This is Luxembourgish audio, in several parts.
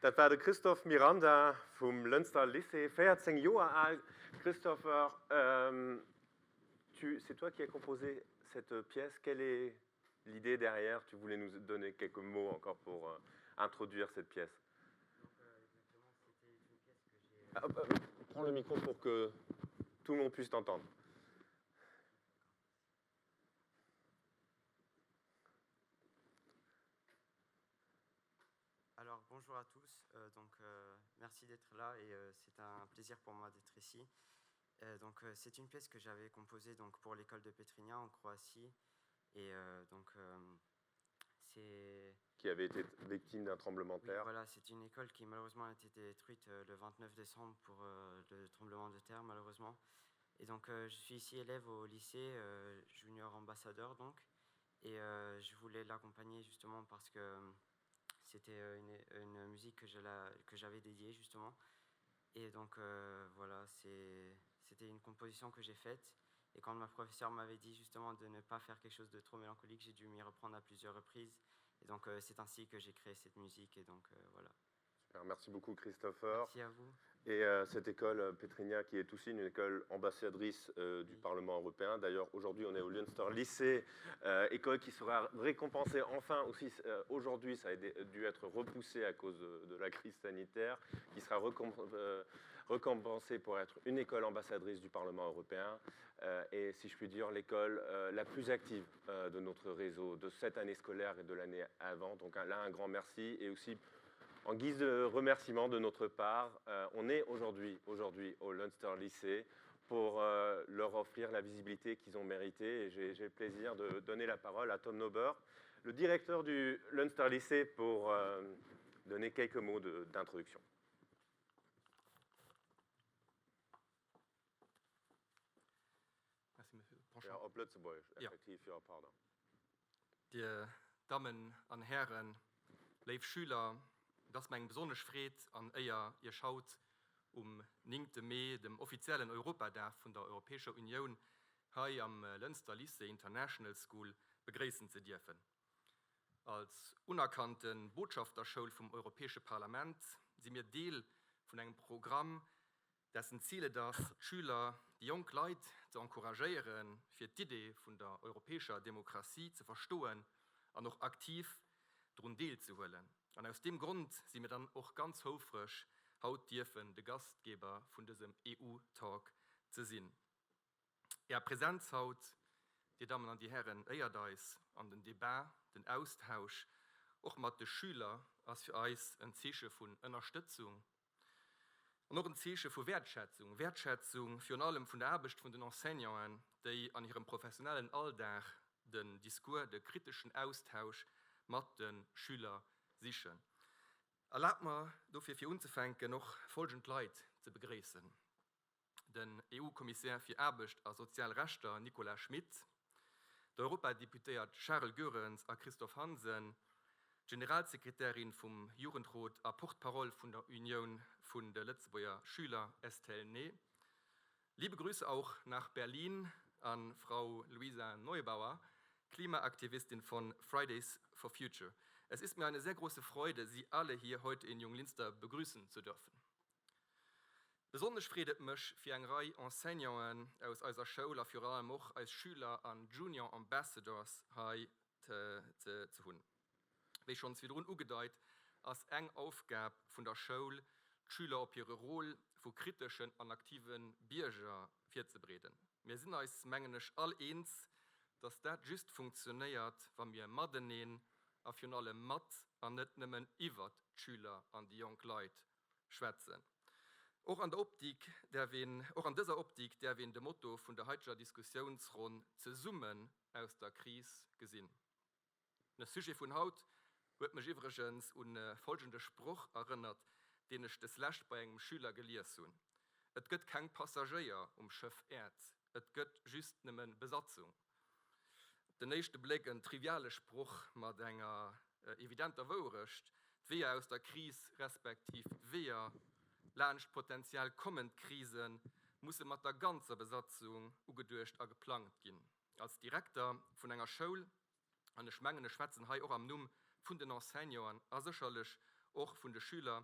Dat war de Christophe Miranda vum Lënster Lycée, 14 Joer al. Christopher, tu, c'est toi qui as composé cette pièce. Quelle est l'idée derrière? Tu voulais nous donner quelques mots encore pour euh, introduire cette pièce. Ah, euh, prends le micro pour que tout le monde puisse t'entendre. Alors bonjour à tous, euh, donc euh, merci d'être là et euh, c'est un plaisir pour moi d'être ici. Euh, donc euh, c'est une pièce que j'avais composée donc pour l'école de Petrinja en Croatie et euh, donc c'est qui avait été victime d'un tremblement de terre. Oui, voilà, c'est une école qui malheureusement a été détruite le 29 décembre pour le tremblement de terre malheureusement. Et donc je suis ici élève au lycée junior ambassadeur donc et je voulais l'accompagner justement parce que c'était euh, une, une musique que j'avais dédiée justement. Et donc euh, voilà, c'était une composition que j'ai faite. Et quand ma professeure m'avait dit justement de ne pas faire quelque chose de trop mélancolique, j'ai dû m'y reprendre à plusieurs reprises. Et donc euh, c'est ainsi que j'ai créé cette musique. Et donc euh, voilà. Super, merci beaucoup Christopher. Merci à vous. Et euh, cette école euh, Petrinja qui est aussi une école ambassadrice euh, du oui. Parlement européen. D'ailleurs, aujourd'hui, on est au Lünster Lycée, euh, école qui sera récompensée enfin aussi euh, aujourd'hui. Ça a dû être repoussé à cause de, de la crise sanitaire, qui sera euh, récompensée pour être une école ambassadrice du Parlement européen euh, et, si je puis dire, l'école euh, la plus active euh, de notre réseau de cette année scolaire et de l'année avant. Donc là, un grand merci et aussi En guise de remerciement de notre part, euh, on est aujourd'hui aujourd'hui au Lünster Lycée pour euh, leur offrir la visibilité qu'ils ont méritée. Et j'ai le plaisir de donner la parole à Tom Nauber, le directeur du Lünster Lycée, pour euh, donner quelques mots d'introduction. Merci, Monsieur Ponchon. Ja, op Lëtzebuergesch, effektiv, ja, pardon. Dir Dammen an Hären, léif Schüler, et ass mer eng besonnesch Freed an Éier, Iech haut um 9 Mee, dem offiziellen Europadag vun der Europäescher Unioun, hei am Lënster Lycée International School begréissen ze dierfen. Als unerkannte Botschafterschoul vum Europäesche Parlament si mir Deel vun engem Programm, dessen Zil et ass, d'Schüler, déi jonk Leit ze encouragéieren, fir d'Idee vun der europäescher Demokratie ze verstoen an och aktiv drun deelzehuelen. An aus deem Grond si mir dann och ganz houfreg, haut dierfen de Gastgeber vun dësem EU-Talk ze sinn. Är Präsenz haut, Dir Dammen an Dir Hären, éiert eis an den Debat, den Austausch, och mat de Schüler, ass fir eis en Zeeche vun Ënnerstëtzung an och en Zeeche vu Wäertschätzung, Wäertschätzung virun allem vun der Aarbecht vun den Enseignanten, déi an hirem professionellen Alldag den Discours, de kriteschen Austausch mat de Schüler sichen. Erlaabt mer dofir fir unzefänken och folgend Leit ze begréissen. den EU-Kommissär fir Aarbecht a sozial Rechter Nicolas Schmit, d'Europadeputéiert Charles Goerens a Christophe Hansen, d'Generalsekretärin vum Jugendrot a Porte-parole vun der Unioun vun de Lëtzebuerger Schüler Estelle Ney. Liebe Grüße auch nach Berlin an Frau Luisa Neubauer, Klimaaktivistin von Fridays for Future. Es ist mir eine sehr große Freude, Sie alle hier heute in Junglinster begrüßen zu dürfen. Besonnesch freet et mech fir eng Rei Enseignanten aus eiser Schoul a virun allem och eis Schüler an Junior Ambassadors hei ze hunn. Wéi schonns virdrun ugedeit, ass eng Aufgab vun der Schoul, d'Schüler op hire Rôle vu kriteschen an aktive Bierger virzebereeden. Mir sinn eis, mengen ech, all eens, dass dat just funktionéiert, wa mir mateneen a virun allem mat an net nëmmen iwwert d'Schüler an déi jonk Leit schwätzen. Och an der Optik däerf een, och an dëser Optik däerf een de Motto vun der haiteger Diskussiounsronn Zesummen aus der Kris gesinn. De Sujet vun haut huet mech iwwregens un folgende Sproch erënnert, deen ech deslescht bei engem Schüler gelies hunn, Et gëtt keng Passagéier um Schëff Äerd, et gëtt just nëmme Besatzung. Op den éischte Bléck en triviale Sproch mat enger evidenter Wouerecht, D'Weeër aus der Kris, respektiv d'Weeër laanscht potenziell kommend Krise musse mat der ganzer Besatzung ugeduecht a geplangt ginn. Als Direkter vun enger Schoul, an ech mengen ech schwätzen hei och am Numm vun den Enseignanten a sécherlech. och vun de Schüler,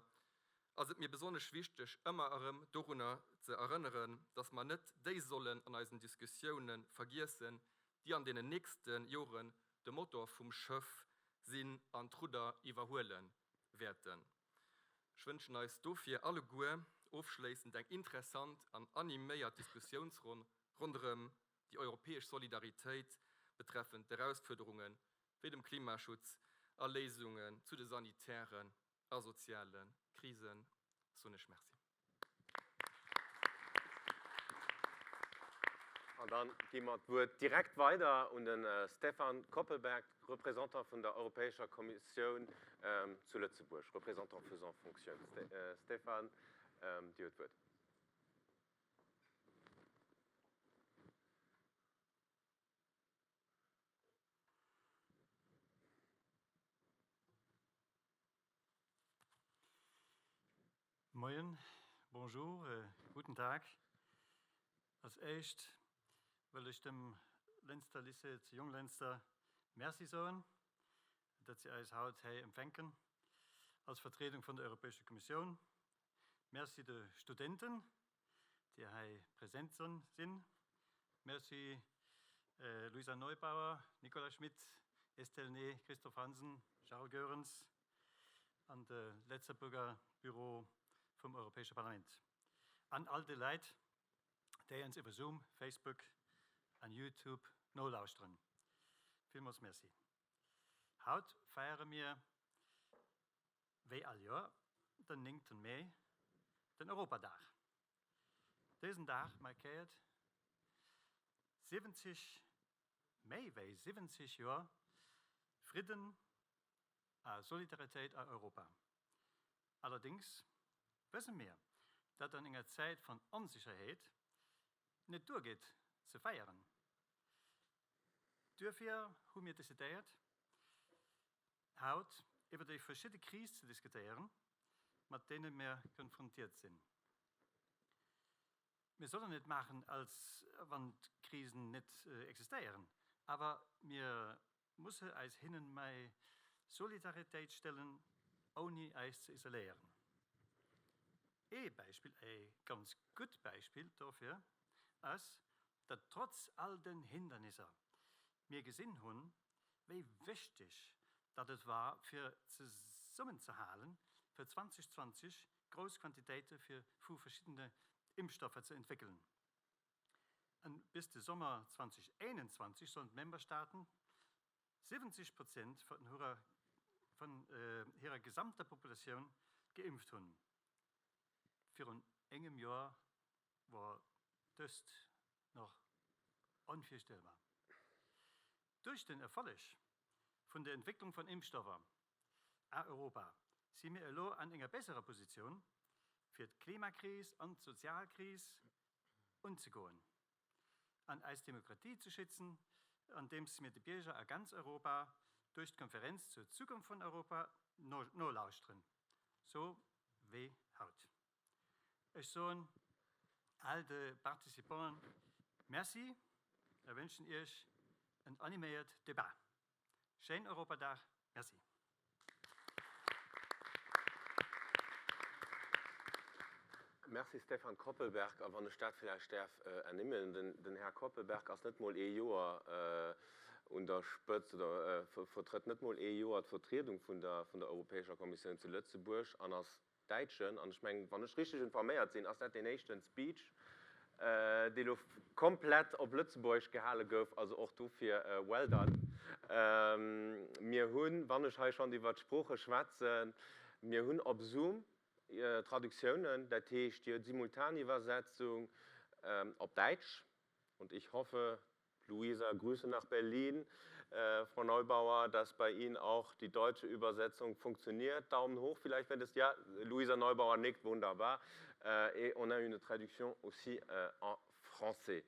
ass et mir besonnesch wichteg, ëmmer erëm dorunner ze erënneren, dass mer net déi sollen an eisen Diskussioune vergiessen, déi an deenen nächste Joren de Motor vum Schëff sinn an d'Rudder iwwerhuele wäerten. Ech wënschen eis dofir alleguer ofschléissend eng interessant an animéiert Diskussiounsronn ronderëm déi europäesch Solidaritéit betreffend d'Erausfuerderunge wéi dem Klimaschutz a Léisungen zu de sanitären a soziale Krisen. Soen ech Merci. An dann gi mer d'Wuert direkt weider un de Stefan Koppelberg, Représentant vun der Europäescher Kommissioun zu Lëtzebuerg, Représentant faisant fonction. Stefan, Dir hutt d'Wuert. Moien, bonjour, guten Tag. Als éischt wëll ech dem Lënster Lycée zu Jonglënster Merci soen, datt si eis haut hei empfänken als Vertriedung vun der Europäescher Kommissioun. Merci de Studenten, déi hei present sinn. Merci Luisa Neubauer, Nicolas Schmit, Estelle Ney, Christophe Hansen, Charles Goerens an de Lëtzebuerger Büro vum Europäesche Parlament an all de Leit, déi ons iwwer Zoom, Facebook an YouTube nolauschteren. Villmools Merci. Haut feiere mir, wéi all Joer, den 9. Mee, den Europadag. Dësen Dag markéiert 70, méi wéi 70 Joer Fridden a Solidaritéit a Europa. Allerdéngs wësse mir, datt an enger Zäit vun Onsécherheet net duergeet ze feieren. Duerfir hu mir decidéiert, haut iwwer déi verschidde Krise ze diskutéieren, mat deene mir konfrontiert sinn. Mir sollen net maachen, als wann d'Krisen net existéieren, awer mir musse eis hinnen méi Solidaritéit stellen, ouni eis ze isoléieren. Ee Beispill, ee ganz gutt Beispill dofir ass, datt trotz all den Hindernisser mir gesinn hunn, wéi wichteg datt et war fir zesummenzehalen, fir 2020 grouss Quantitéite fir vu verschiddene Impfstoffer ze entwéckelen. An bis de Sommer 2021 sollen d'Memberstaaten 70 Prozent vun hirer gesamter Populatioun geimpft hunn. Virun engem Joer wor dëst nach onvirstellbar. Duerch den Erfolleg vun der Entwécklung von Impfstoffer a Europa si mir elo an enger besserer Positioun, fir d'Klimakris an d'Sozialkris unzegoen an eis Demokratie ze schützen, andeems mir de Bierger a ganz Europa duerch d'Konferenz zur Zukunft vun Europa nolauschteren, sou wéi haut. Ech soen all de Participanten Merci a wënschen Iech en animéiert Debat. Schéin Europadag. Merci. Merci Stefan Koppelberg. A wann ech dat villäicht däerf ernimmen, den Här Koppelberg ass net mol ee Joer un der Spëtzt oder vertrëtt net mol ee Joer d'Vertriedung vun der Europäescher Kommissioun zu Lëtzebuerg an ass Däitschen, an ech mengen, wann ech richteg informéiert sinn, ass dat deen éischten Speech, dee lo komplett op Lëtzebuergesch gehale gouf. Also och dofir well done. Mir hunn, wann ech hei schonn iwwert d'Sprooche schwätzen, mir hunn op Zoom Traductiounen, dat heescht, Dir hutt Simultaniwwersetzung op Däitsch, und ich hoffe, Luisa, Grüße nach Berlin, Frau Neubauer, dass bei Ihnen auch die deutsche Übersetzung funktioniert. Daumen hoch vielleicht, wenn das, ja, Luisa Neubauer nickt, wunderbar. Et on a une traduction aussi en français.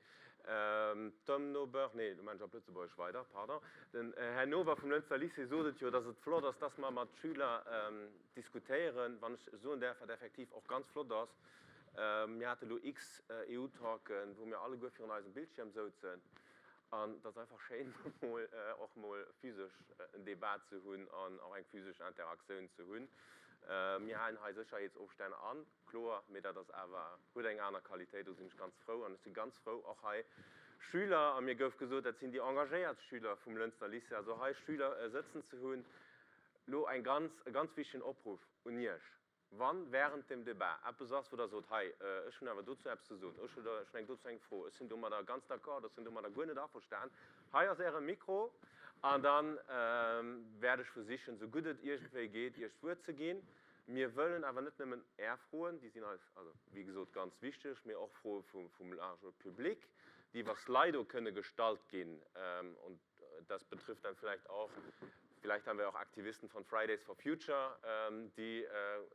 Tom Nober, nee, lo maachen ech op Lëtzebuergesch weider, pardon. Den Här Nober vum Lënster Lycée sot et jo, dass et flott ass, dass mer mat Schüler diskutéieren, wann ech soen däerf, wat effektiv och ganz flott ass. Mir hate lo x EU-Talken, wou mir alleguer virun eisem Bildschierm souzen. An et ass einfach schéin, mol och mol physesch en Debat ze hunn an och eng physesch Interaktioun ze hunn. Mir halen hei Sécherheetsofstänn an, kloer, mee dat ass awer, huet eng aner Qualitéit. Do sinn ech ganz frou. An ech si ganz frou, och hei Schüler, a mir gouf gesot, dat sinn déi engagéiert Schüler vum Lënster Lycée, also hei Schüler sëtzen ze hunn. Elo eng ganz, e ganz wichtegen Opruff un Iech, Wann während dem Debat eppes ass, wou Der sot, hei, ech hunn awer dozou eppes ze soen, ech hunn eng dozou eng Fro, ech sinn domadder ganz d'accord oder ech sinn domadder guer net averstan, hei ass Äre Mikro an da wäert ech versichen, esou gutt et iergendwéi geet, Iech d'Wuert ze ginn. Mir wëllen awer net nëmmen Är Froen, déi sinn eis, also wéi gesot, ganz wichteg, mee och Froe vum large Public, déi iwwer Slido kënne gestallt ginn. Und das betrifft dann vielleicht auch, vielleicht haben wir auch Aktivisten von Fridays for Future, die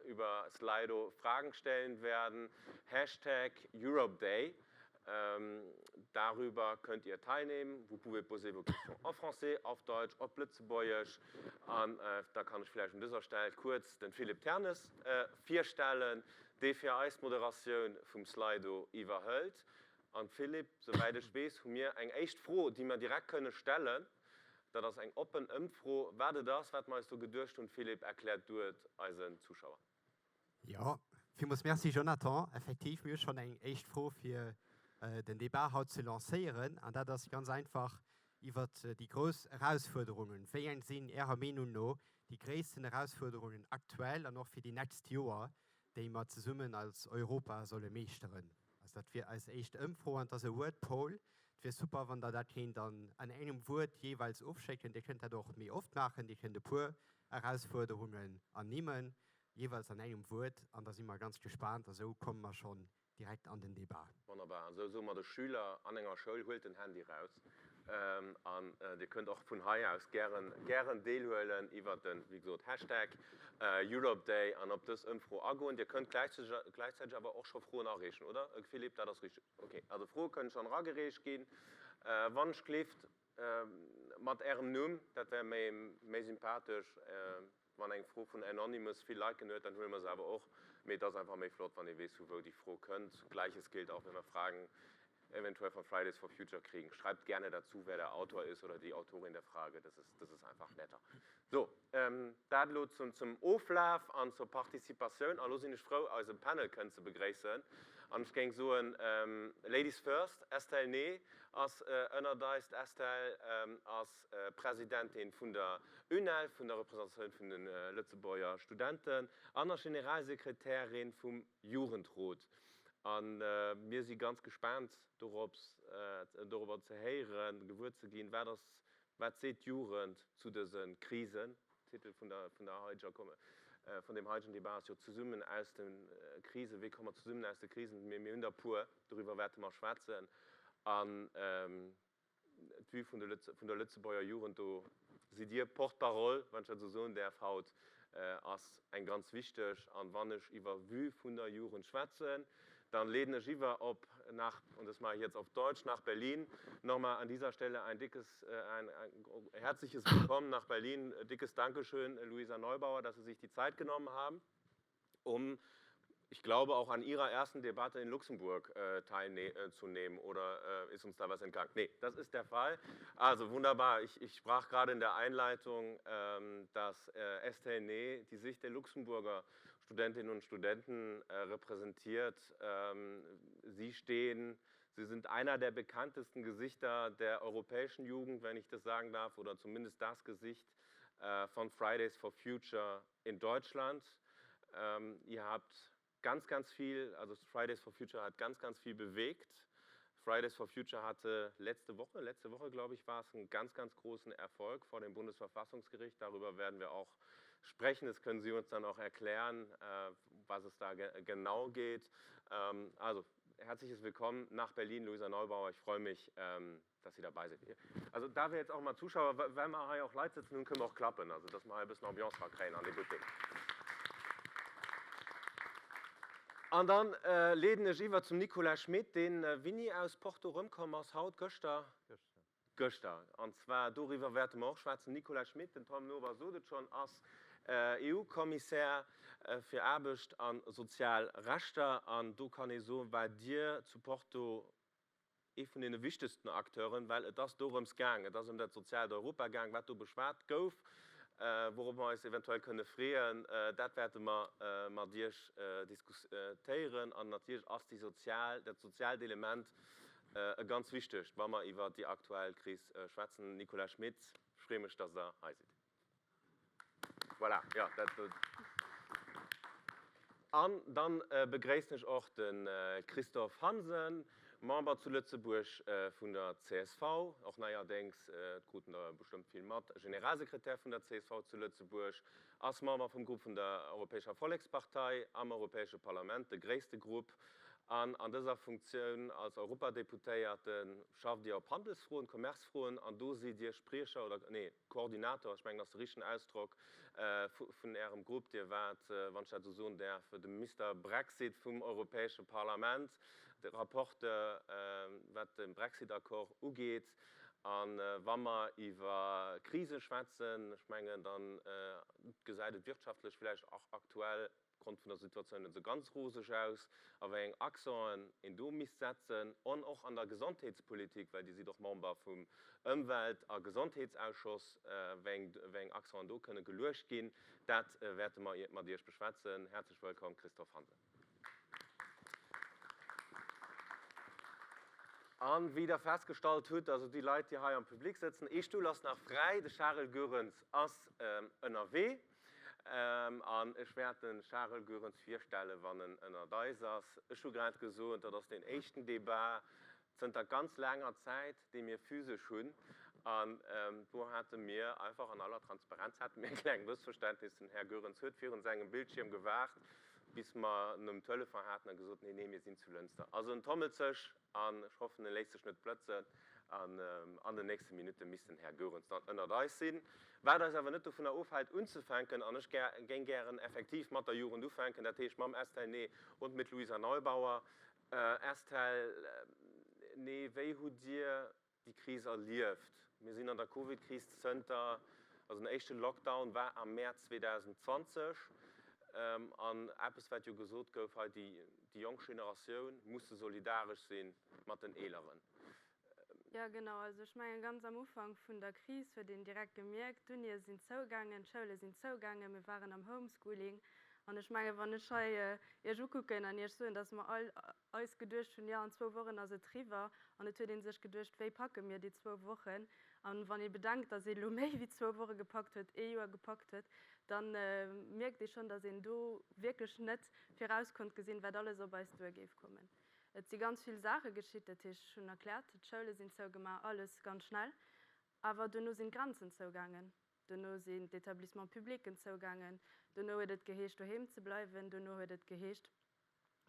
über Slido Fragen stellen werden. Hashtag Europe Day. Darüber könnt ihr teilnehmen. Vous pouvez poser vos questions en français, auf Deutsch, op Lëtzebuergesch. An da kann ech vläicht un dëser Stell kuerz den Philippe Ternes virstellen, dee fir eis d'Moderatioun vum Slido iwwerhëlt. An Philippe, souwäit ech weess, hu mir eng éischt Fro, déi mer direkt kënne stellen. Dat ass eng oppen Ëmfro. Wat et ass, wat mer eis do geduecht hunn, Philippe, erklär du et eisen Zuschauer. Jo, villmools Merci Jonathan. Effektiv, mir hu schonn eng éischt Fro fir den Debat haut ze lancéieren. An dat ass ganz einfach iwwert déi grouss Erausfuerderungen. Wéi eng sinn Ärer Meenung no déi gréissten Erausfuerderungen aktuell an och fir déi nächst Joer, déi mer zesummen als Europa solle meeschteren? Also dat wier eis éischt Ëmfro an et ass e Word Poll. Et wier super, wann Der dat kéint an engem Wuert jeeweils ofschécken. Dir kënnt dat och méi oft maachen. Dir kënnt e puer Erausfuerderungen ernimmen, jeeweils an engem Wuert, an da si mer ganz gespaant. A sou komme mer schonn direkt an den Debat. Wonnerbar. An esou soe mer de Schüler an enger Schoul, Huelt den Handy raus an Dir kënnt och vun hei aus gären, gären deelhuelen iwwert den, wéi gesot, Hashtag Europe Day an op dës Ëmfro agoen. Dir kënnt gläichzäiteg awer och scho Froen areechen, oder Philippe? Dat ass richteg? Ok, also Froe kënnen schonn eragereecht ginn. Wann ech gelift mat Ärem Numm, dat wär méi, méi sympathesch. Wann eng Fro vun Anonymous vill Liken huet, dann huele mer se awer och. Mee et ass einfach méi flott, wann ee weess, vu wou déi Fro kënnt. Gleiches gilt auch, wenn wir Fragen eventuell von Fridays for Future kriegen. Schreibt gerne dazu, wer der Autor ist oder die Autorin der Frage. Das ist, das ist einfach netter. So, dat elo zum, zum Oflaf an zur Participatioun. A lo sinn ech frou, eise Panel kënnen ze begréissen. An ech géing soen, Ladies first, Estelle Née ass ënnert eis. D'Estelle ass Presidentin vun der UNEL, vun der Representatioun vun de Lëtzebuerger Studenten an ass Generalsekretärin vum Jugendrot. A mir si ganz gespaant dorops, dorobber ze héieren, gewuer ze ginn, wat ass, wat seet d'Jugend zu dëse Krisen. Titel vun der, vun der heiteger, vun deem heitegen Debat ass jo Zesummen aus de Krisen. Wéi komme mer zesummen aus de Krisen? Mir hunn der e puer, doriwwer wäerte mer schwätzen. An d'Vue vun der Lëtzebuerger Jugend, do sidd Dir Porte-parole, wann ech dat esou soen däerf haut, ass eng ganz wichteg. An wann ech iwwer Vue vun der Jugend schwätzen, dann leeden ech iwwer op nach, und das mache ich jetzt auf Deutsch, nach Berlin. Nochmal an dieser Stelle ein dickes, ein herzliches Willkommen nach Berlin. Dickes Dankeschön, Luisa Neubauer, dass Sie sich die Zeit genommen haben. um, ich glaube, auch an Ihrer ersten Debatte in Luxemburg äh, teilzunehmen. Oder äh, ist uns da was entgangen? Nee, das ist der Fall. Also wunderbar. Ich, ich sprach gerade in der Einleitung, ähm, dass äh, Estelle Ney die Sicht der Luxemburger Studentinnen und Studenten äh, repräsentiert. Ähm, sie stehen, sie sind einer der bekanntesten Gesichter der europäischen Jugend, wenn ich das sagen darf, oder zumindest das Gesicht äh, von Fridays for Future in Deutschland. Ähm, ihr habt ganz, ganz viel, also Fridays for Future hat ganz, ganz viel bewegt. Fridays for Future hatte letzte Woche, letzte Woche glaube ich, war es einen ganz, ganz großen Erfolg vor dem Bundesverfassungsgericht. Darüber werden wir auch sprechen. Das können Sie uns dann auch erklären, äh, was es da ge genau geht. Ähm, also herzliches Willkommen nach Berlin, Luisa Neubauer. Ich freue mich, ähm, dass Sie dabei sind. Also da wir jetzt auch mal Zuschauer, wenn wir hier auch Leit sitzen, können wir auch klappen, also dass wir ein bisschen Ambiance kréien an de Buttek. An dann äh, leeden ech iwwer zum Nicolas Schmit, deen äh, wéini aus Porto rëmkomm ass, haut, gëschter? Gëschter. An zwar doriwwer wäerte mer och schwätzen. Nicolas Schmit, den Tom Nober sot et schonn, ass äh, EU-Kommissär äh, fir Aarbecht a sozial Rechter. An do kann ee soen, war Dir zu Porto ee vun deene wichtegsten Acteuren, well et ass dorëms gaang, et ass ëm dat soziaalt Europa gaang, wat do beschwat gouf. Wourop mer eis eventuell kënne freeën, dat wäerte mer mat Iech diskutéieren. An natierlech ass déi sozial, dat soziaalt Element e ganz wichtegt, wa mer iwwert déi aktuell Kris schwätzen. Nicolas Schmit, ech freeë mech, dass Der hei sidd. Voilà, jo, dat do. An dann begréissen ech och de Christophe Hansen, Member zu Lëtzebuerg vun der csv, och neierdéngs, et kruten der bestëmmt vill mat, Generalsekretär vun der csv zu Lëtzebuerg, ass Member vum Grupp vun der Europäescher Vollekspartei am Europäesche Parlament, de gréisste Grupp. An an dëser Funktioun als Europadeputéierte schafft Dir op Handelsfroen, Commercefroen an do sidd Dir Spriecher oder, nee, Koordinator, ech mengen, dat ass de richtegen Ausdrock, vun Ärem Grupp. Dir waart, wann ech dat esou soen däerf, de Mister Brexit vum Europäesche Parlament, de Rapporteur, wat de Brexit-Accord ugeet. A wa mer iwwer Krise schwätzen, ech mengen, da gesäit et wirtschaftlech vläicht och aktuell opgrond vun der Situatioun net esou ganz roseg aus, a wéi eng Accenten een do misst setzen, an och an der Gesondheetspolitik, well Dir sidd och Member vum Ëmwelt a Gesondheetsausschoss, wéi eng Accenten do kënne geluecht ginn, dat wäerte mer mat Iech beschwätzen. Häerzlech wëllkomm, Christophe Hansen. A wéi Der festgestallt hutt, also déi Leit, déi hei am Public sëtzen, ee Stull ass nach fräi, de Charel Goerens ass ënnerwee. An ech wäert de Charel Goerens virstellen, wann en ënnert eis ass. Ech hu grad gesot, dat ass deen éischten Debat zënter ganz laanger Zäit, dee mir physesch hunn. An do hate mir einfach an aller Transparenz hate mir e kleng Mëssverständnis. Den Här Goerens huet virun sengem Bildschierm gewaart, bis mer en um Telefon haten a gesot, Nee, nee, mir sinn zu Lënster. Also en tommelt sech An ech hoffen, e léisst sech net blëtzen. An an den nächste Minutte misst den Här Goerens dann ënnert eis sinn. Wat eis awer net dovunner ofhält unzefänken, an ech géing gären effektiv mat der Jugend ufänken, dat heescht mam Estelle Née und mit Luisa Neubauer. Estelle Née, wéi hutt Dir déi Kris erlieft. Mir sinn an der Covid-Kris zënter, also den éischte Lockdown war am Mäerz 2020. An eppes, wat jo gesot gouf hei, déi jonk Generatioun musse solidaresch si mat den Eeleren. Jo, genau. Also ech mengen, ganz am Ufank vun der Kris huet een direkt gemierkt, d'Unie sinn zougaangen, d'Schoule sinn zougaangen, mir waren am Homeschooling. An ech mengen, wann ech hei Iech ukucken an Iech soen, dass mer all eis geduecht hunn, jo an zwou Wochen ass et riwwer, an et huet ee sech geduecht, wéi packe mir déi zwou Wochen? An wann ee bedenkt, datt ee elo méi wéi zwou Woche gepackt huet, ee Joer gepackt huet, da mierkt ee schonn, datt een do wierklech net viraus konnt gesinn, wat alles op eis duer géif kommen. Et si ganz vill Saache geschitt, dat heescht, ech hunn erkläert, d'Schoule sinn zougemaach, alles ganz schnell, awer duerno sinn d'Grenzen zougaangen, duerno sinn d'Établissements publics zougaangen, duerno huet et geheescht doheem ze bleiwen, duerno huet et geheescht,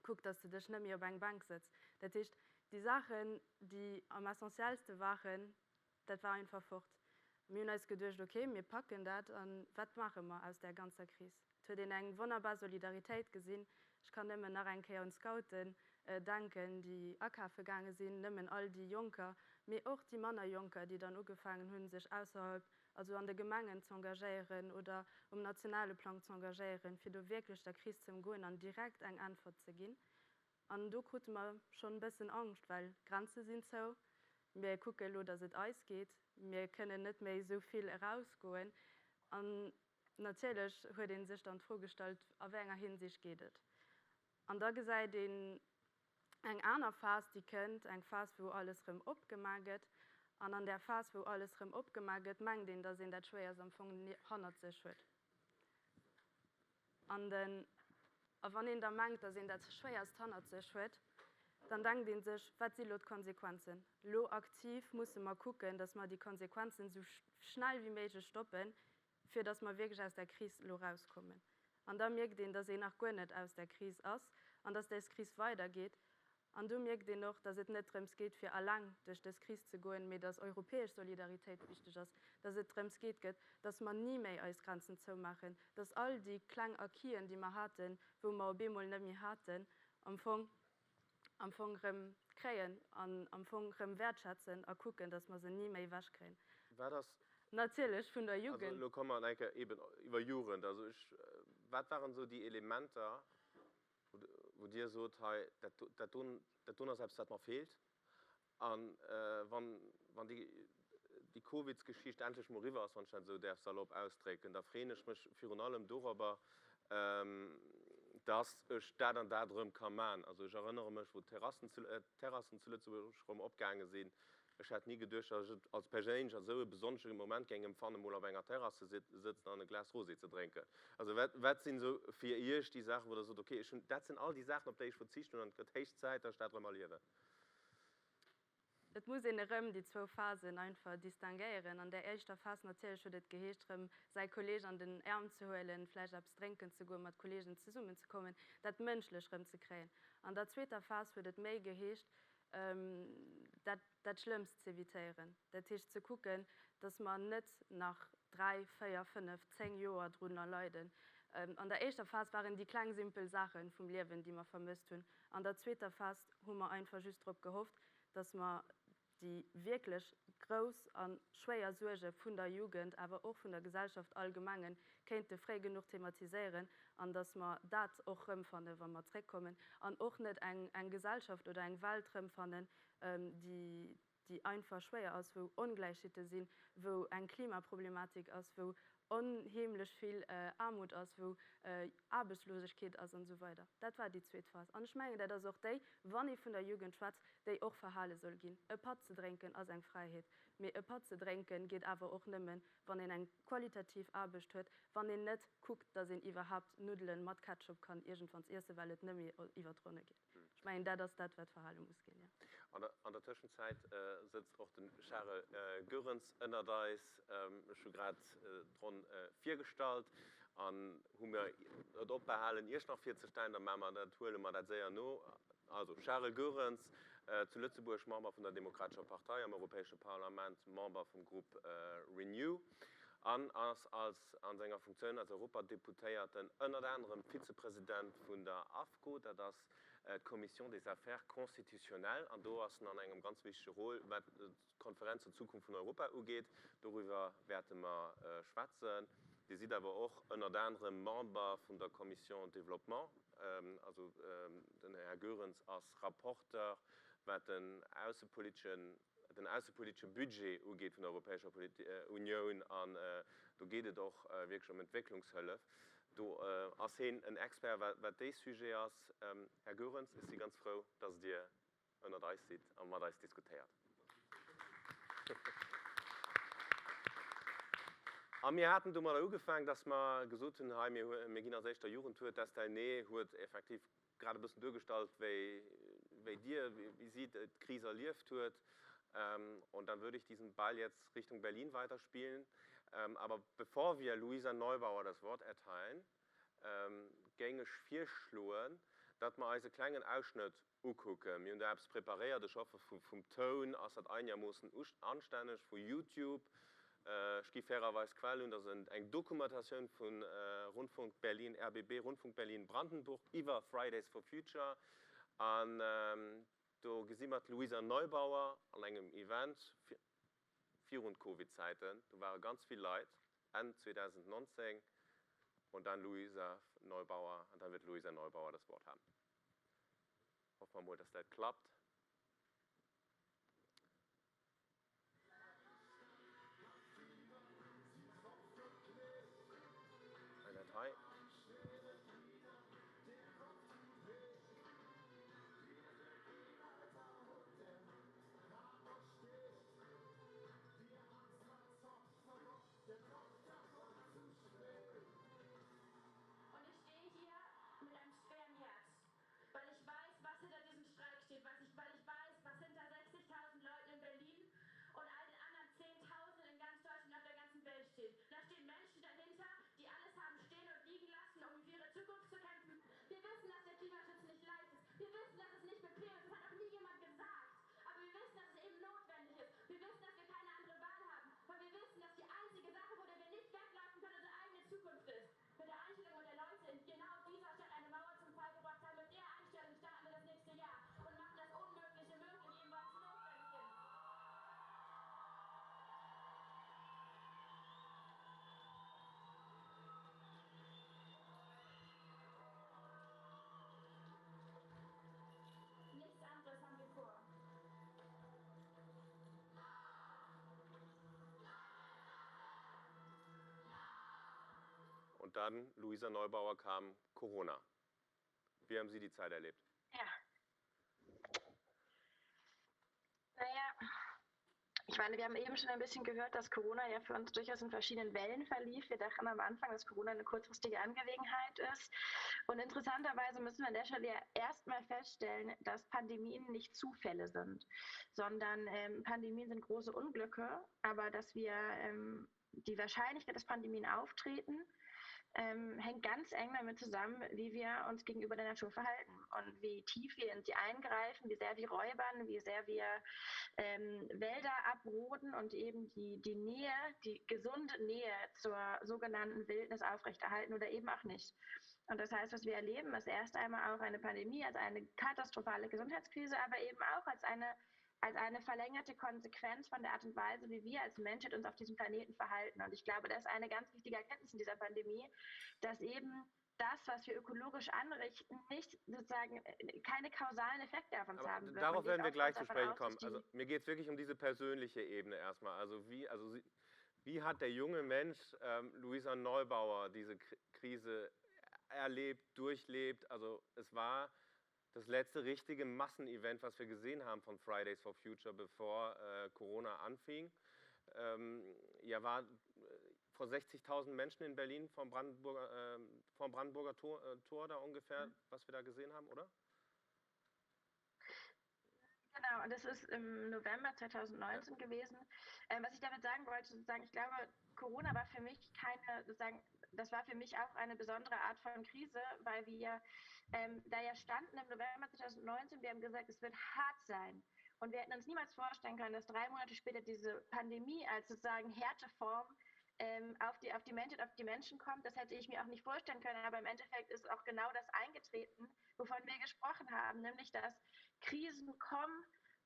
Kuck, dass de dech net méi op eng Bänk sëtz. Dat heescht, déi Saachen, déi am essentiellste waren, dat war einfach fort. Mir hunn eis geduecht, okay, mir packen dat a wat maache mer aus där ganzer Kris? Et huet een eng wonnerbar Solidaritéit gesinn. Ech kann nëmmen nach eng Kéier un d'Scouten denken, déi akafe gaange sinn, nëmmen all déi Jonker, mee och déi manner Jonker, déi dann ugefaangen hunn, sech ausserhalb also an de Gemengen z'engagéieren oder um nationale Plang z'engagéieren, fir do wierklech der Kris ze ëmgoen an direkt eng Äntwert ze ginn. An do krute mer schonn e bëssen Angscht, well d'Grenze sinn zou, mir kucke elo, datt et eis geet, mir kënnen net méi esou vill erausgoen. An natierlech huet ee sech dann d'Fro gestallt, a wéi enger Hinsicht geet et? An da gesäit een, Eng aner Phas, déi kënnt, eng Phas, wou alles rëm opgemaach gëtt. An an där Phas, wou alles rëm opgemaach gëtt, mengt een, datt een dat Schwéierst am Fong hannert sech huet. An den, a wann een da mengt, datt een dat Schwéierst hannert sech huet, dann denkt ee sech, Wat si lo d'Konsequenzen? Lo aktiv musse mer kucken, datt mer déi Konsequenzen esou schnell wéi méiglech stoppen, fir datt mer wierklech aus där Kris elo erauskommen. An da mierkt een, datt een nach guer net aus där Kris ass an datt dës Kris weidergeet. An do mierkt een och, datt et net drëms geet, fir eleng duerch dës Kris ze goen, mee datt europäesch Solidaritéit wichteg ass, datt et drëms geet gëtt, datt mer ni méi eis Grenzen zoumaachen, datt all déi kleng Acquisen, déi mer haten, wou mer op eemol net méi haten, am Fong am Fong erëm kréien an am Fong erëm wäertschätzen a kucken, datt mer se ni méi ewechkréien. Wat ass. Natierlech vun der Jugend. Also elo komme mer eng Kéier eeben iwwer Jugend. Also ech, wat waren esou déi Elementer, wou Dir sot, hei dat dat doen, dat doen ass eppes, wat mer feelt. A wann, wann déi. déi Covidsgeschicht endlech mol eriwwer ass, wann ech dat esou däerf salopp ausdrécken, da freeën ech mech virun allem dorobber, dass ech dat an dat erëm ka man. Also ech erënnere mech, wou d'Terrassen zu, d'Terrassen zu Lëtzebuerg erëm opgaange sinn, ech hätt ni geduecht, dass ech et als perséinlech als esou e besonnesche Moment géing empfannen, mol op enger Terrass ze sëtzen an e Glas Rosé ze drénken. Also wat, wat sinn esou fir Iech déi Saachen, wou Der sot, okay, ech hunn, dat sinn all déi Saachen, op déi ech verzicht hunn an et gëtt héich Zäit, dass ech dat erëm erliewen? Et muss een erëm déi zwou Phasen einfach distinguéieren. An där éischter Phas natierlech huet et geheescht, erëm säi Kolleeg an den Aarm ze huelen, vläicht eppes drénken ze goen, mat Kolleegen zesummenzekommen, dat Mënschlech erëm ze kréien. An der zweeter Phas huet et méi geheescht, dat dat Schlëmmst z'evitéieren, dat heescht ze kucken, datt mer net nach dräi, véier, fënnef, zéng Joer drunner leiden. An der éischter Phas waren déi kleng simpel Saache vum Liewen, déi mer vermësst hunn. An der zweeter Phas hu mer einfach just drop gehofft, dass mer déi wierklech grouss a schwéier Suerge vun der Jugend, awer och vun der Gesellschaft allgemengen, kéinte fréi genuch thematiséieren an dass mer dat och rëmfanne wa mer zréckkommen an och net eng eng Gesellschaft oder eng Welt rëmfannen, déi déi einfach schwéier ass, wou Ongläichheete sinn, wou eng Klimaproblematik ass, wou onheemlech vill Aarmut ass, wou Aarbechtslosegkeet ass an esou weider. Dat war déi zweet Phas. An ech mengen, dat ass och déi, wann ee vun der Jugend schwätzt, déi och verhale soll ginn. E Patt ze drénken ass eng Fräiheet, mee e Patt ze drénken geet awer och nëmmen, wann een eng qualitativ Aarbecht huet, wann een net kuckt, datt een iwwerhaupt Nuddelen mat Ketchup kann iergendwanns iessen, well et net méi iwwer d'Ronne geet. Ech mengen, dat ass dat, wat verhale muss ginn, jo. An der Tëschenzäit sëtzt och de Charel Goerens ënnert eis. Ech hu grad d'Ronn virgestallt an hu mir et opbehalen, Iech nach virzestellen. Da maache mer dat, huele mer dat séier no. Also, Charel Goerens, zu Lëtzebuerg Member vun der Demokratescher Partei, am Europäesche Parlament Member vum Grupp Renew an ass als an senger Funktioun als Europadeputéierten ënnert anerem Vizepresident vun der AFCO, dat ass d'Commission des Affaires constitutionnelles, an do ass en an engem ganz wichtege Rôle, wat d'Konferenz zur Zukunft vun Europa ugeet. Doriwwer wäerte mer schwätzen. Dir sidd awer och ënnert anerem Member vun der Commission Développement. Also den Här Goerens ass Rapporteur, wat den aussepoliteschen, den aussepolitesche Budget ugeet vun der Europäescher Unioun an do geet et och wierklech ëm Entwécklungshëllef. Do ass heen en Expert, wat dee Sujet ass. Här Goerens, ech si ganz frou, dass Dir ënnert eis sidd a mat eis diskutéiert. A mir haten domadder ugefaangen, dass mer gesot hunn, hei, mir ginn als éischt der Jugend d'Wuert. D'Estelle Née huet effektiv grad e bëssen duergestallt, wéi, wéi Dir, wéi si d'Kris erlieft huet. Und dann würde ich diesen Ball jetzt Richtung Berlin weiterspielen. Aber bevor wir Luisa Neubauer das Wort erteilen, géing ech virschloen, datt mer eis e klengen Ausschnëtt ukucken. Mir hunn do eppes preparéiert, ech hoffe vum Toun ass dat einermoossen anstänneg, vu Youtube. Ech gi fairerweis d'Quell un, dat ass eng Dokumentatioun vu Rundfunk Berlin, RBB, Rundfunk Berlin Brandenburg, iwwer Fridays for Future. An do gesi mer d'Luisa Neubauer an engem Event virun d'Covid-Zäiten. Do ware ganz vill Leit, Enn 2019. Und dann Luisa Neubauer, und dann wird Luisa Neubauer das Wort haben. Hoffe mer mol, dass dat klappt. Hei dat hei. Und ich stehe hier mit einem schweren Herz, weil ich weiß, was hinter diesem Streik steht, was ich, weil ich weiß, was hinter 60.000 Leuten in Berlin und all den anderen Zehntausenden in ganz Deutschland und auf der ganzen Welt steht. Da stehen Menschen dahinter, die alles haben stehen und liegen lassen, um für ihre Zukunft zu kämpfen. Wir wissen, dass der Klimaschutz nicht leicht ist. Wir wissen, dass es nicht bequem ist. Das hat auch nie jemand gesagt. Aber wir wissen, dass es eben notwendig ist. Wir wissen, dass wir keine andere Wahl haben. Weil wir wissen, dass die einzige Sache, vor der wir nicht weglaufen können, unsere eigene Zukunft ist. Mit der Einstellung und der Leute in genau dieser Stadt eine Mauer zum Fall gebracht haben, mit der Einstellung starten wir das nächste Jahr und machen das Unmögliche möglich, eben weil es notwendig ist. Nichts anderes haben wir vor. Und dann, Luisa Neubauer, kam Corona. Wie haben Sie die Zeit erlebt? Ja. Naja, ich meine, wir haben eben schon ein bisschen gehört, dass Corona ja für uns durchaus in verschiedenen Wellen verlief. Wir dachten am Anfang, dass Corona eine kurzfristige Angelegenheit ist. Und interessanterweise müssen wir an der Stelle ja erstmal feststellen, dass Pandemien nicht Zufälle sind, sondern ähm, Pandemien sind große Unglücke, aber dass wir ähm, die Wahrscheinlichkeit, dass Pandemien auftreten, ähm, hängt ganz eng damit zusammen, wie wir uns gegenüber der Natur verhalten und wie tief wir in sie eingreifen, wie sehr wir räubern, wie sehr wir ähm, Wälder abroden und eben die, die Nähe, die gesunde Nähe zur sogenannten Wildnis aufrechterhalten oder eben auch nicht. Und das heißt, was wir erleben, ist erst einmal auch eine Pandemie als eine katastrophale Gesundheitskrise, aber eben auch als eine als eine verlängerte Konsequenz von der Art und Weise, wie wir als Menschheit uns auf diesem Planeten verhalten. Und ich glaube, das ist eine ganz wichtige Erkenntnis in dieser Pandemie, dass eben das, was wir ökologisch anrichten, nicht sozusagen äh, keine kausalen Effekte auf uns Aber haben wird. Darauf werden wir gleich zu sprechen kommen. Also mir geht es wirklich um diese persönliche Ebene erstmal. Also wie, also Sie, wie hat der junge Mensch ähm, Luisa Neubauer diese Krise erlebt, durchlebt? Also es war das letzte richtige Massenevent, was wir gesehen haben von Fridays for Future, bevor äh, Corona anfing. Ähm, ja, war äh, vor 60.000 Menschen in Berlin vom Brandenburger, äh, vom Brandenburger Tor, äh, Tor da ungefähr, mhm. was wir da gesehen haben, oder? Genau, und das ist im November 2019 ja. gewesen. Ähm, was ich damit sagen wollte, sozusagen, ich glaube, Corona war für mich keine, sozusagen, das war für mich auch eine besondere Art von Krise, weil wir ähm, da ja standen im November 2019, wir haben gesagt, es wird hart sein. Und wir hätten uns niemals vorstellen können, dass drei Monate später diese Pandemie als sozusagen Härteform ähm, auf, die, auf die Menschheit, auf die Menschen kommt. Das hätte ich mir auch nicht vorstellen können. Aber im Endeffekt ist auch genau das eingetreten, wovon wir gesprochen haben, nämlich dass Krisen kommen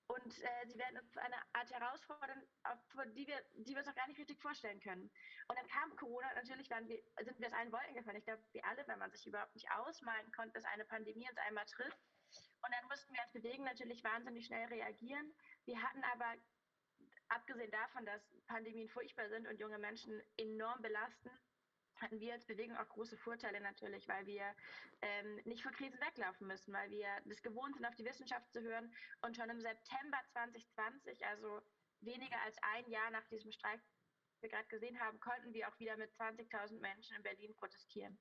und äh, sie werden uns eine Art herausfordern, auf die wir, die wir uns auch gar nicht richtig vorstellen können. Und dann kam Corona und natürlich waren wir, sind wir aus allen Wolken gefallen. Ich glaube, wir alle, wenn man sich überhaupt nicht ausmalen konnte, dass eine Pandemie uns einmal trifft. Und dann mussten wir als Bewegung natürlich wahnsinnig schnell reagieren. Wir hatten aber, abgesehen davon, dass Pandemien furchtbar sind und junge Menschen enorm belasten, hatten wir als Bewegung auch große Vorteile natürlich, weil wir ähm, nicht vor Krisen weglaufen müssen, weil wir es gewohnt sind, auf die Wissenschaft zu hören. Und schon im September 2020, also weniger als ein Jahr nach diesem Streik, den wir gerade gesehen haben, konnten wir auch wieder mit 20.000 Menschen in Berlin protestieren.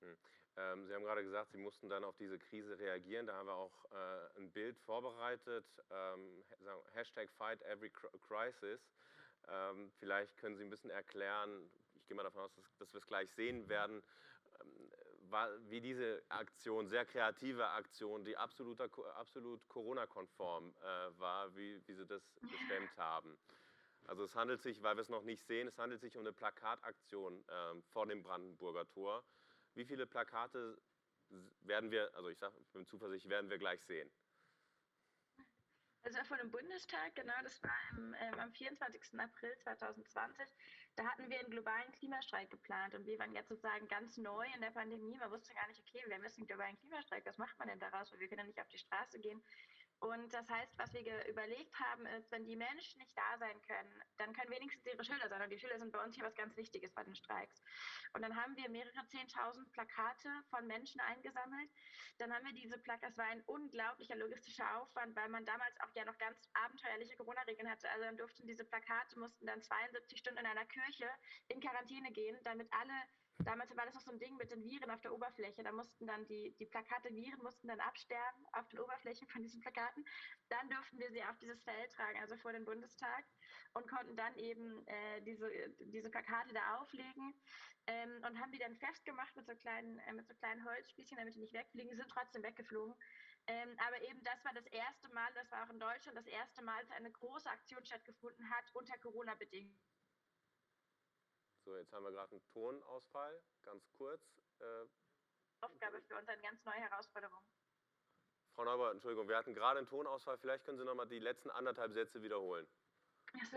Hm. Ähm, Sie haben gerade gesagt, Sie mussten dann auf diese Krise reagieren. Da haben wir auch äh, ein Bild vorbereitet. Ähm, Hashtag Fight Every Crisis. Ähm, vielleicht können Sie ein bisschen erklären, ich gehe mal davon aus, dass, dass wir es gleich sehen werden, ähm, wie diese Aktion, sehr kreative Aktion, die absoluter, absolut Corona-konform äh, war, wie, wie Sie das gestemmt haben. Also es handelt sich, weil wir es noch nicht sehen, es handelt sich um eine Plakataktion äh, vor dem Brandenburger Tor. Wie viele Plakate werden wir, also ich sage, ich bin zuversichtlich, werden wir gleich sehen? Also vor dem Bundestag, genau, das war im, ähm, am 24. April 2020. Da hatten wir einen globalen Klimastreik geplant und wir waren jetzt sozusagen ganz neu in der Pandemie. Man wusste gar nicht, okay, wir müssen einen globalen Klimastreik, was macht man denn daraus? Weil wir können ja nicht auf die Straße gehen. Und das heißt, was wir überlegt haben, ist, wenn die Menschen nicht da sein können, dann können wenigstens ihre Schilder sein. Und die Schilder sind bei uns hier was ganz Wichtiges bei den Streiks. Und dann haben wir mehrere 10.000 Plakate von Menschen eingesammelt. Dann haben wir diese Plakate, das war ein unglaublicher logistischer Aufwand, weil man damals auch ja noch ganz abenteuerliche Corona-Regeln hatte. Also dann durften diese Plakate, mussten dann 72 Stunden in einer Kirche in Quarantäne gehen, damit alle Damals war das noch so ein Ding mit den Viren auf der Oberfläche. Da mussten dann die, die Plakate Viren mussten dann absterben auf den Oberflächen von diesen Plakaten. Dann durften wir sie auf dieses Feld tragen, also vor den Bundestag und konnten dann eben äh, diese, diese Plakate da auflegen ähm, und haben die dann festgemacht mit so kleinen, äh, mit so kleinen Holzspießchen, damit die nicht wegfliegen. Die sind trotzdem weggeflogen. Ähm, aber eben das war das erste Mal, das war auch in Deutschland das erste Mal, dass eine große Aktion stattgefunden hat unter Corona-Bedingungen. So, jetzt haben wir gerade einen Tonausfall, ganz kurz. Äh, Aufgabe für uns eine ganz neue Herausforderung. Frau Neubauer, Entschuldigung, wir hatten gerade einen Tonausfall. Vielleicht können Sie noch mal die letzten anderthalb Sätze wiederholen. Also,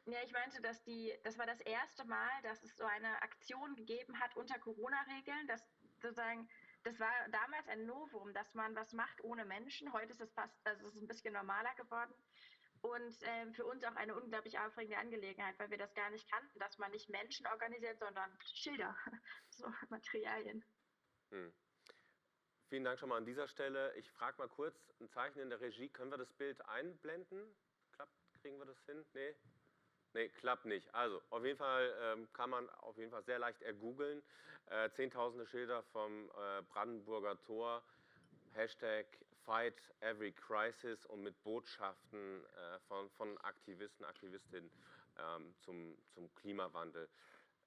ja, ich meinte, dass die, das war das erste Mal, dass es so eine Aktion gegeben hat unter Corona-Regeln, dass sozusagen, das war damals ein Novum, dass man was macht ohne Menschen. Heute ist es fast, also es ist ein bisschen normaler geworden. Und ähm, für uns auch eine unglaublich aufregende Angelegenheit, weil wir das gar nicht kannten, dass man nicht Menschen organisiert, sondern Schilder, so Materialien. Hm. Vielen Dank schon mal an dieser Stelle. Ich frage mal kurz ein Zeichen in der Regie. Können wir das Bild einblenden? Klappt, kriegen wir das hin? Nee? Nee, klappt nicht. Also auf jeden Fall ähm, kann man auf jeden Fall sehr leicht ergoogeln. Äh, Zehntausende Schilder vom äh, Brandenburger Tor, Hashtag Fight Every Crisis und mit Botschaften äh, von, von Aktivisten, Aktivistinnen ähm, zum, zum Klimawandel.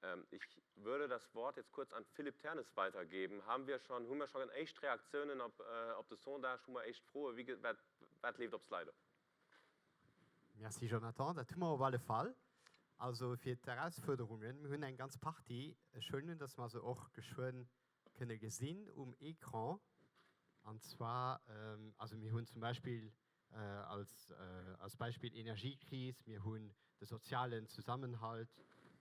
Ähm, ich würde das Wort jetzt kurz an Philipp Ternes weitergeben. Haben wir schon, hu mer schonn éischt Reaktiounen op, op de Sondage? Hu mer éischt Froen? Wéi, wat, wat leeft op Slido? Merci Jonathan, dat hu mer op alle Fall. Also fir d'Erausfuerderungen, mir hunn eng ganz Partie. Ech huelen un, datt mer se och geschwënn kënne gesinn um Ecran. An zwar, also mir hunn zum Beispill als, als Beispill Energiekris, mir hunn de sozialen Zusammenhalt,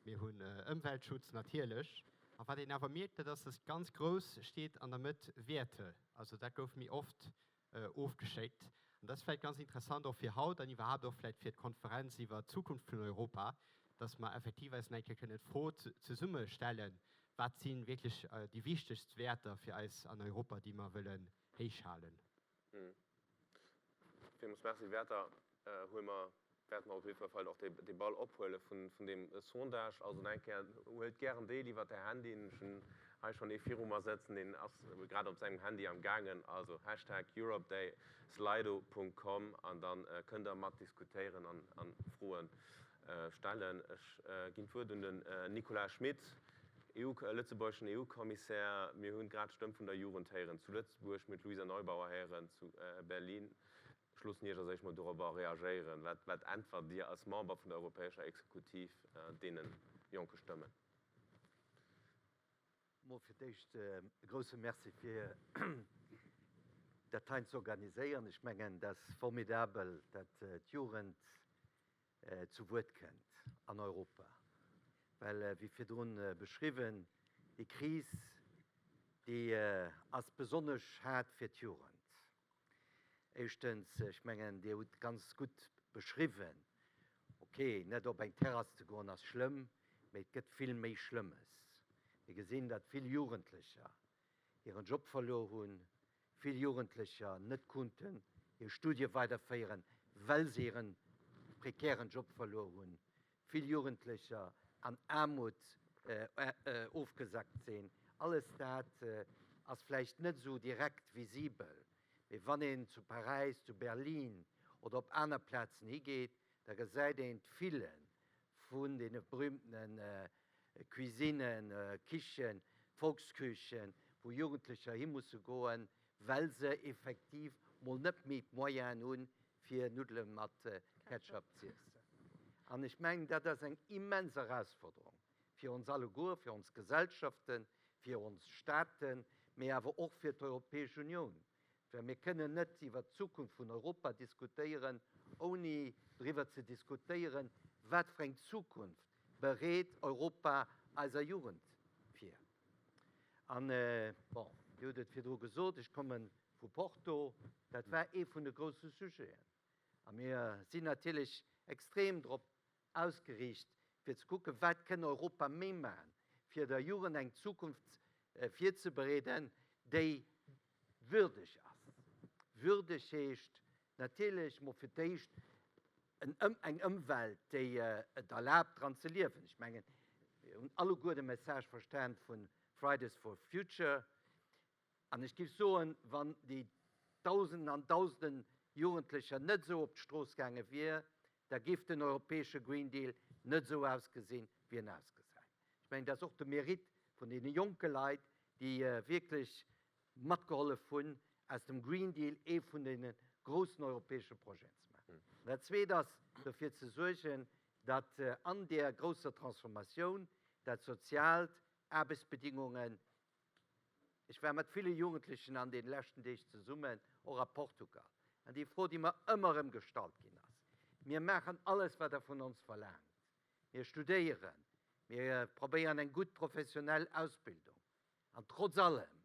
mir hunn Ëmweltschutz natierlech. A wat een awer mierkt, dat ass, dass ganz grouss steet an der Mëtt Wäerte. Also dat gouf méi oft ofgeschéckt. An dat ass vläicht ganz interessant och fir haut an iwwerhaapt och vläicht fir d'Konferenz iwwert d'Zukunft vun Europa, dass mer effektiv eis nach eng Kéier kënnen d'Fro zesumme stellen, Wat si wierklech déi wichtegst Wäerter fir eis an Europa, déi mer wëllen héichhalen? Villmools Merci. Wäerter huele mer, wäerte mer op jiddwer Fall och dee Ball ophuele vun deem Sondage. Also nach eng Kéier, huelt gären deel iwwert Är Handyen. Ech hunn hei schonn ee viru mer sëtzen, deen ass grad op sengem Handy am gaangen. Also Hashtag EuropeDay, slido.com an da kënnt Der mat diskutéieren an Froe stellen. Ech ginn d'Wuert un den Nicolas Schmit, EU, lëtzebuergeschen EU-Kommissär. Mir hunn grad d'Stëmm vun der Jugend héieren zu Lëtzebuerg, mir hunn d'Luisa Neubauer héieren zu Berlin. Ech loossen Iech als éischt mol dorobber reagéieren. Wat, wat äntwert Dir als Member vun der europäescher Exekutiv deene jonke Stëmmen? Mol fir d'éischt e grousse Merci fir dat heien ze organiséieren. Ech mengen, dat ass formidabel, dat d'Jugend zu Wuert kënnt an Europa, well wéi virdrun beschriwwen, déi Kris, déi ass besonnesch haart fir d'Jugend. Éischtens, ech mengen, Dir hutt ganz gutt beschriwwen, okay, net op eng Terrass ze goen ass schlëmm, mee et gëtt vill méi Schlëmmes. Mir gesinn, datt vill Jugendlecher hiren Job verluer hunn, vill Jugendlecher net kunnten hir Studie weiderféieren, well se hiren prekären Job verluer hunn, vill Jugendlecher an Aarmut ofgesackt sinn. Alles dat ass vläicht net esou direkt visibel, mee wann een zu Paräis, zu Berlin oder op aner Plazen higeet, da gesäit een d'File vun deene berühmtene Cuisinen, Kichen, Volksküchen, wou Jugendlecher hi musse goen, well se effektiv mol net méi d'Moyenen hunn, fir Nuddele mat Ketchup z'iessen. An ech mengen, dat ass eng immens Erausforderung fir ons alleguer, fir ons Gesellschaften, fir ons Staaten, mee awer och fir d'Europäesch Unioun. Well mir kënnen net iwwert d'Zukunft vun Europa diskutéieren, ouni driwwer ze diskutéieren, wat fir eng Zukunft bereet Europa eiser Jugend vir. An, bon, Dir hutt et virdru gesot, ech komme vu Porto, dat war ee vun de grousse Sujeten. A mir sinn natierlech extrem drop ausgeriicht, fir ze kucken, wat kënn Europa méi maachen, fir der Jugend eng Zukunft virzebereeden, déi würdeg ass. Würdeg heescht natierlech mol fir d'éischt eng Ëmwelt, déi et erlaabt, dran ze liewen. Ech mengen, mir hunn alleguer de Message verstan vu Fridays for Future. An ech géif soen, wann déi Dausenden an Dausenden Jugendlecher net esou op d'Strooss gaange wier, da géif den europäesche Green Deal net esou ausgesinn, wéi en ausgesäit. Ech mengen, dat ass och de Mérite vun deene jonke Leit, déi wierklech matgehollef hunn, aus dem Green Deal ee vun deene groussen europäesche Projeten ze maachen. An dat Zweet ass, dofir ze suergen, datt an där grousser Transformatioun dat Soziaalt, Aarbechtsbedingungen, Ech war mat ville Jugendlechen an deene leschten Deeg zesummen, och a Portugal, an déi Fro, déi mer ëmmer erëm gestallt ginn ass, Mir maachen alles, wat Der vun ons verlaangt, mir studéieren, mir probéieren eng gutt professionell Ausbildung, an trotz allem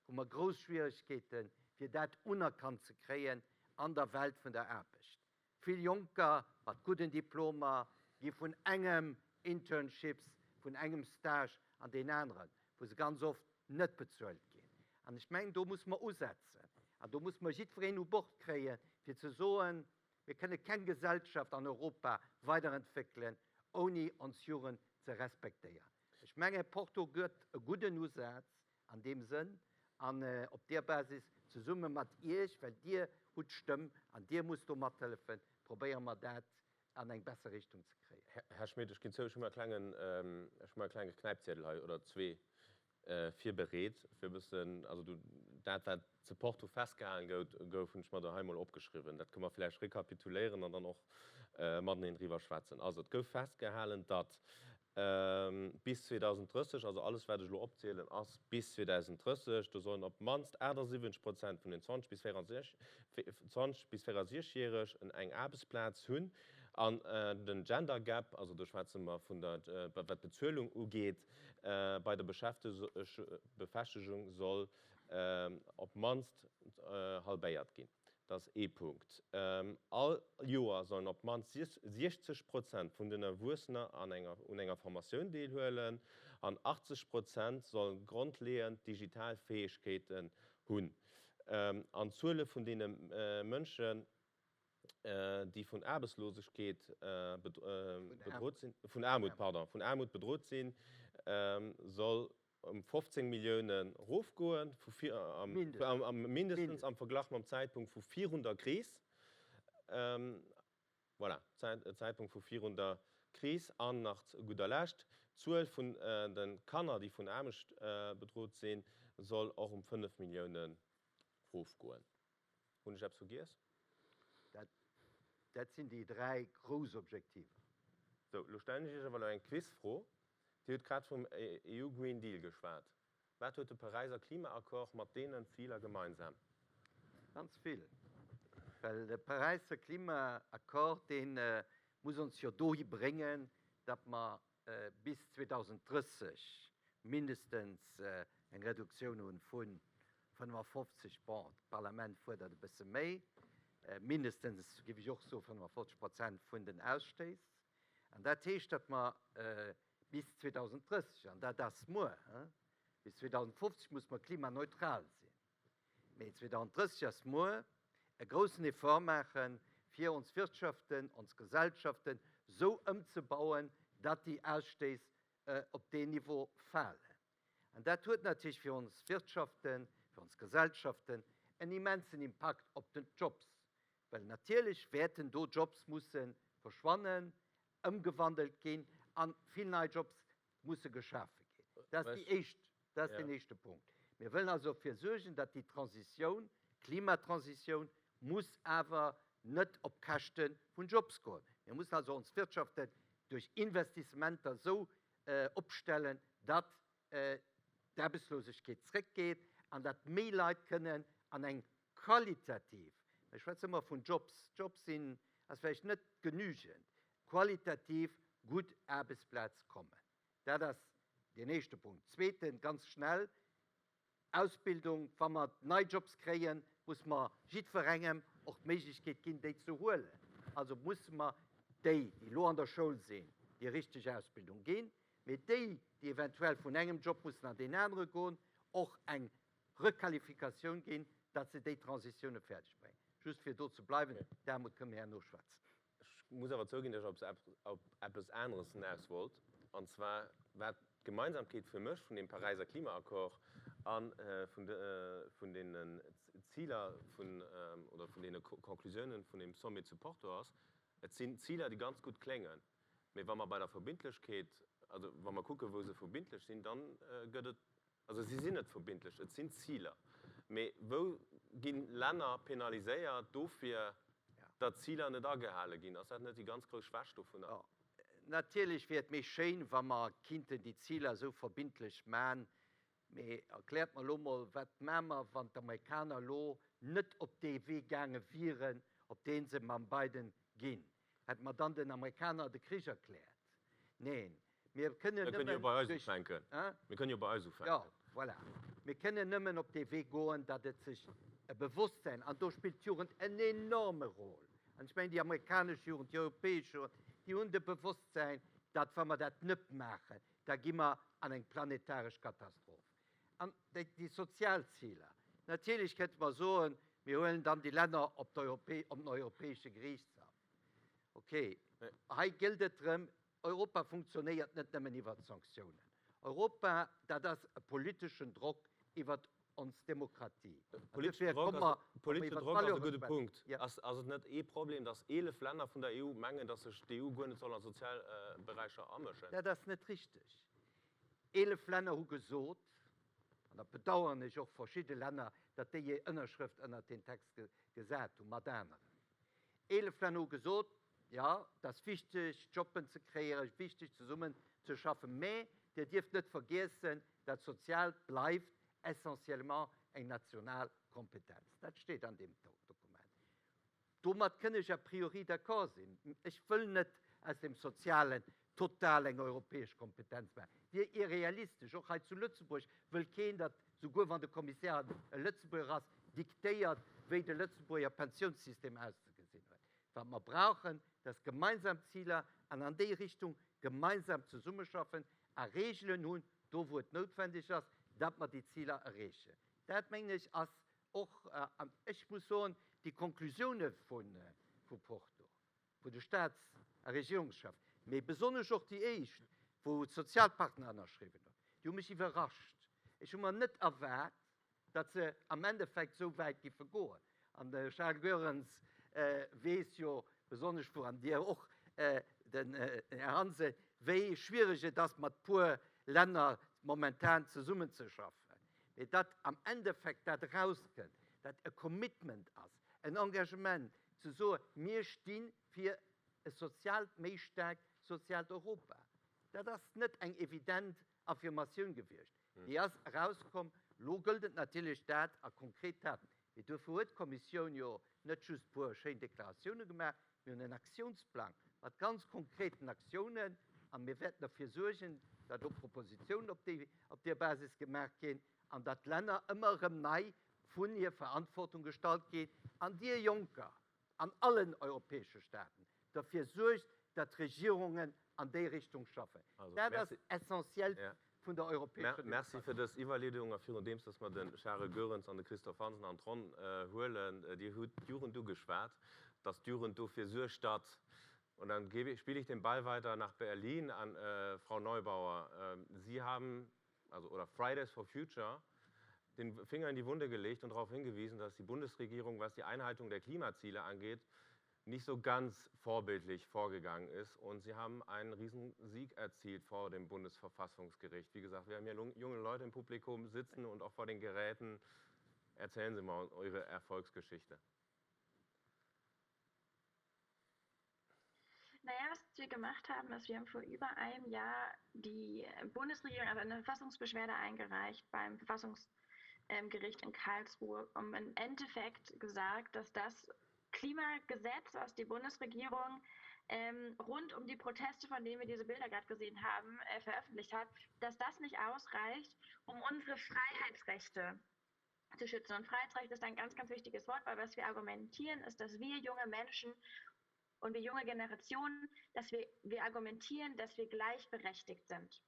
hu mer grouss Schwieregkeeten, fir dat unerkannt ze kréien an der Welt vun der Aarbecht. Vill Jonker mat gudden Diplomer gi vun engem Internships, vun engem Stage an deen aneren, wou se ganz oft net bezuelt ginn. An ech mengen, do muss mer usetzen an do muss mer jiddwereen u Bord kréien, fir ze soen, Mir kënne keng Gesellschaft an Europa weiderentwéckelen, ouni ons Jugend ze respektéieren. Ech mengen, Porto gëtt e gudden Usaz an deem Sënn an op deer Basis, zesumme mat Iech, well Dir hutt d'Stëmm an Dir musst do mathëllefen, probéiere mer dat an eng besser Richtung ze kréien. Här Schmit, ech ginn zou, ech hu mer e klengen, ech hu mer e klenge Knäipziedel hei oder zwee virbereet, fir e bëssen, also do, dat wat zu Porto festgehalen gouf, hunn ech mer do hei emol opgeschriwwen. Dat kënne mer vläicht rekapituléieren an dann och mateneen driwwer schwätzen. Also, et gouf festgehalen, datt bis 2030, also alles wat ech elo opzielen ass bis 2030, do sollen op d'mannst 78 Prozent vun den 20 bis 20 bis 64 Järeg eng Aarbechtsplaz hunn. An den Gender Gap, also do schwätze mer vun der, wat d'Bezuelung ugeet, bei der Befeschtegung soll op d'mannst halbéiert ginn. Dat ass ee Punkt. All Joer sollen op d'mannst 60 Prozent vun den Erwuessener an enger un enger Formatioun deelhuelen an 80 Prozent solle grondleeënd digital Fäegkeeten hunn. An d'Zuele vun deene Mënschen, déi vun Aarbechtslosegkeet bedrot sinn, vun Aarmut, pardon, vun Aarmut bedrot sinn, soll ëm 15 Millioune rofgoen, mindestens am Verglach mam Zäitpunkt vu virun der Kris. Voilà, Zäitpunkt vu virun der Kris. An nach zu gudder Lescht, d'Zuel vun de Kanner, déi vun Aarmucht bedrot sinn, soll och ëm 5 Millioune rofgoen. Hunn ech eppes vergiess? Dat, dat sinn déi dräi grouss Objektiver. Sou, elo stellen ech Iech awer elo eng Quizfro. Dir hutt grad vum EU Green Deal geschwat. Wat huet de Paräiser Klimaaccord mat deenen Ziler gemeinsam? Ganz vill. Well de Paräisser Klimaaccord, dee muss ons jo dohi bréngen, datt mer bis 2030 mindestens eng Reduktioun hu vu 55, bon, d'Parlament fuerdert e bësse méi, mindestens, géif ech och soen, 55 Prozent vun den Ausstéiss. An dat heescht, datt mer bis 2030, an dat ass muer, bis 2050 muss mer klimaneutral sinn, mee 2030 ass muer, e groussen Effort maachen, fir ons Wirtschaften, ons Gesellschaften esou ëmzebauen, datt déi Ausstéiss op deen Niveau falen. An dat huet natierlech fir ons Wirtschaften, fir ons Gesellschaften en immensen Impakt op den d'Jobs, well natierlech wäerten do Jobs musse verschwannen, ëmgewandelt ginn a vill nei Jobs musse geschafe ginn. Dat ass déi éischt, dat ass deen éischte Punkt. Mir wëllen also derfir suergen, datt déi Transitioun, d'Klimatransitioun muss awer net op Käschte vun Jobs goen. Mir mussen also ons Wirtschaften duerch Investissementer esou opstellen, datt d'Aarbechtslosegkeet zréckgeet an datt méi Leit kënnen an eng qualitativ, ech schwätze ëmmer vun Jobs, Jobs sinn, ass vläicht net genügend, qualitativ gutt Aarbechtsplaz kommen. Dat ass deen éischte Punkt. Zweeten, ganz schnell, Ausbildung. Wa mer nei Jobs kréien, muss mer jiddwerengem och d'Méiglechkeet ginn, déi ze huelen. Also musse mer déi, déi elo an der Schoul sinn, déi richteg Ausbildung ginn, mee déi, déi eventuell vun engem Job mussen an deen anere goen, och eng Requalifikatioun ginn, datt se déi Transitioune fäerdeg bréngen. Just fir do ze bleiwen, d'Aarmut kënne mer herno schwätzen. Ech muss awer zouginn, datt ech op eppes aneres hinaus wollt, an zwar wat d'Gemeinsamkeet fir mech vun deem Paräiser Klimaaccord a vun deenen Ziler vun, oder vun deene Conclusiounen vun deem Sommet zu Porto ass. Et sinn Ziler, déi ganz gutt kléngen, mee wa mer bei der Verbindlechkeet, also wa mer kucken, wou se verbindlech sinn, dann gëtt et, also si sinn net verbindlech, et sinn Ziler, mee wou gi Länner penaliséiert dofir, datt Ziler net agehale ginn? Ass dat net déi ganz grouss Schwächt dovunner? Jo, natierlech wier et méi schéin, wa mer kinnten déi Ziler esou verbindlech man, Mee erkläert mer elo mol, wat maa mer, wann d'Amerikaner elo net op dee Wee gaange wieren, op dee se mam Biden ginn? Hätte mer dann den Amerikaner de Krich erkläert? Neen, mir kënnen nëmmen duerch. Mir kënnen jo bei eis ufänken. Jo, voilà. Mir kënnen nëmmen op dee Wee goen, datt et sech e Bewosstsäin, an do spillt d'Jugend en enorme Rôle. An ech mengen, déi amerikanesch Jugend, déi europäesch Jugend, déi hunn de Bewosstsäin, datt wa mer dat net maachen, da gi mer an eng planetaresch Katastroph. An déi sozial Ziler, natierlech kënnte mer soen, mir huelen dann déi Länner op den Europäesche Geriichtshaff. Okay, hei gëllt et drëm, Europa funktionéiert net nëmmen iwwert Sanktiounen. Europa, dat ass e politeschen Drock iwwert ons Demokratie. An dofir komme mer, wa mer iwwert d'Valeure schwätzen. Ass et net ee Problem, datt 11 Länner vun der EU mengen, datt sech d'EU guer net soll a sozial Beräicher amëschen? Dat ass net richteg. 11 Länner hu gesot, an dat bedauern ech och verschidde Länner, datt déi hir Ënnerschrëft ënnert deen Text gesat hu mat aneren, 11 Länner hu gesot, jo, et ass wichteg Jobben ze kreéieren, wichteg zesummen ze schaffen, mä Dir dierft net vergiessen, dat Soziaalt bleift essentiellement eng national Kompetenz. Dat steet an deem Dokument. Domat kënn ech a priori d'accord sinn. Ech wëll net aus dem Sozialen total eng europäesch Kompetenz maachen. Wier irrealistesch. Och hei zu Lëtzebuerg wëll keen, datt, souguer wann de Kommissär e Lëtzebuerger ass, diktéiert, wéi de Lëtzebuerger Pensiounssystem auszegesinn huet. Wat mer brauchen, dat ass gemeinsam Ziler an an déi Richtung gemeinsam zesummeschaffen a Reegelen hunn, do wou et noutwendeg ass, datt mer déi Ziler erreechen. Dat, mengen ech, ass och, an ech muss soen, déi Konklusioune vu Porto, vun de Staats a Regierungscheffen, mee besonnesch och déi éischt, wou d'Sozialpartner ënnerschriwwen hunn, déi hu mech iwwerrascht. Ech hu mer net erwaart, datt se am Endeffekt esou wäit giffe goen. An de Charles Goerens weess jo besonnesch, wou, an Dir och, den Här Hansen, wéi schwiereg et ass, mat puer Länner momentan zesummenzeschaffen. Mee datt am Endeffekt dat erauskënnt, datt e Commitment ass, en Engagement, ze soen, mir sti fir e soziaalt, méi staarkt soziaalt Europa, dat ass net eng evident Affirmatioun gewiescht. Déi ass erauskomm. Elo gëllt et natierlech, dat a konkret Taten. Mee duerfir huet d'Kommissioun jo net just e puer schéin Deklaratioune gemaach, mir hunn en Aktiounsplang mat ganz konkreten Aktiounen a mir wäerten derfir suergen, datt och Propositionen op déi, op där Basis gemaach ginn an datt d'Länner ëmmer erëm nei vun hir Verantwortung gestallt ginn an Dir Jonker an allen europäesche Staaten derfir suergt, datt d'Regierungen an déi Richtung schaffen. Dat ass essentiell vun der europäescher Demokratie. Merci fir dës Iwwerleedung. A virun deems, datt mer de Charel Goerens an de Christophe Hansen an d'Ronn huelen, Dir hutt d'Jugend ugeschwat, datt d'Jugend dofir suergt, datt, und dann spiele ich den Ball weiter nach Berlin an Frau Neubauer, Sie haben, also oder Fridays for Future, den Finger in die Wunde gelegt und darauf hingewiesen, dass die Bundesregierung, was die Einhaltung der Klimaziele angeht, nicht so ganz vorbildlich vorgegangen ist. Und sie haben einen Riesensieg erzielt vor dem Bundesverfassungsgericht. Wie gesagt, wir haben hier junge Leute im Publikum sitzen und auch vor den Geräten. Erzählen Sie mal eure Erfolgsgeschichte. Naja, was wir gemacht haben, ist, wir haben vor über einem Jahr die Bundesregierung, also eine Verfassungsbeschwerde eingereicht beim Verfassungsgericht in Karlsruhe, um im Endeffekt gesagt, dass das Klimagesetz, was die Bundesregierung ähm, rund um die Proteste, von denen wir diese Bilder gerade gesehen haben, äh, veröffentlicht hat, dass das nicht ausreicht, um unsere Freiheitsrechte zu schützen. Und Freiheitsrecht ist ein ganz, ganz wichtiges Wort, weil was wir argumentieren, ist, dass wir junge Menschen und wir junge Generationen, dass wir, wir argumentieren, dass wir gleichberechtigt sind.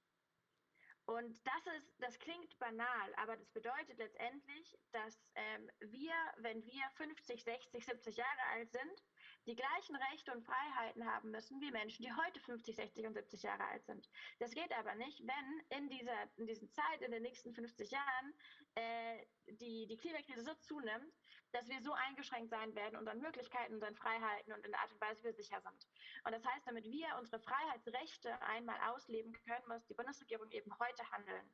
Und das ist, das klingt banal, aber das bedeutet letztendlich, dass ähm, wir, wenn wir 50, 60, 70 Jahre alt sind, die gleichen Rechte und Freiheiten haben müssen wie Menschen, die heute 50, 60 und 70 Jahre alt sind. Das geht aber nicht, wenn in dieser, in dieser Zeit, in den nächsten 50 Jahren, äh, die, die Klimakrise so zunimmt, dass wir so eingeschränkt sein werden, unseren Möglichkeiten, unseren Freiheiten und in der Art und Weise, wie wir sicher sind. Und das heißt, damit wir unsere Freiheitsrechte einmal ausleben können, muss die Bundesregierung eben heute handeln.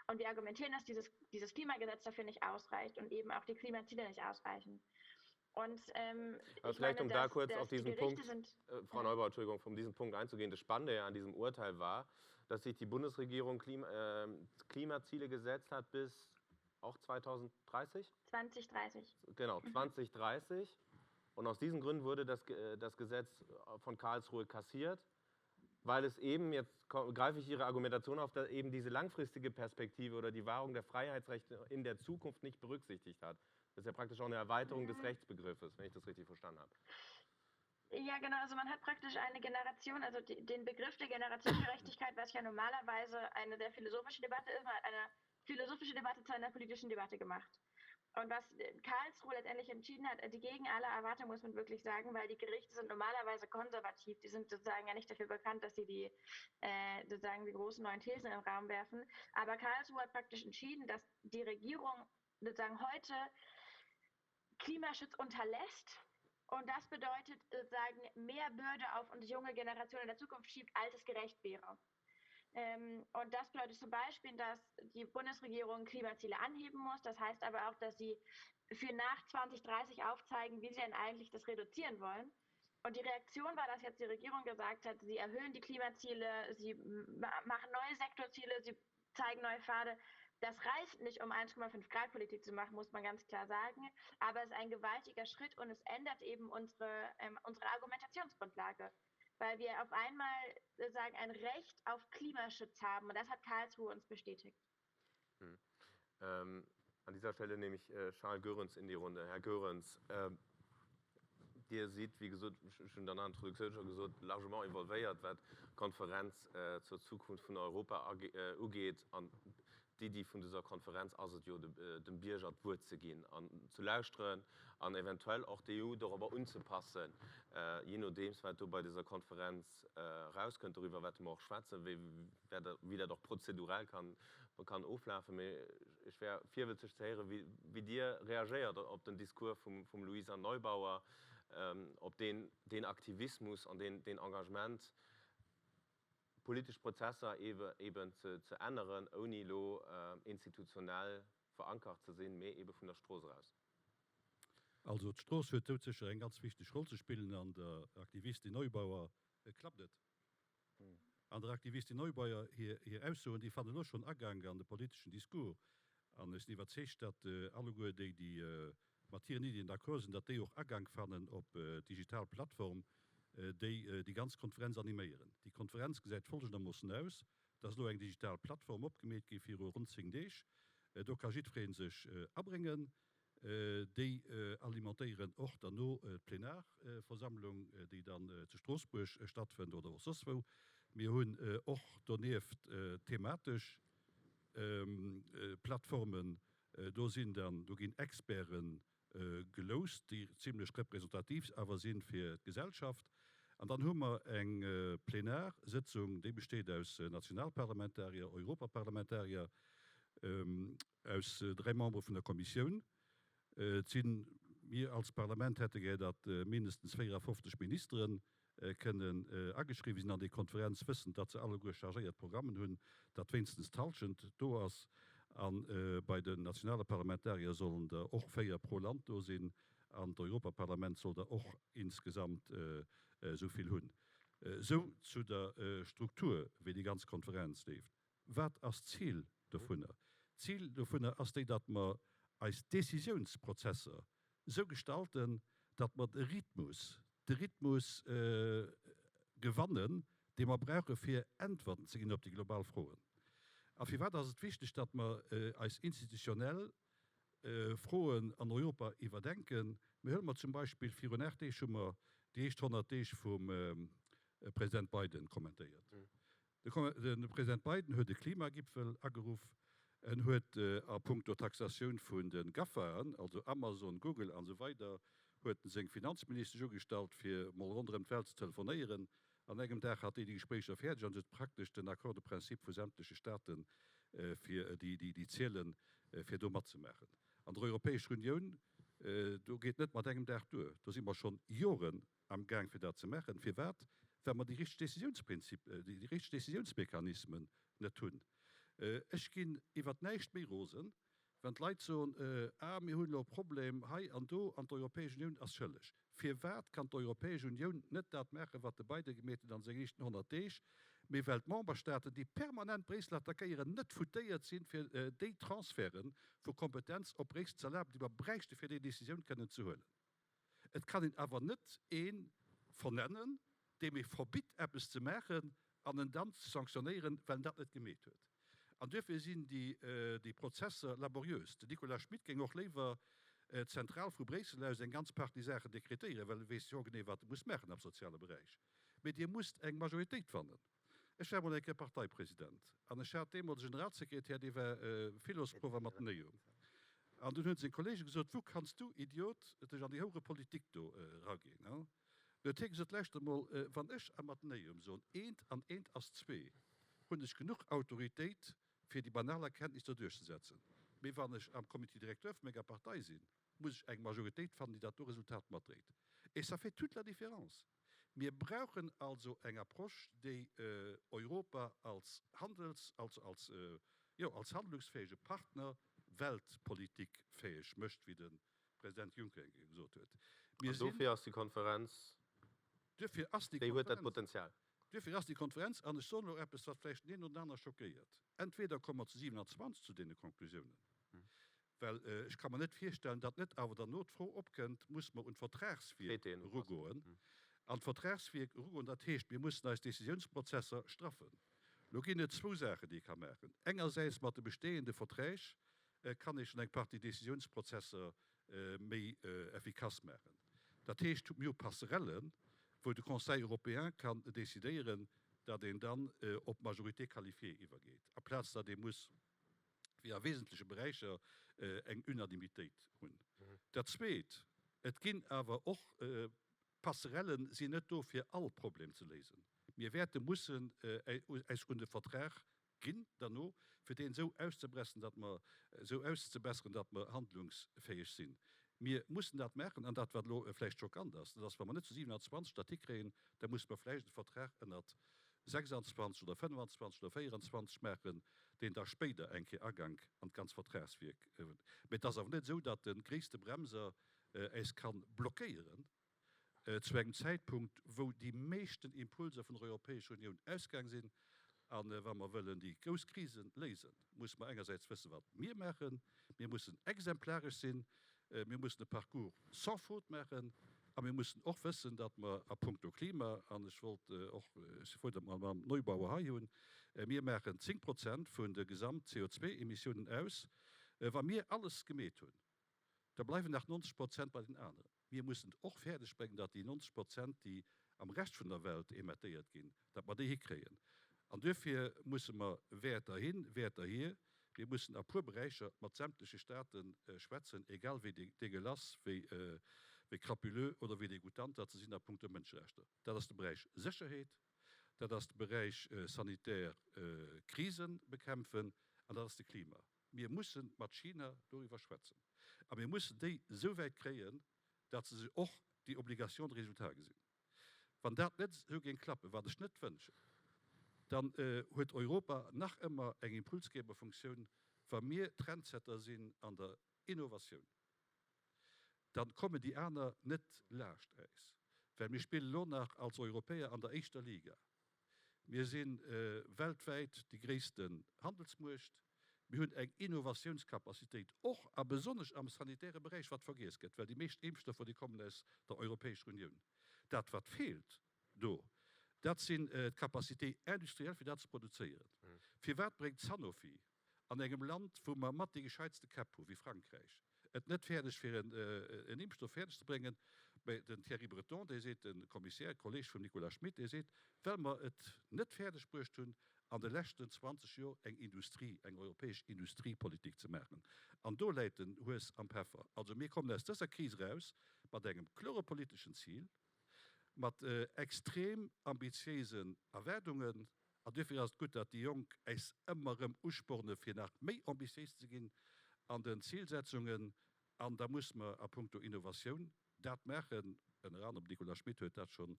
Und wir argumentieren, dass dieses, dieses Klimagesetz dafür nicht ausreicht und eben auch die Klimaziele nicht ausreichen. Und ähm, vielleicht meine, um da dass, kurz dass auf diesen Punkt, sind, äh, Frau Neubauer, Entschuldigung, um diesen Punkt einzugehen, das Spannende ja an diesem Urteil war, dass sich die Bundesregierung Klima, äh, Klimaziele gesetzt hat bis auch 2030? 2030. Genau, 2030. Und aus diesen Gründen wurde das, äh, das Gesetz äh, von Karlsruhe kassiert, weil es eben, jetzt greife ich Ihre Argumentation auf, dass eben diese langfristige Perspektive oder die Wahrung der Freiheitsrechte in der Zukunft nicht berücksichtigt hat. Das ist ja praktisch auch eine Erweiterung des mhm. Rechtsbegriffes, wenn ich das richtig verstanden habe. Ja, genau. Also man hat praktisch eine Generation, also die, den Begriff der Generationengerechtigkeit, was ja normalerweise eine sehr philosophische Debatte ist, man hat eine philosophische Debatte zu einer politischen Debatte gemacht. Und was Karlsruhe letztendlich entschieden hat, entgegen aller Erwartung, muss man wirklich sagen, weil die Gerichte sind normalerweise konservativ, die sind sozusagen ja nicht dafür bekannt, dass sie die, äh, sozusagen die großen neuen Thesen in den Raum werfen. Aber Karlsruhe hat praktisch entschieden, dass die Regierung sozusagen heute Klimaschutz unterlässt. Und das bedeutet sozusagen mehr Bürde auf unsere junge Generation in der Zukunft schiebt, als es gerecht wäre. Ähm, und das bedeutet zum Beispiel, dass die Bundesregierung Klimaziele anheben muss. Das heißt aber auch, dass sie für nach 2030 aufzeigen, wie sie denn eigentlich das reduzieren wollen. Und die Reaktion war, dass jetzt die Regierung gesagt hat, sie erhöhen die Klimaziele, sie machen neue Sektorziele, sie zeigen neue Pfade. Das reicht nicht, um 1,5 Grad Politik zu machen, muss man ganz klar sagen. Aber es ist ein gewaltiger Schritt und es ändert eben unsere, ähm, unsere Argumentationsgrundlage, weil wir auf einmal sozusagen ein Recht auf Klimaschutz haben. Und das hat Karlsruhe uns bestätigt. Hm. Ähm, an dieser Stelle nehme ich äh, Charles Goerens in die Runde. Här Goerens, äh, Dir sidd, wéi gesot, ech hunn et an der Introduktioun scho gesot, largement involvéiert, wat d'Konferenz zur Zukunft vun Europa ugeet. An d'Iddi vun dëser Konferenz ass et jo, dem Bierger d'Wuert ze ginn an ze lauschteren an eventuell och d'EU dorobber unzepassen, jee nodeems wat do bei dëser Konferenz erauskënnt. Doriwwer wäerte mer och schwätzen, wéi dat och prozedurell kann oflafen. Mee ech wär virwëtzeg ze héieren, wéi Dir reagéiert op den Discours vum Luisa Neubauer, op deen Aktivismus an deen Engagement, politesch Prozesser eeben ze änneren, ouni elo institutionell verankert ze sinn, mee eebe vun der Strooss eraus. Also d'Strooss huet doudsécher eng ganz wichteg Roll ze spillen an der Aktivistin Neubauer klappt et. An der Aktivistin Neubauer hir Aussoen, déi fannen elo schonn Agank an de politeschen Discours. An ech sinn iwwerzeegt, datt alleguer déi, déi mat hiren Iddien d'accord sinn, datt déi och Agank fannen op d'digital Plattform, déi déi ganz Konferenz animéieren. Déi Konferenz gesäit folgendermoossen aus, Et ass elo eng digital Plattform opgemeet gi viru ronn 10 Deeg. Do ka jiddweree sech abréngen. Déi alimentéieren och derno d'Plenarversammlung, déi dann zu Stroossbuerg stattfënnt oder och soss wou. Mir hunn och donieft thematesch Plattformen. Do sinn dann, do ginn Experten geloust, déi zimlech representativ awer si fir d'Gesellschaft. An dann hu mer eng Plenarsëtzung, déi besteet aus Nationalparlamentarier, Europaparlamentarier, Aus 3 Membere vun der Kommissioun. Et sinn, mir als Parlament hätte gär, datt mindestens 54 Ministere kënnen ageschriwwen sinn an déi Konferenz, wëssend, datt se alleguer chargéiert Programmen hunn, datt wéinstens d'Halschent do ass. A bei den nationale Parlamentarier sollen der och 4 pro Land do sinn an d'Europaparlament soll der och insgesamt esou vill hunn. Esou zu der Struktur, wéi déi ganz Konferenz leeft. Wat ass d'Zil dovunner? D'Zil dovunner ass déi, datt mer eis Décisiounsprozesser esou gestalten, datt mer de Rhythmus, de Rhythmus gewannen, dee mer brauche fir Äntwerten ze ginn op déi global Froen. A firwat ass et wichteg, datt mer eis institutionell Froen an Europa iwwerdenken? Mir huele mer zum Beispill, virun 8 Deeg hu mer déi éischt 100 Deeg vum President Biden kommentéiert. De President Biden huet e Klimagipfel ageruff. En huet a punkto Taxatioun vun de GAFAen, also Amazon, Google an esou weider, huet en seng Finanzministesch ugestallt, fir mol ronderëm d'Welt ze telefonéieren. An engem Dag hat déi déi Gespréicher fäerdeg an huet praktesch den Accord de principe vu sämtleche Staaten, fir déi zielen, fir do matzemaachen. An der Europäescher Unioun, do geet net mat engem Dag duer, do si mer schonn Joren am Gaang fir dat ze maachen. Firwat? Well mer déi richteg Décisiounsprinzip, déi richteg Décisiounsmechanismen net hunn. Ech ginn iwwert näischt méi rosen, wann d'Leit soen, Ah, mir hunn elo e Problem hei an do an d'Europäesch Unioun ass schëlleg. Firwat kann d'Europäesch Unioun net dat maachen, wat de Biden gemeet huet an sengen éischten 100 Deeg, mee well d'Memberstaaten, déi permanent Bréissel attackéieren, net foutéiert sinn, fir déi Transferte vu Kompetenz op Bréissel ze erlaben, déi mer bräichte fir déi Décisioun kënnen ze huelen? Et kann een awer net ee vernennen, deem ee verbitt eppes ze maachen an en dann ze sanktionéieren, well en dat net gemeet huet. An duerfir sinn déi Prozesser laboriös. Den Nicolas Schmit géing och léiwer. zentral vu Bréissel aus eng ganz Partie Saachen dekretéieren, well e weess jo genee, wat e muss maachen am soziale Beräich. Mee Dir musst eng Majoritéit fannen. Ech war mol eng Kéier Parteipresident an ech hat deemools e Generalsekretär, dee war Philosprof am Atheneum. An dunn hunn seng Kollege gesot, Wou kanns du, Idiot, dech an déi houere Politik do eraginn? Du huet hie gesot, Lauschter mol, wann ech am Atheneum soen, eent an eent ass zwee, hunn ech genuch Autoritéit, fir déi banal Erkenntnis do duerchzesetzen. Mee wann ech am Comité directeur vu menger Partei sinn, muss ech eng Majoritéit fannen, déi dat do Resultat matdréit. Et ça fait toute la différence. Mir brauchen also eng Approche, déi Europa als Handels-, also als, jo, als handlungsfäege Partner weltpolitikfäeg mécht, wéi de President Juncker eng Kéier gesot huet. Mir sinn. An dofir ass déi Konferenz, Duerfir ass déi déi huet dat Potenzial. Duerfir ass déi Konferenz, an ech soen elo eppes, wat vläicht den een oder den anere schockéiert, Entweder komme mer zu 27 zu deene Konklusiounen, Well ech ka mer net virstellen, datt net awer derno d'Fro opkënnt, Musse mer un d'Vertragswierk erugoen? An d'Vertragswierk erugoen, dat heescht, mir mussen eis Décisiounsprozesser straffen. Lo ginn et zwou Saachen, déi ee ka maachen. Engersäits, mat de bestehende Verträg kann ee schonn eng Partie Décisiounsprozesser méi effikass maachen. Dat heescht, mir hu Passerellen, wou de Conseil européen kann décidéieren, datt een dann op d'Majorité qualifiée iwwergeet, aplaz datt ee muss wéi a wesentleche Beräicher eng Unanimitéit hunn. Dat Zweet, et ginn awer och, Passerellen sinn net do fir all Problem ze léisen. Mir wäerte mussen äis un de Vertrag ginn derno, fir deen esou auszebressen, datt mer, esou auszebesseren, datt mer handlungsfäeg sinn. Mir mussen dat maachen. An dat, wat elo vläicht schockant ass, dat ass, wa mer net zu 27 dat hikréien, da musse mer vläicht e Vertrag ënnert 26 oder 25 oder 24 maachen, deen da spéider eng Kéier Agank an d'ganz Vertragswierk huet. Mä et ass awer net esou, datt de gréisste Bremser äis ka blockéieren zu engem Zäitpunkt, wou déi meeschten Impulser vun der Europäescher Unioun ausgaang sinn. A wa mer wëllen déi grouss Krisen léisen, musse mer engersäits wëssen, wat mir maachen. Mir mussen exemplaresch sinn. Mir mussen e Parcours sans faute maachen a mir mussen och wëssen, datt mer a puncto Klima, an ech wollt och, ech si frou, datt mer d'Madame Neubauer hei hunn, mir maachen 10 Prozent vun de Gesamt-CO2-Emissiounen aus. Wa mir alles gemeet hunn, da bleiwen nach 90 Prozent bei den aneren. Mir mussen et och fäerdeg bréngen, datt déi 90 Prozent, déi am Rescht vun der Welt emettéiert ginn, datt mer déi hikréien. An duerfir musse mer Wäerter hin, Wäerter hier. Mir mussen a puer Beräicher mat sämtleche State schwätzen, egal wéi dégueulasse, wéi crapuleux oder wéi dégoutant datt se sinn a puncto Mënscherechter. Dat ass de Beräich Sécherheet, dat ass de Beräich sanitär Krisen bekämpfen an dat ass de Klima. Mir musse mat China doriwwer schwätzen a mir mussen déi esou wäit kréien, datt se sech och déi Obligation de résultat gesinn. Wann dat net esou géing klappen, wat ech net wënschen, dann huet Europa nach ëmmer eng Impulsgeberfunktioun, wa mir Trendsetter sinn an der Innovatioun. Dann kommen déi aner net laascht äis, well mir spillen elo nach als Europäer an der éischter Liga. Mir si weltwäit déi gréissten Handelsmuecht. Mir hunn eng Innovatiounscapacitéit, och a besonnesch am sanitäre Beräich, wat vergiess gëtt, well déi meescht Impfstoffer, déi kommen aus der Europäescher Unioun. Dat, wat feelt do, dat sinn d'Capacités industrielles, fir dat ze produzéieren. Firwat bréngt Sanofi an engem Land, wou mer mat déi gescheitste Käpp hu wéi Frankräich, et net fäerdeg fir en Impfstoff fäerdeg ze bréngen, mä den Thierry Breton, dee seet, de Kommissär, Kolleg vum Nicolas Schmit, dee seet, well mer et net fäerdeg bruecht hunn, an de leschten 20 Jor eng Industrie, eng europäesch Industriepolitik ze maachen. An do läit den Hues am Peffer. Also mir kommen aus dëser Kris eraus mat engem klore politeschen Zil, mat extrem ambitiéisen Erwaardungen, An duerfir ass et gutt, datt déi Jonk äis ëmmer erëm usporne fir nach méi ambitiéis ze ginn an den Zilsetzungen. An da musse mer a puncto Innovatioun dat maachen, ënner anerem, Nicolas Schmit huet dat schonn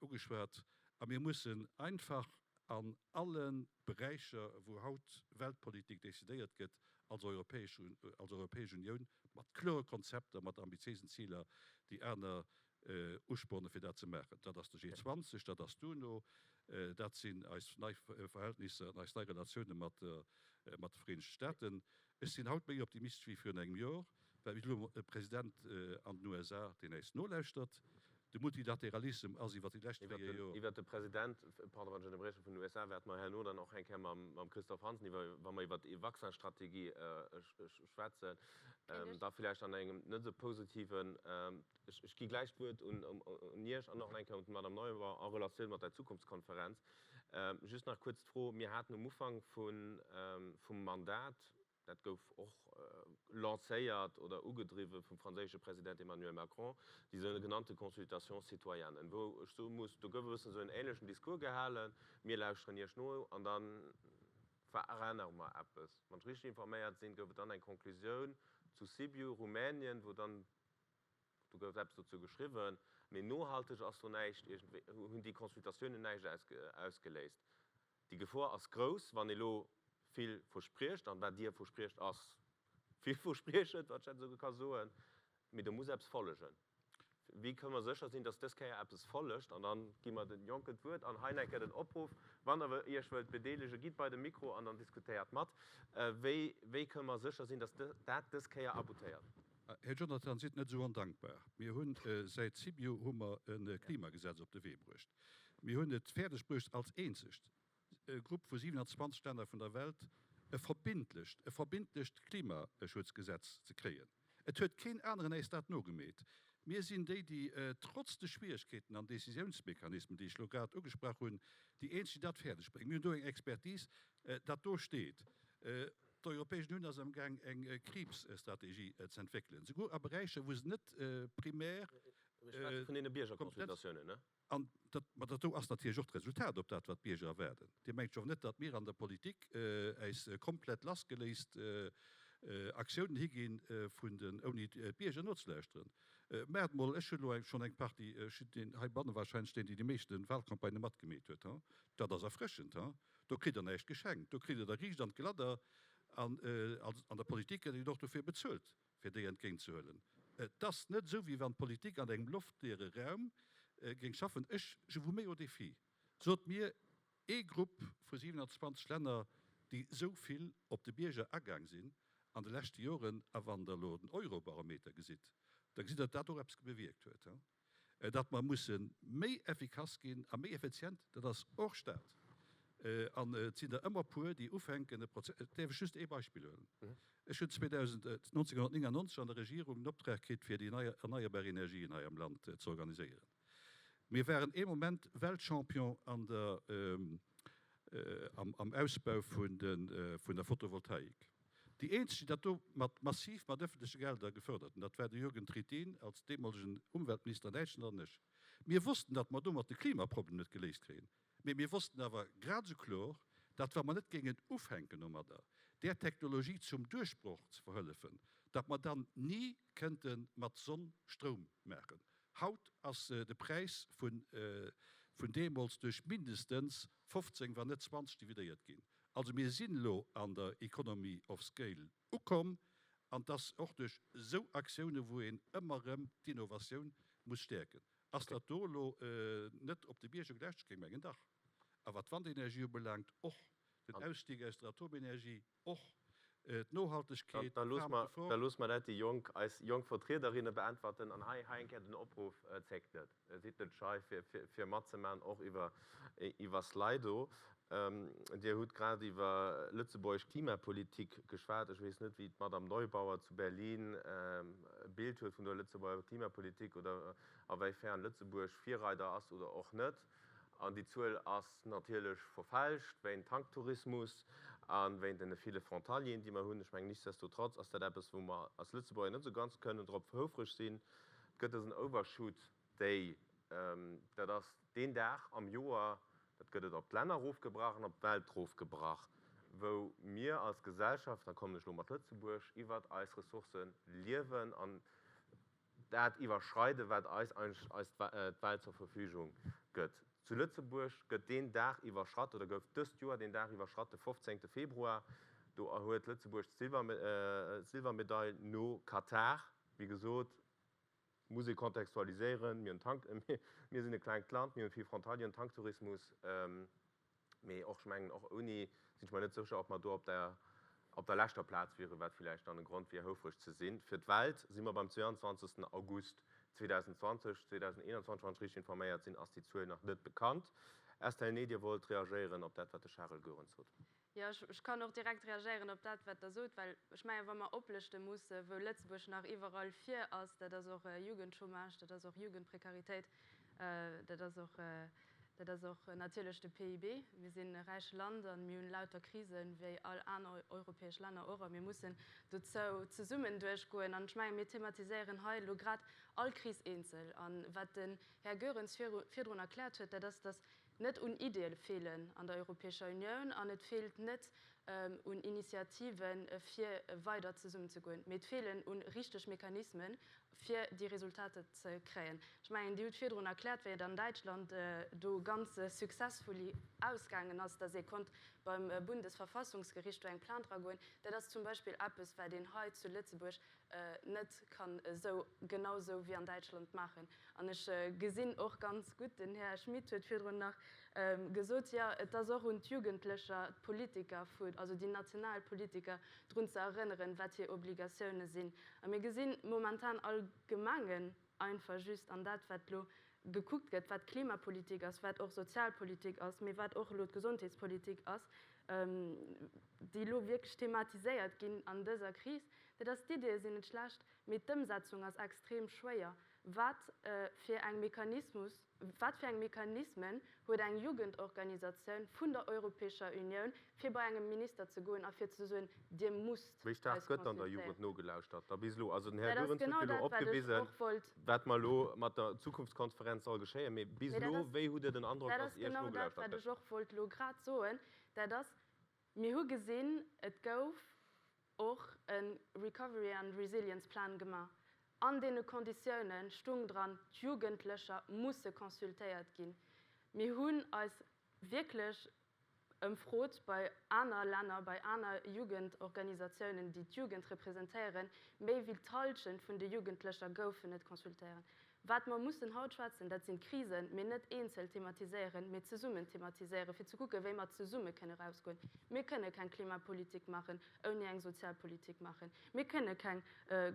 ugeschwat, a mir mussen einfach an alle Beräicher, wou haut Weltpolitik decidéiert gëtt, als Europäesch, als Europäesch Unioun mat klore Konzepter, mat ambitiéisen Ziler déi aner uspornen, fir dat ze maachen. Dat ass de G20, dat ass d'UNO, dat sinn eis nei Verhältnisser an eis nei Relatioune mat de Vereenegte Staaten. Ech sinn haut méi optimistesch wéi virun engem Jor, well mir hu elo e President an den USA, deen äis nolauschtert. De Multilateralissem ass iwwer déi lescht 4 Joer. Iwwert de President, pardon wann ech ënnerbriechen, vun den USA wäerte mer herno dann och eng Kéier mam Christophe Hansen iwwer, wa mer iwwert d'Vaccin-Strategie schwätzen, da villäicht an engem net esou positiven, ech gi gläich d'Wuert un Iech an och eng Kéier un d'Madame Neuber en Relatioun mat der Zukunftskonferenz. Just nach kuerz d'Fro, Mir haten um Ufank vum Mandat, Dat gouf och lancéiert oder ugedriwwe vum franséische President Emmanuel Macron, déi sougenannte Consultation citoyenne, wou ech soe muss, do gouf e bëssen esou en ähnlechen Discours gehalen, Mir lauschteren Iech no an da verännere mer eppes. Wann ech richteg informéiert sinn, gouf et dann eng Conclusioun zu Sibiu, Rumänien, wou dann, do gouf eppes dozou geschriwwen, mee nohalteg ass do näischt, iergendwéi hunn déi Consultatiounen näischt ausgeléist. Déi Gefor ass grouss, wann ee lo vill verspriecht, an wat Dir verspriecht ass villverspriechend, wann ech dat esou ka soen, mee do muss eppes follegen. Wéi kënne mer sécher sinn, datt dës Kéier eppes follegt? An da gi mer den Jonken d'Wuert. An hei nach eng Kéier den Opruff, Wann Der Iech wëllt bedeelegen, gitt bei de Mikro an dann diskutéiert mat. Wéi, wéi kënne mer sécher sinn, datt dat dës Kéier aboutéiert? Här Jonathan, sidd net esou ondankbar. Mir hunn säit Sibiu hu mer e Klimagesetz op de Wee bruecht. Mir hunn et fäerdeg bruecht, als eenzegt Grupp vu 27 Länner vun der Welt e verbindlecht, e verbindlecht Klimaschutzgesetz ze kréien. Et huet keen aneren äis dat nogemeet. Mir sinn déi, déi trotz de Schwieregkeeten an Décisiounsmechanismen, déi ech elo grad ugesprach hunn, déi eenzeg, déi dat fäerdeg bréngen. Mir hunn do eng Expertise, dat do steet. D'Europäesch Unioun ass amgaang eng Kriibsstrategie ze entwéckelen, souguer a Beräicher, wou se net primär. Mir schwätze vun deene Biergerconsultatiounen, ne? An dat, ma dat do ass natierlech och d'Resultat op dat, wat d'Bierger erwaarden. Dir mengt jo och net, datt mir an der Politik äis komplett lassgeléist Aktiounen higinn vun den, ouni d'Bierger nozelauschteren. Maacht mol, ech hunn elo schonn eng Partie, ech sinn deen heibanne wahrscheinlech deen, deen déi meeschte Wahlcampagnë matgemeet huet, ha? Dat ass erfrëschend, ha? Do kritt Der näischt geschenkt, do kritt Der der riicht an d'Gladder an an der Politik gëtt een och dofir bezuelt, fir déi entgéintzehuelen. Et ass net esou, wéi wann d'Politik an engem loftleere Raum géing schaffen. Ech, je vous mets au défi, sot mir ee Grupp vu 27 Länner, déi esou vill op de Bierger agaang sinn an de leschte Joren. A wann Der elo den Eurobarometer gesitt, da gesitt Der, datt dat och eppes bewierkt huet. Datt mer musse méi effikass ginn a méi effizient, dat ass hors stade. An et sinn der ëmmer puer, déi ufänken e Prozess. Däerf ech just ee Beispill huelen? Ech hunn 1999 an der Regierung den Optrag kritt, fir déi erneierbar Energien hei am Land ze organiséieren. Mir waren ee Moment Weltchampion an der, am Ausbau vun der Photovoltaik. Déi eenzeg, déi dat do mat massiv mat öffentleche Gelder gefördert hunn, dat war de Jürgen Trittin als deemolegen Umweltminister an Däitschland an ech. Mir wossten, datt mer domat de Klimaproblem net geléist kréien, mee mir wossten awer grad esou klor, datt wa mer net géingen ufänken domadder, där Technologie zum Duerchbroch ze verhëllefen, datt mer dann ni kënnte mat Sonn Stroum maachen. Haut ass de Präis vun deemools duerch mindestens 15, wann net 20 dividéiert ginn. Also mir sinn elo an der Economy of Scale ukomm, an et ass och duerch esou Aktiounen, wou een ëmmer erëm d'Innovatioun muss stäerken. Ass dat do elo net op de Bierger gerecht? Ech géing mengen, dach. A wat d'Wandenergie ubelaangt, och den Ausstig aus der Atomenergie, och d'Nohaltegkeet, Da loosse mer dat déi jonk, eis jonk Vertriederinne beäntwerten. An hei, hei eng Kéier den Opruff, Zéckt net, sidd net schei, fir matzemaachen, och iwwer Slido. Dir hutt grad iwwer lëtzebuergesch Klimapolitik geschwat. Ech weess net, wéi d'Madame Neubauer zu Berlin e Bild huet vun der Lëtzebuerger Klimapolitik oder awéifern Lëtzebuerg Virreider ass oder och net. An déi Zuel ass natierlech verfälscht wéint Tanktourismus a wéint deene ville Frontalieren, déi mer hunn. Ech mengen, nichtsdestotrotz ass dat eppes, wou mer als Lëtzebuerger net esou ganz kënnen drop houfreg sinn. Et gëtt dësen Overshoot Day, dat ass deen Dag am Joer, dat gëtt et op d'Länner erofgebrach an op d'Welt erofgebrach, wou mir als Gesellschaft, da kommen ech elo mat Lëtzebuerg, iwwert eis Ressourcë liewen an dat iwwerschreiden, wat eis eigentlech eis d'Welt zur Verfügung gëtt. Zu Lëtzebuerg gëtt deen Dag iwwerschratt oder gouf dëst Joer deen Dag iwwerschratt, de 15. Februar. Do huet Lëtzebuerg d'Silwermedail no Katar. Wéi gesot, muss ee kontextualiséieren, mir hunn Tank, mir sinn e klengt Land, mir hunn vill Frontalieren, Tanktourismus. Mee och, ech mengen, och ouni sinn ech mer net sécher, ob mer do op der, op der leschter Plaz wieren, wat villäicht dann e Grond wier, houfreg ze sinn. Fir d'Welt si mer beim 22. August. 2020. 2021, wann ech richteg informéiert sinn, ass déi Zuel nach net bekannt. Estelle, nee, Dir wollt reagéieren op dat, wat de Charel Goerens sot. Jo, ech kann och direkt reagéieren op dat, wat Der sot, well ech mengen, wa mer oplëschte musse wou Lëtzebuerg nach iwwerall vir ass, dat ass och Jugendchômage, dat ass och Jugendprekaritéit, dat ass och, dat ass och natierlech de PIB. Mir sinn e räiche Land a mir hunn lauter Krisen, wéi all aner europäesch Länner och, a mir mussen dozou zesummen duerchgoen. An ech mengen, mir thematiséieren hei elo grad all Kris eenzel. A wat den Här Goerens virdrun erkläert huet, dat ass, dass net un Ideeë feelen an der Europäescher Unioun an et feelt net un Initiativen, fir weider zesummenzegoen, mee et feelen u richteg Mechanismen, fir déi Resultater ze kréien. Ech mengen, Dir hutt virdrun erkläert, wéi et an Däitschland do ganz successfully ausgaangen ass, dass ee konnt beim Bundesverfassungsgericht do eng Plainte eragoen. Dat ass zum Beispill eppes, wat een hei zu Lëtzebuerg net kann esou, genau esou wéi an Däitschland maachen. An ech gesinn och ganz gutt, den Här Schmit huet virdrun nach gesot, jo, et ass och un d'Jugendlecher, d'Politiker vu, also déi national Politiker drun ze erënneren, wat hir Obligatioune sinn. A mir gesinn momentan all Gemengen einfach just an dat, wat elo gekuckt gëtt, wat Klimapolitik ass, wat och Sozialpolitik ass, mee wat och elo d'Gesondheetspolitik ass, déi elo wierklech thematiséiert ginn an dëser Kris, dat ass, d'Iddie sinn net schlecht, mee d'Ëmsetzung ass extrem schwéier. Wat fir eng Mechanismus, wat fir eng Mechanismen huet eng Jugendorganisatioun vun der Europäescher Unioun, fir bei engem Minister ze goen a fir ze soen, Dir musst Wéi staark eis gëtt dann der consultéieren? Jugend nogelauschtert da bis elo? Also den Här Dat ass Goerens huet genau jo elo dat, wat ech opgewisen, och wollt. wat mer elo mat der Zukunftskonferenz soll geschéien. Mee bis Mee dat elo, ass, wéi hutt Dir den Androck, dat dass ass Iech genau dat, nogelauschtert wat gëtt? ech och wollt elo grad soen. Dat ass, mir hu gesinn, et gouf och e Recovery and Resilience Plan gemaach. An deene Konditioune stung dran, d'Jugendlecher musse consultéiert ginn. Mir hunn eis wierklech ëmfrot bei aner Länner, bei aner Jugendorganisatiounen, déi d'Jugend representéieren. Méi wéi d'Hallschent vun de Jugendlecher goufen net consultéieren. Wat mer mussen haut schwätzen, dat sinn d'Krisen, mee net eenzel thematiséieren, mee zesummen thematiséieren, fir ze kucken, wéi mer zesumme kënne erausgoen. Mir kënne keng Klimapolitik maachen, ouni eng Sozialpolitik maachen. Mir kënne keng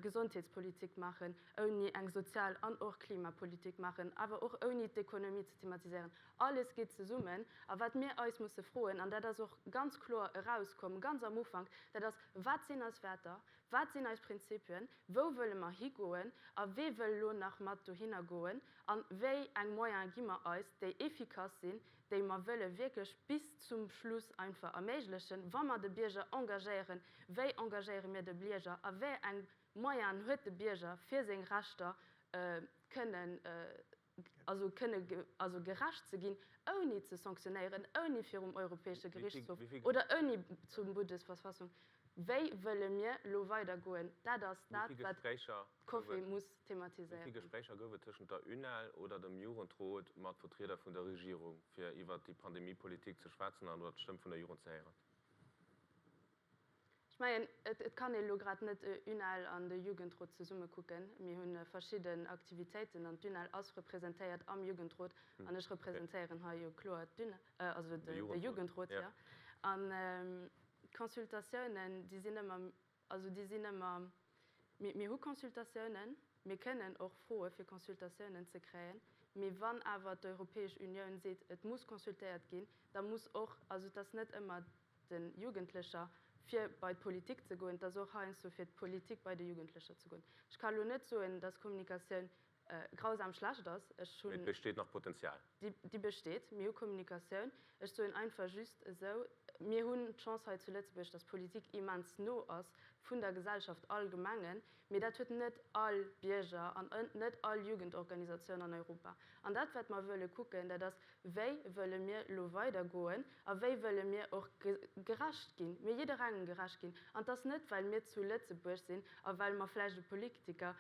Gesondheetspolitik maachen, ouni eng Sozial an och Klimapolitik maachen, awer och ouni d'Ekonomie ze thematiséieren. Alles geet zesummen. A wat mir eis musse froen, an dat ass och ganz kloer erauskomm, ganz am Ufank, dat ass, Wat sinn eis Wäerter? Wat sinn eis Prinzipien? Wou wëlle mer higoen? A wee wëll elo nach mat dohinner goen? A wéi eng Moyene gi mer eis, déi efficace sinn, déi mer wëlle wierklech bis zum Schluss einfach erméiglechen, wa mer de Bierger engagéieren? Wéi engagéiere mir de Bierger? A wéi eng Moyenen huet de Bierger, fir seng Rechter kënnen also kënne also gerecht ze ginn, ouni ze sanktionéieren, ouni virum Europäesche Gerichtshof oder ouni zum Bundesverfassung. Wéi wëlle mir elo weidergoen? Dat ass dat, wat d'Coffe muss thematiséieren. Wéi vill Gespréicher gouf et tëschent der UNEL oder dem Jugendrot mat Vertrieder vun der Regierung, fir iwwert déi Pandemiepolitik ze schwätzen an oder d'Stëmm vun der Jugend ze héieren? Ech mengen, et kann ee elo grad net UNEL an de Jugendrot zesumme kucken. Mir hu verschidden Aktivitéiten an d'UNEL ass representéiert am Jugendrot an ech representéieren hei jo kloer d'UNEL, also de Jugendrot, jo. An d'Consultatiounen, déi sinn ëmmer, also déi sinn ëmmer, mir hu Consultatiounen, mir kënnen och froe fir Consultatiounen ze kréien, mee wann awer d'Europäesch Unioun seet, et muss consultéiert ginn, da muss och, also et ass net ëmmer de Jugendlecher, fir bei d'Politik ze goen, et ass och heiansdo fir d'Politik bei de Jugendlecher ze goen. Ech ka elo net soen, dass Kommunikatioun grausam schlecht ass. Ech hunn. Mee et besteet nach Potenzial. Déi besteet. Mir hu Kommunikatioun. Ech soen einfach just esou, Mir hunn d'Chance hei zu Lëtzebuerg, dass Politik immens no ass vun der Gesellschaft allgemengen. Mee dat huet net all Bierger an net all Jugendorganisatioun an Europa. An dat, wat mer wëlle kucken, dat ass, Wéi wëlle mir elo weidergoen a wéi wëlle mir och gerecht ginn, mir jidderengem gerecht ginn? An 't ass net, well mir zu Lëtzebuerg sinn a well mer vläicht e Politiker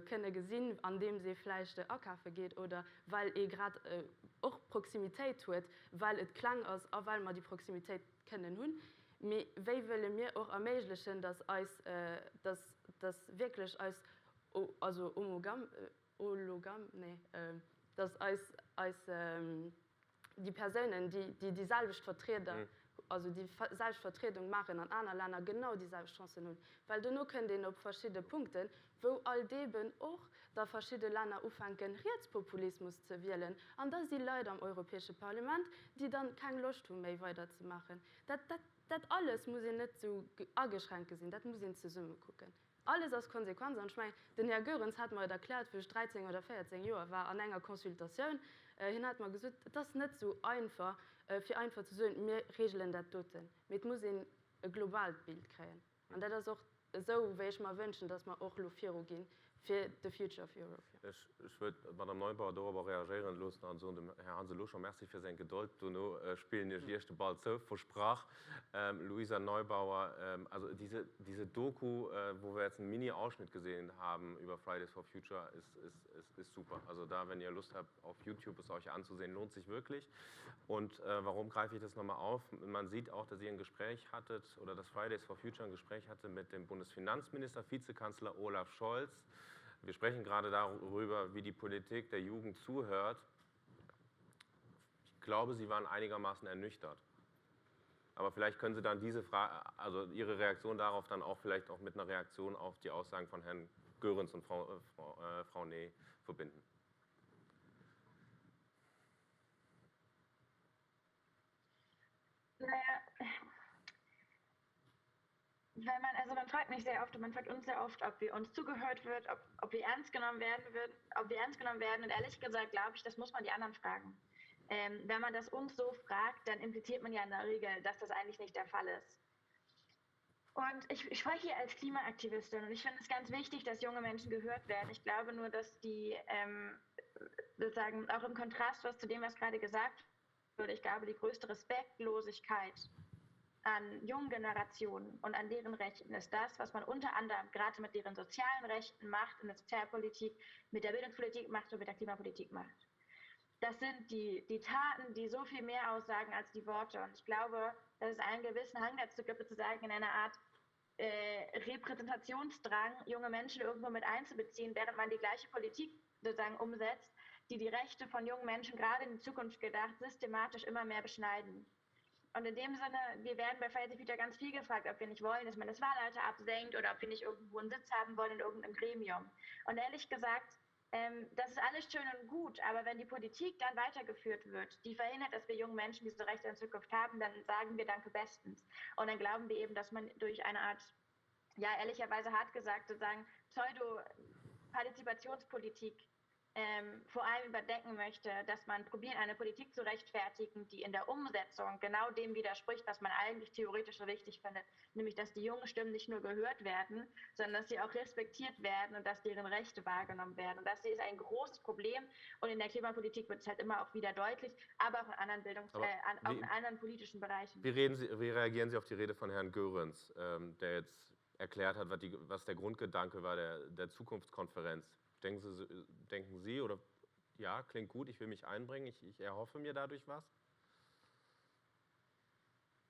kënne gesinn, andeems ee vläicht akafe geet oder well ee grad och Proximitéit huet, well et kleng ass a well mer déi Proximitéit kënnen hunn. Mee wéi wëlle mir och erméiglechen, dass eis, dass, dass wierklech eis, also homogam, hologam, nee, dass eis, eis, déi Persounen, déi, déi déi selwecht Vertrieder. also déi selwecht Vertriedung maachen an aner Länner, genau déi selwecht Chancen hunn. Well dono kënnt een op verschidde Punkten, wou alt eeben och da verschidde Länner ufänken, Rietspopulismus ze wielen, an da si Leit am Europäesche Parlement, déi dann keng Loscht hu méi weiderzemaachen. Dat, dat, dat alles muss een net esou ageschränkt gesinn, dat muss een zesumme kucken. Alles ass Konsequenz. An ech mengen, den Här Goerens hat mer et erkläert, wou ech 13 oder 14 Joer war, an enger Consultatioun. Hien hat mer gesot, et ass net esou einfach, fir einfach ze soen, mir regelen dat doten, mee et muss een e globaalt Bild kréien. An dat ass och esou, wéi ech mer wënschen, dass mer och elo viruginn fir the future of Europe. Ech wëll d'Madame Neubauer dorobber reagéieren loossen an soen dem Här Hans elo scho Merci fir seng Gedold. Dono spillen ech Iech de Ball zou, versprach. Luisa Neubauer, also diese, diese Doku, wo wir jetzt einen Mini-Ausschnitt gesehen haben über Fridays for Future, ist, ist, ist, ist super. Also da, wenn ihr Lust habt, auf YouTube es euch anzusehen, lohnt sich wirklich. Und äh, warum greife ich das nochmal auf? Man sieht auch, dass ihr ein Gespräch hattet oder dass Fridays for Future ein Gespräch hatte mit dem Bundesfinanzminister, Vizekanzler Olaf Scholz. Wir sprechen gerade darüber, wie die Politik der Jugend zuhört. Ich glaube, Sie waren einigermaßen ernüchtert. Aber vielleicht können Sie dann diese Frage, also Ihre Reaktion darauf dann auch vielleicht auch mit einer Reaktion auf die Aussagen von Herrn Görens und Frau, äh, Frau, äh, Frau Ney verbinden. Naja, wenn man, also man fragt mich sehr oft und man fragt uns sehr oft, ob wir uns zugehört wird, ob, ob wir ernst genommen werden wird, ob wir ernst genommen werden. Und ehrlich gesagt glaube ich, das muss man die anderen fragen. Ähm, wenn man das uns so fragt, dann impliziert man ja in der Regel, dass das eigentlich nicht der Fall ist. Und ich, ich spreche hier als Klimaaktivistin und ich finde es ganz wichtig, dass junge Menschen gehört werden. Ich glaube nur, dass die ähm, sozusagen auch im Kontrast was zu dem, was gerade gesagt wurde, ich glaube, die größte Respektlosigkeit an jungen Generationen und an deren Rechten ist das, was man unter anderem gerade mit deren sozialen Rechten macht, in der Sozialpolitik, mit der Bildungspolitik macht und mit der Klimapolitik macht. Das sind die, die Taten, die so viel mehr aussagen als die Worte. Und ich glaube, dass es einen gewissen Hang dazu gibt, sozusagen in einer Art äh, Repräsentationsdrang, junge Menschen irgendwo mit einzubeziehen, während man die gleiche Politik sozusagen umsetzt, die die Rechte von jungen Menschen gerade in die Zukunft gedacht systematisch immer mehr beschneiden. Und in dem Sinne, wir werden bei Fridays for Future ganz viel gefragt, ob wir nicht wollen, dass man das Wahlalter absenkt oder ob wir nicht irgendwo einen Sitz haben wollen in irgendeinem Gremium. Und ehrlich gesagt, ähm, das ist alles schön und gut, aber wenn die Politik dann weitergeführt wird, die verhindert, dass wir jungen Menschen diese Rechte in Zukunft haben, dann sagen wir Danke bestens. Und dann glauben wir eben, dass man durch eine Art, ja ehrlicherweise hart gesagt, sozusagen Pseudo-Partizipationspolitik ähm, vor allem überdenken möchte, dass man probiert, eine Politik zu rechtfertigen, die in der Umsetzung genau dem widerspricht, was man eigentlich theoretisch so wichtig findet, nämlich dass die jungen Stimmen nicht nur gehört werden, sondern dass sie auch respektiert werden und dass deren Rechte wahrgenommen werden. Und das ist ein großes Problem und in der Klimapolitik wird es halt immer auch wieder deutlich, aber auch in anderen, Bildungs aber äh, an, auch in anderen politischen Bereichen. Wie, reden Sie, wie reagieren Sie auf die Rede von Herrn Goerens, ähm, der jetzt erklärt hat, was, die, was der Grundgedanke war der, der Zukunftskonferenz? Denken Sie, denken Sie oder ja, klingt gut, ich will mich einbringen, ich, ich erhoffe mir dadurch was?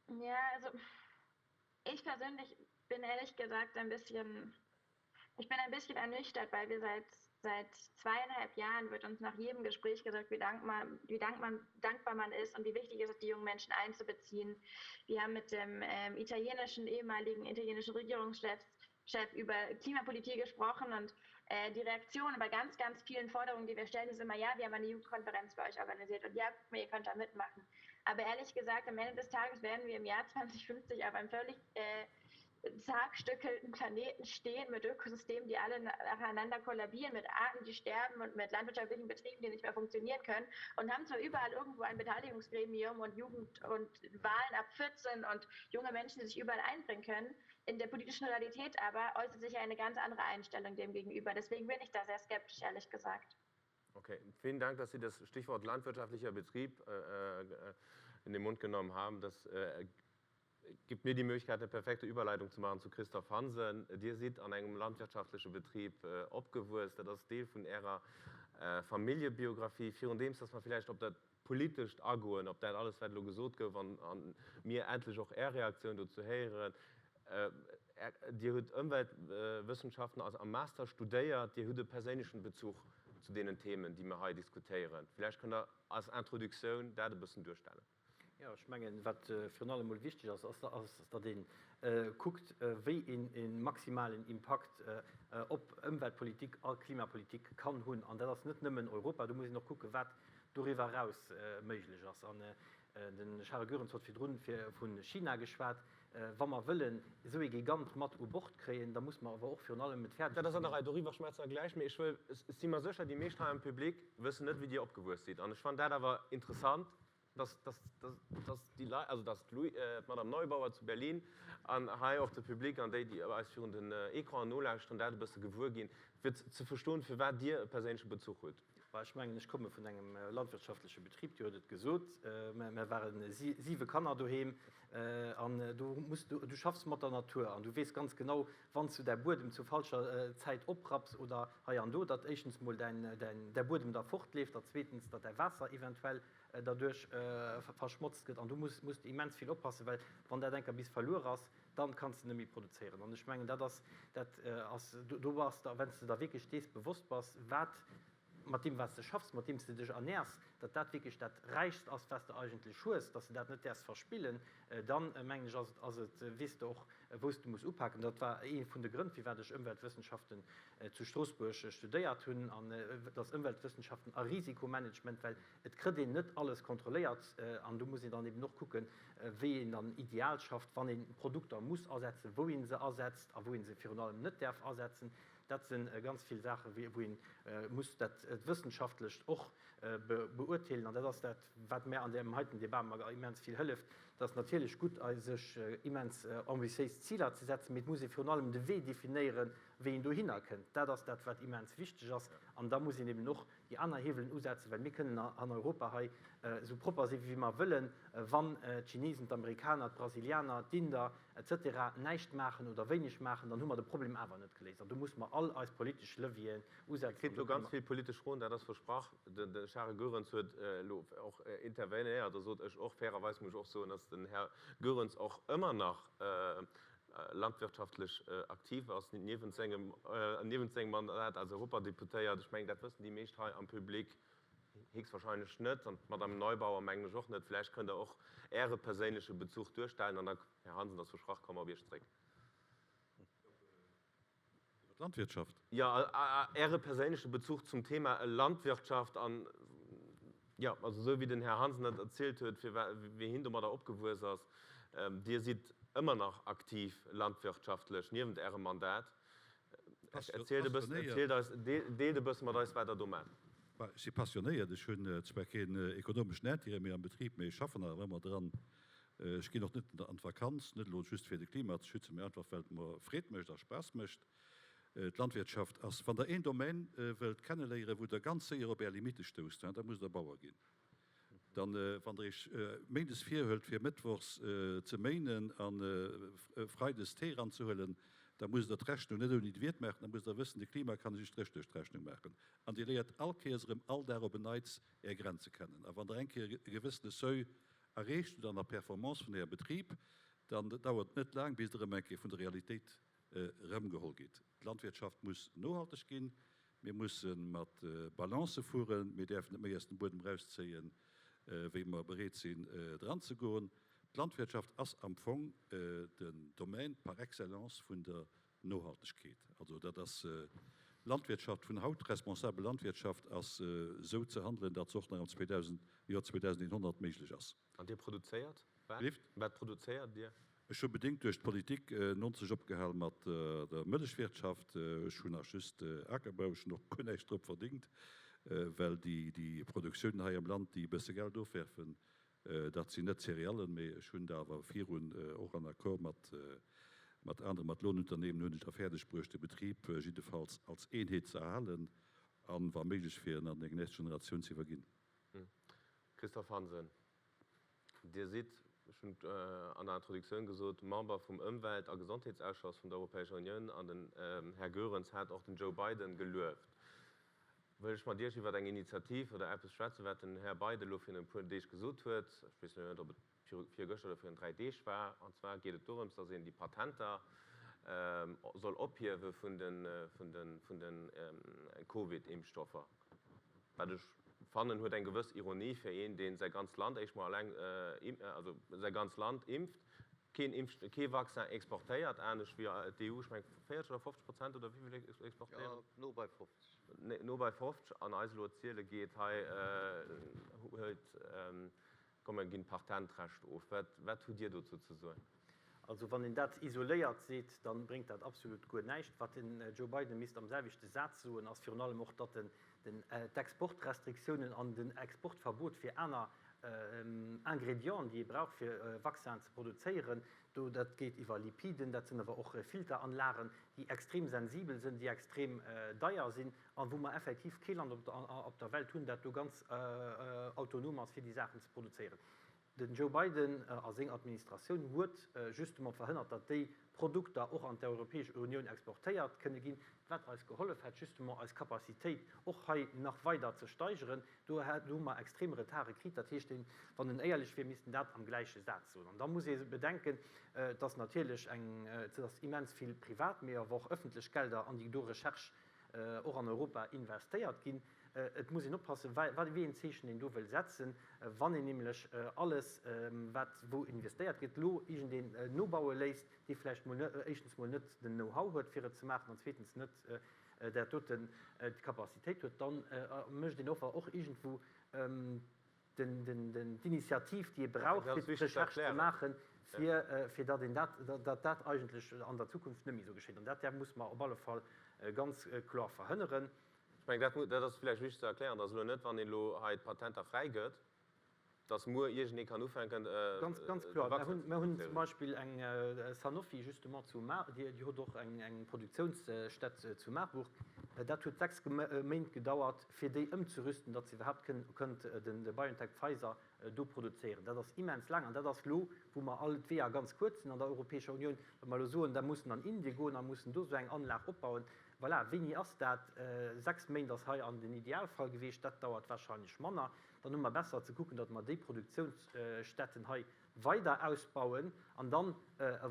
Ja, also ich persönlich bin ehrlich gesagt ein bisschen, ich bin ein bisschen ernüchtert, weil wir seit, seit zweieinhalb Jahren wird uns nach jedem Gespräch gesagt, wie dankbar, wie dankbar, dankbar man ist und wie wichtig es ist, die jungen Menschen einzubeziehen. Wir haben mit dem ähm, italienischen, ehemaligen italienischen Regierungschef Chef über Klimapolitik gesprochen und äh, die Reaktion bei ganz, ganz vielen Forderungen, die wir stellen, ist immer, ja, wir haben eine Jugendkonferenz für euch organisiert und ja, ihr könnt da mitmachen. Aber ehrlich gesagt, am Ende des Tages werden wir im Jahr 2050 auf einem völlig äh, zerstückelten Planeten stehen mit Ökosystemen, die alle nacheinander kollabieren, mit Arten, die sterben und mit landwirtschaftlichen Betrieben, die nicht mehr funktionieren können und haben zwar überall irgendwo ein Beteiligungsgremium und Jugend und Wahlen ab 14 und junge Menschen, die sich überall einbringen können. In der politischen Realität aber äußert sich eine ganz andere Einstellung dem gegenüber. Deswegen bin ich da sehr skeptisch, ehrlich gesagt. Okay, vielen Dank, dass Sie das Stichwort landwirtschaftlicher Betrieb äh, äh in den Mund genommen haben. Das äh, gibt mir die Möglichkeit, eine perfekte Überleitung zu machen zu Christoph Hansen. Dir sidd an engem landwirtschaftleche Betrib opgewuess. Dat ass Deel vun Ärer Familljebiografie. Virun deems, dass mer villäicht op dat Politescht agoen, op dat alles, wat elo gesot gouf, an mir endlech och Är Reaktioun dozou héieren. Dir hutt Ëmweltwëssenschaften am Master studéiert. Dir hutt e perséinlechen Bezuch zu deenen Themen, déi mer hei diskutéieren. Villäicht kënnt Der als Introduktioun dat e bëssen duerstellen. Jo, ech mengen, wat virun allem emol wichteg ass, ass, datt ee kuckt, wéi een e maximalen Impakt op Ëmweltpolitik a Klimapolitik kann hunn. An dat ass net nëmmen Europa, do muss een och kucken, wat doriwwer eraus méiglech ass. An de Charel Goerens huet virdrun vu China geschwat. Wa mer wëllen esou ee Gigant mat u Bord kréien, da muss mer awer och virun allem et fäerdeg Dat ass an der Rei, doriwwer schwätze mer gläich. Mee ech wëll, ech si mer sécher, déi meescht hei am Public wëssen net, wéi Dir opgewuess sidd. An ech fannen dat awer interessant, dass, dass, dass, dass déi Leit, also dass d'Madame Neubauer zu Berlin an hei och de Public an déi, déi eis virun den Ecranen nolauschteren, dat e bësse gewuer ginn, fir ze verstoen, firwat Dir e perséinleche Bezuch hutt. Bah, ech mengen, ech komme vun engem landwirtschaftleche Betrib, Dir hutt et gesot, mer ware siwe Kanner doheem an do muss du, du schaffs mat der Natur an du weess ganz genau, wann s du däi Buedem zur falscher Zäit oprapps oder hei an do, datt éischtens mol däin, däin, däi Buedem da fortleeft, datt zweetens, datt däi Waasser eventuell derduerch verschmotzt gëtt an do muss, muss de immens vill oppassen, well wann dat enker bis verluer ass, dann kanns de net méi produzéieren. An ech mengen, dat ass, dat ass, do bass de, wenn s de der wierklech dees bewosst bass, wat mat deem, wat s de schaffs, mat deem s de dech ernährs, datt dat wierklech dat Räichst ass, wat s de eigentlech hues, datt s de dat net däerfs verspillen, dann, mengen ech, ass et, ass et, weess de och, wou s de muss upaken. Dat war ee vun de Grënn, firwat ech Ëmweltwëssenschaften zu Stroossbuerg studéiert hunn, an et ass Ëmweltwëssenschaften a Risikomanagement, well Et kritt een net alles kontrolléiert an do muss een dann eben och kucken, wéi een dann ideal schafft, wann ee Produkter muss asetzen, wou ee se asetzt a wou ee se virun allem net däerf asetzen. Dat si ganz vill Saachen, wou ee muss dat Wëssenschaftlecht och beurteelen. An dat ass dat, wat mär an deem heiten Debat mer immens vill hëlleft. Et ass natierlech gutt, sech immens ambitiéis Ziler ze setzen, mee et muss ee virun allem de Wee definéieren, wéi een dohinner kënnt. Dat ass dat, wat immens wichteg ass. An da muss een eben och déi aner Hiewelen usetzen, well mir kënnen an Europa hei esou propper sinn, wéi mer wëllen, wann d'Chinesen, d'Amerikaner, d'Brasilianer, d'Inder, etc. Näischt maachen oder wéineg maachen, dann hu mer de Problem awer net geléist. An do musse mer all eis politesch Levieren usetzen. Dir kritt elo ganz vill politesch Froen, dat ass versprach. De Charel Goerens huet elo och intervenéiert a sot, ech och. Fairerweis muss ech och soen, datt den Här Goerens och ëmmer nach landwirtschaftlech aktiv ass, niewent sengem, niewent sengem Mandat als Europadeputéiert. Ech mengen, dat wëssen déi meescht hei am Public héchstwahrscheinlech net, an d'Madame Neubauer mengen ech och net. Vläicht kënnt Der och Äre perséinleche Bezuch duerstellen an da, Här Hansen, ass versprach, komme mer op Iech zréck. Iwwer d'Landwirtschaft? Jo, Äre perséinleche Bezuch zum Thema Landwirtschaft an, jo, also esou wéi den Här Hansen dat erzielt huet, fir wéi hien domadder opgewuess ass. Dir sidd ëmmer nach aktiv landwirtschaftlech niewent Ärem Mandat. Erzielt e bëssen, erzielt eis, deelt e bësse mat eis, wat Der do maacht. Ech si passionéiert. Ech hunn zwar keen ekonomeschen Intérêt méi am Betrib, mee ech schaffen nach ëmmer dran. Ech ginn och net an d'Vakanz, net elo just fir de Klima ze schützen, mee einfach well et mer Freed mécht a Spaass mécht. D'Landwirtschaft ass, wann der een Domaine wëllt kenneléieren, wou der ganz séier op är Limitte stousst, da musst der Bauer ginn. Dann, wann der iech méindes virhëlt fir mëttwochs ze méinen a freides d'Hee eranzehuelen, da musst der d'Rechnung net ouni de Wiert maachen, da musst der wëssen, de Klima kann ech e Stréch duerch d'Rechnung maachen. An dir léiert all Kéiers erëm all Dag op en Neits är Grenze kennen. A wann der eng Kéier e gewëssene Seuil Erreecht hutt an der Performance vun Ärem Betrib, dann dauert et net laang, bis Der erëm eng Kéier vun der Realitéit erëmgeholl gitt. D'Landwirtschaft muss nohalteg ginn. Mir musse mat Balance fueren. Mir däerfen net méi aus dem Buedem erauszéien, wéi mer bereet sinn dranzegoen. D'Landwirtschaft ass am Fong den Domaine par excellence vun der Nohaltegkeet. Also dat ass Landwirtschaft vun haut. Responsabel Landwirtschaft ass esou ze handelen, datt se och nach am 2000, Joer 2100 méiglech ass. An Dir produzéiert wat? Lift? Wat produzéiert Dir? Ech hu bedéngt duerch d'Politik 90 opgehal mat der Mëllechwirtschaft. Ech hunn nach just Akerbau. Ech hunn och guer näischt drop verdéngt, well déi Produktiounen hei am Land, déi e bësse Geld ofwerfen, Dat sinn net Céréallen, mee ech hunn da awer virun, och an Accord mat mat anere, mat Lohnunternehmen, hunn ech da fäerdeg bruecht, de Betrib jiddefalls als Eenheet ze erhalen an, wa méiglech, fir en an eng nächst Generatioun ze iwwerginn. Christophe Hansen, Dir sidd, ech hunn et an der Introduktioun gesot, Member vum Ëmwelt a Gesondheetsausschoss vun der Europäescher Unioun an den Här Goerens hat och den Joe Biden gelueft. Wëll ech mat Iech iwwer eng Initiativ oder eppes schwätzen, wat den Här Biden elo virun e puer Deeg gesot huet. Ech weess elo net, ob et virgëschter oder virun 3 Deeg war. An zwar geet et dorëms, dass een déi Patenter soll ophiewe vun de Covid-Impfstoffer, wat ech Fannen huet eng gewëss Ironie fir een, deen säi ganzt Land éischt mol alleng, also säi ganzt Land impft, keen Impf, kee Vaccin exportéiert, anescht wéi d'EU, ech mengen 40 oder 50 Prozent oder wéi vill exportéieren? Jo, no bei 50. No bei 50 an eis elo erziele geet, hei huelt, komm mer ginn d'Patentrecht of. Wat, wat hutt Dir dozou ze soen? Also wann een dat isoléiert seet, da bréngt dat absolut guer näischt. Wat den Joe Biden misst am selwechte Saz soen, ass virun allem och, datt en d'Exportrestriktiounen an den Exportverbot fir aner Ingredienten, déi ee brauch fir Vaccinen ze produzéieren, do dat geet iwwer Lipiden, dat sinn awer och Filteranlagen, déi extrem sensibel sinn, déi extrem deier sinn a wou mer effektiv kee Land op der Welt hunn, dat do ganz autonom ass fir déi Saachen ze produzéieren. Den Joe Biden a seng Administratioun huet justement verhënnert, datt déi Produkter och an d'Europäesch Unioun exportéiert kënne ginn, wat eis gehollef hätt, justement eis Capacitéit och hei nach weider ze steigeren. Do hu mer extrem Retarde kritt. Dat heescht, wann en éierlech wier, misst en dat am gläiche Saz soen. An da muss ee bedenken, datt natierlech eng, datt immens vill privat, mee awer och ëffentlech Gelder an déi do Recherche och an Europa investéiert ginn. Et muss een oppassen, wéi een Zeechen een do wëll setzen. Wann een nämlech alles, wat wou investéiert gëtt, elo iergendeen nobaue léisst, dee vläicht mol éischtens mol net den Know-how huet, fir et ze maachen, an zweetens net dat doten d'Capacitéit huet, da mécht een offer och iergendwou d'Initiativ, déi ee brauch, fir d'Recherche ze maachen, fir datt een dat, datt dat eigentlech an der Zukunft net méi esou geschéit. An dat där muss mer op alle Fall ganz kloer verhënneren. Ech mengen, dat, dat ass vläicht wichteg ze erklären, dass elo net, wann een elo hei d'Patenter fräigëtt, dass muer iergendee kann ufänken, Ganz, ganz de kloer. Mer Vaccin hunn, ze mer hunn zum produzéieren. Beispill eng Sanofi justement zu Mar, déi, déi huet och eng, eng Produktionsstätt zu Marburg. Dat huet 6 Méint gedauert, fir déi ëmzerüsten, datt se iwwerhaapt kënn, kënnt den, de BioNTech-Pfizer do produzéieren. Dat ass immens laang an dat ass elo, wou mer all d'Weeër ganz kuerz sinn an der Europäescher Unioun, wa mer elo soen, da mussen an Indien goen a mussen do esou eng Anlag opbauen. Voilà, wéini ass dat? 6 Méint ass hei an den Idealfall gewiescht, dat dauert wahrscheinlech manner. Dann hu mer besser ze kucken, datt mer déi Produktionsstätten hei weider ausbauen an dann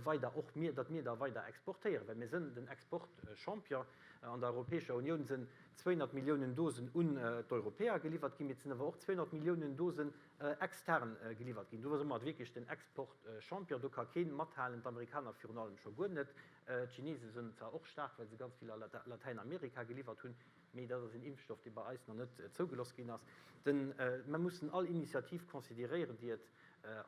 weider och mir, datt mir da weider exportéieren, well mir sënn den Exportchampion. An der Europäescher Unioun sënn 200 Milliounen Dosen un d'Europäer geliwwert ginn, mee et sinn awer och 200 Milliounen Dosen extern geliwwert ginn. Do si mer wierklech den Exportchampion, do ka kee mathalen, d'Amerikaner virun allem scho guer net. D'Chinese sënn zwar och staark, well se ganz vill a Latäinamerika geliwwert hunn, mee dat ass een Impfstoff, dee bei eis nach net zougeloss ginn ass. Mer mussen all Initiativ consideréieren, déi et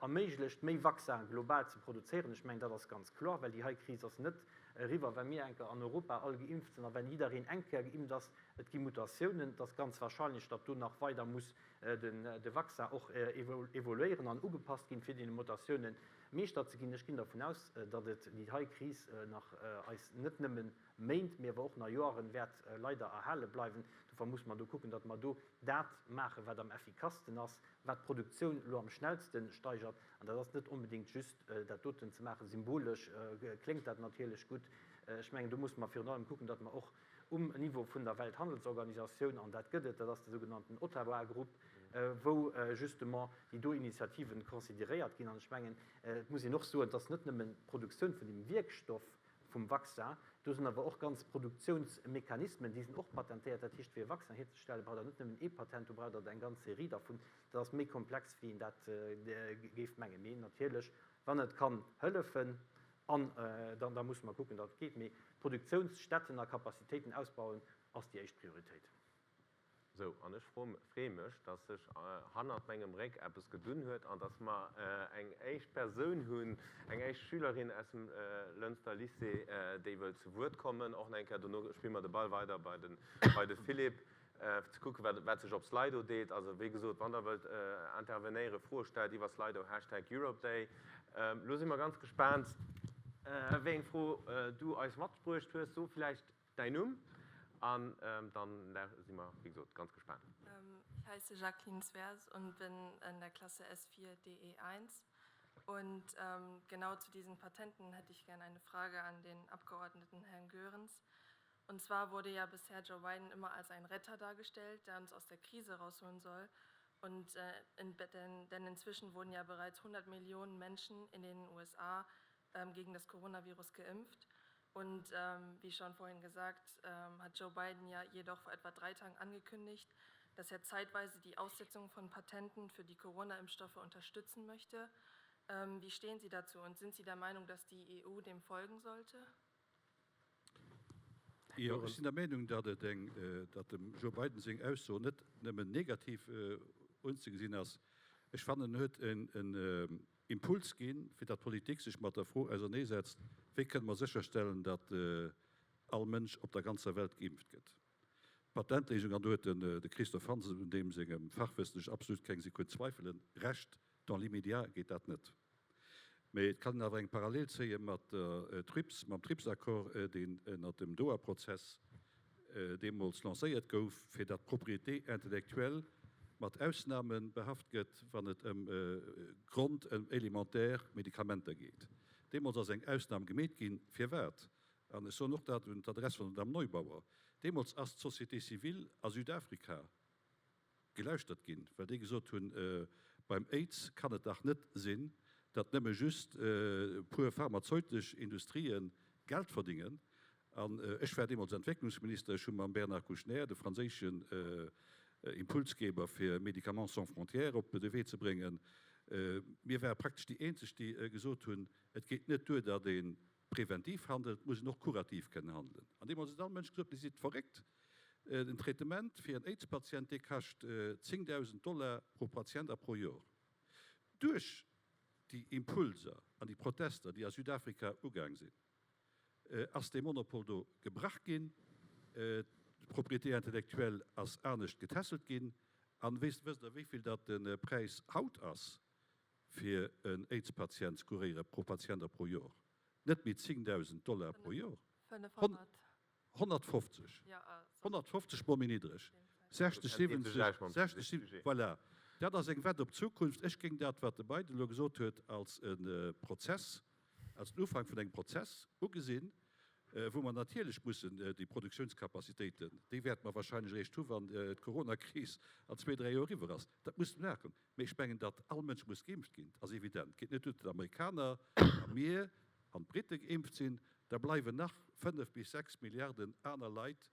erméiglecht, méi Vaccin global ze produzéieren. Ech mengen, dat ass ganz kloer, well déi hei Kris ass net eriwwer, well mir eng Kéier an Europa all geimpft sinn a well jiddereen eng Kéier geimpft ass. Et gi Mutatiounen. Et ass ganz wahrscheinlech, datt do nach weider muss de Vaccin och evoluéieren an ugepasst ginn, fir deene Mutatiounen Meeschter ze ginn. Ech ginn dervun aus, datt et déi hei Kris nach eis net nëmme Méint, mee awer och nach Joeren wäert leider erhale bleiwen. Dofir muss mer do kucken, datt mer do dat maachen, wat am effikassten ass, wat d'Produktioun elo am schnellste steigert. An dat ass net onbedéngt just dat doten ze maachen. Symbolesch kléngt dat natierlech gutt. Ech mengen, do musse mer virun allem kucken, datt mer och um Niveau vun der Welthandelsorganisatioun, an dat gëtt et, dat ass de sougenannten Ottawa Group, wou justement déi do Initiativen consideréiert ginn. An ech mengen, et muss een och soen, et ass net nëmmen d'Produktioun vun dem Wierkstoff vum Vaccin, do sinn awer och ganz Produktionsmechanismen, déi sinn och patentéiert. Dat heescht, fir e Vaccin hierzestellen, braucht Der net nëmmen ee Patent, do braucht Der eng ganz Serie dervun. Dat ass méi komplex, wéi een dat géif mengen. Mee natierlech, wann et kann hëllefen, an dann da musse mer kucken, datt et geet. Mee Produktionsstätten a Capacitéiten ausbauen ass déi éischt Prioritéit. Sou, an ech freeë mech, dass sech hannert mengem Réck eppes gedunn huet an dass mer eng éischt Persoun hunn, eng éischt Schülerin aus dem Lënster Lycée, déi wëllt zu Wuert kommen. Och nach eng Kéier, dono spille mer de Ball weider bei de, bei de Philippe, fir ze kucken, wat, wat sech op Slido deet. Also, wéi gesot, wann Der wëllt intervenéieren, Froe stellt iwwer Slido, Hashtag EuropeDay. Elo si mer ganz gespaant, wéi eng Fro du eis matbruecht hues. So vläicht Däin Numm an dann si mer, wéi gesot, ganz gespaant. Ich heiße Jacqueline Zwers und bin in der Klasse S4 DE1. Und genau zu diesen Patenten hätte ich gerne eine Frage an den Abgeordneten Herrn Goerens. Und zwar wurde ja bisher Joe Biden immer als ein Retter dargestellt, der uns aus der Krise rausholen soll. Und in, denn, denn inzwischen wurden ja bereits 100 Millionen Menschen in den USA ähm, gegen das Coronavirus geimpft. Und ähm, wie schon vorhin gesagt, ähm, hat Joe Biden ja jedoch vor etwa drei Tagen angekündigt, dass er zeitweise die Aussetzung von Patenten für die Corona-Impfstoffe unterstützen möchte. Ähm, wie stehen Sie dazu und sind Sie der Meinung, dass die EU dem folgen sollte? Jo, ech sinn der Meenung, datt et eng, datt dem Joe Biden seng Ausso net nëmmen negativ unzegesinn ass. Ech fannen, en huet en Impuls ginn, fir datt d'Politik sech mat der Fro auserneesetzt, wéi kënne mer sécherstellen, datt all Mënsch op der ganzer Welt geimpft gëtt. D'Patentléisung, an do huet de Christophe Hansen, un deem sengem Fachwëssen ech absolut keng Sekunn zweifelen, Recht, dans l'immédiat geet dat net. Mee et kann een awer eng Parallel zéie mat der TRIPS, mam TRIPS-Accord, deen ënnert dem Doha-Prozess deemools lancéiert gouf, fir datt d'Propriété intellectuelle mat Ausname behaft gëtt, wann et ëm Grond-, ëm élémentaire Medikamenter geet. Deemools ass eng Ausnam gemeet ginn. Firwat? An ech soen och dat un d'Adress vun der Dame Neubauer, Deemools ass d'Société civile a Südafrika gelauschtert ginn, well déi gesot hunn, beim Aids kann et dach net sinn, datt nëmme just e puer pharmazeutesch Industrië Geld verdingen. An ech war deemools Entwécklungsminister, ech hu mam Bernard Kouchner, de franséischen Impulsgeber fir Médicaments sans frontières op de Wee ze bréngen, mir ware praktesch déi eenzeg, déi gesot hunn, et geet net duer, datt ee Preventiv handelt, muss een och kurativ kënnen handelen. An deemools huet all Mënsch gesot, Dir sidd verréckt, den Traitement fir en Aids-Patient, dee kascht 10.000 Dollar pro Patient a pro Jor. Duerch déi Impulser an déi Protester, déi a Südafrika ugaang sinn, ass dee Monopol do gebrach ginn, d'Propriété intellectuelle ass anescht getässelt ginn. An wësst Der, wéi vill datt de Präis haut ass? fir en Aids-Patient ze kuréieren, pro Patient a pro Jor, net méi 10.000 Dollar pro Jor, 150, 150 mol méi niddreg, 60, 70, 60, 70, voilà. Dat ass eng Wett op d'Zukunft. Ech géing dat, wat de Biden elo gesot huet, als e Prozess, als den Ufank vun engem Prozess ugesinn, wou mer natierlech mussen déi Produktiounscapacitéiten, déi wäerte mer wahrscheinlech eréischt hu wann d'Coronakris an zwee, dräi Joer eriwwer ass, dat musse mer maachen. Mee ech mengen, datt all Mënsch muss geimpft ginn, ass evident. Et geet net duer, datt d'Amerikaner a mir an d'Brite geimpft sinn. Da bleiwen nach 5 bis 6 Milliarden aner Leit,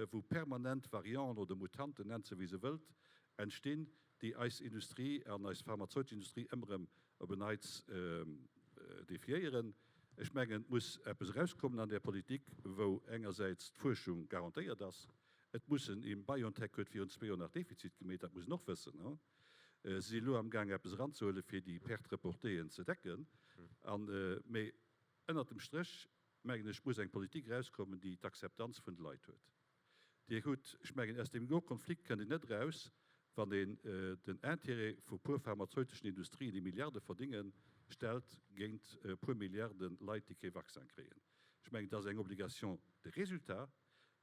wou permanent Varianten oder Mutanten, nennt se wéi se wëllt, entstinn, déi eis Industrie an eis pharmazeutesch Industrie ëmmer erëm op en Neits defiéieren. Ech mengen, et muss eppes erauskommen an där Politik, wou engersäits d'Fuerschung garantéiert ass, Et muss en, een, BioNTech huet virun zwee Joer nach Defizit gemeet, dat muss en och wëssen. Se si elo amgaang eppes eranzehuelen, fir déi Perte reportéeën ze decken. An, mee ënnert dem Stréch, mengen ech, muss eng Politik erauskommen, déi d'Akzeptanz vun de Leit huet. Dir hutt, ech mengen, aus deem do Konflikt kënnt een net eraus, wann een den Intérêt vu puer pharmazeuteschen Industrien, déi Milliarde verdingen, stellt géint e puer Milliarde Leit, déi kee Vaccin kréien. Ech mengen, et ass eng Obligation de résultat.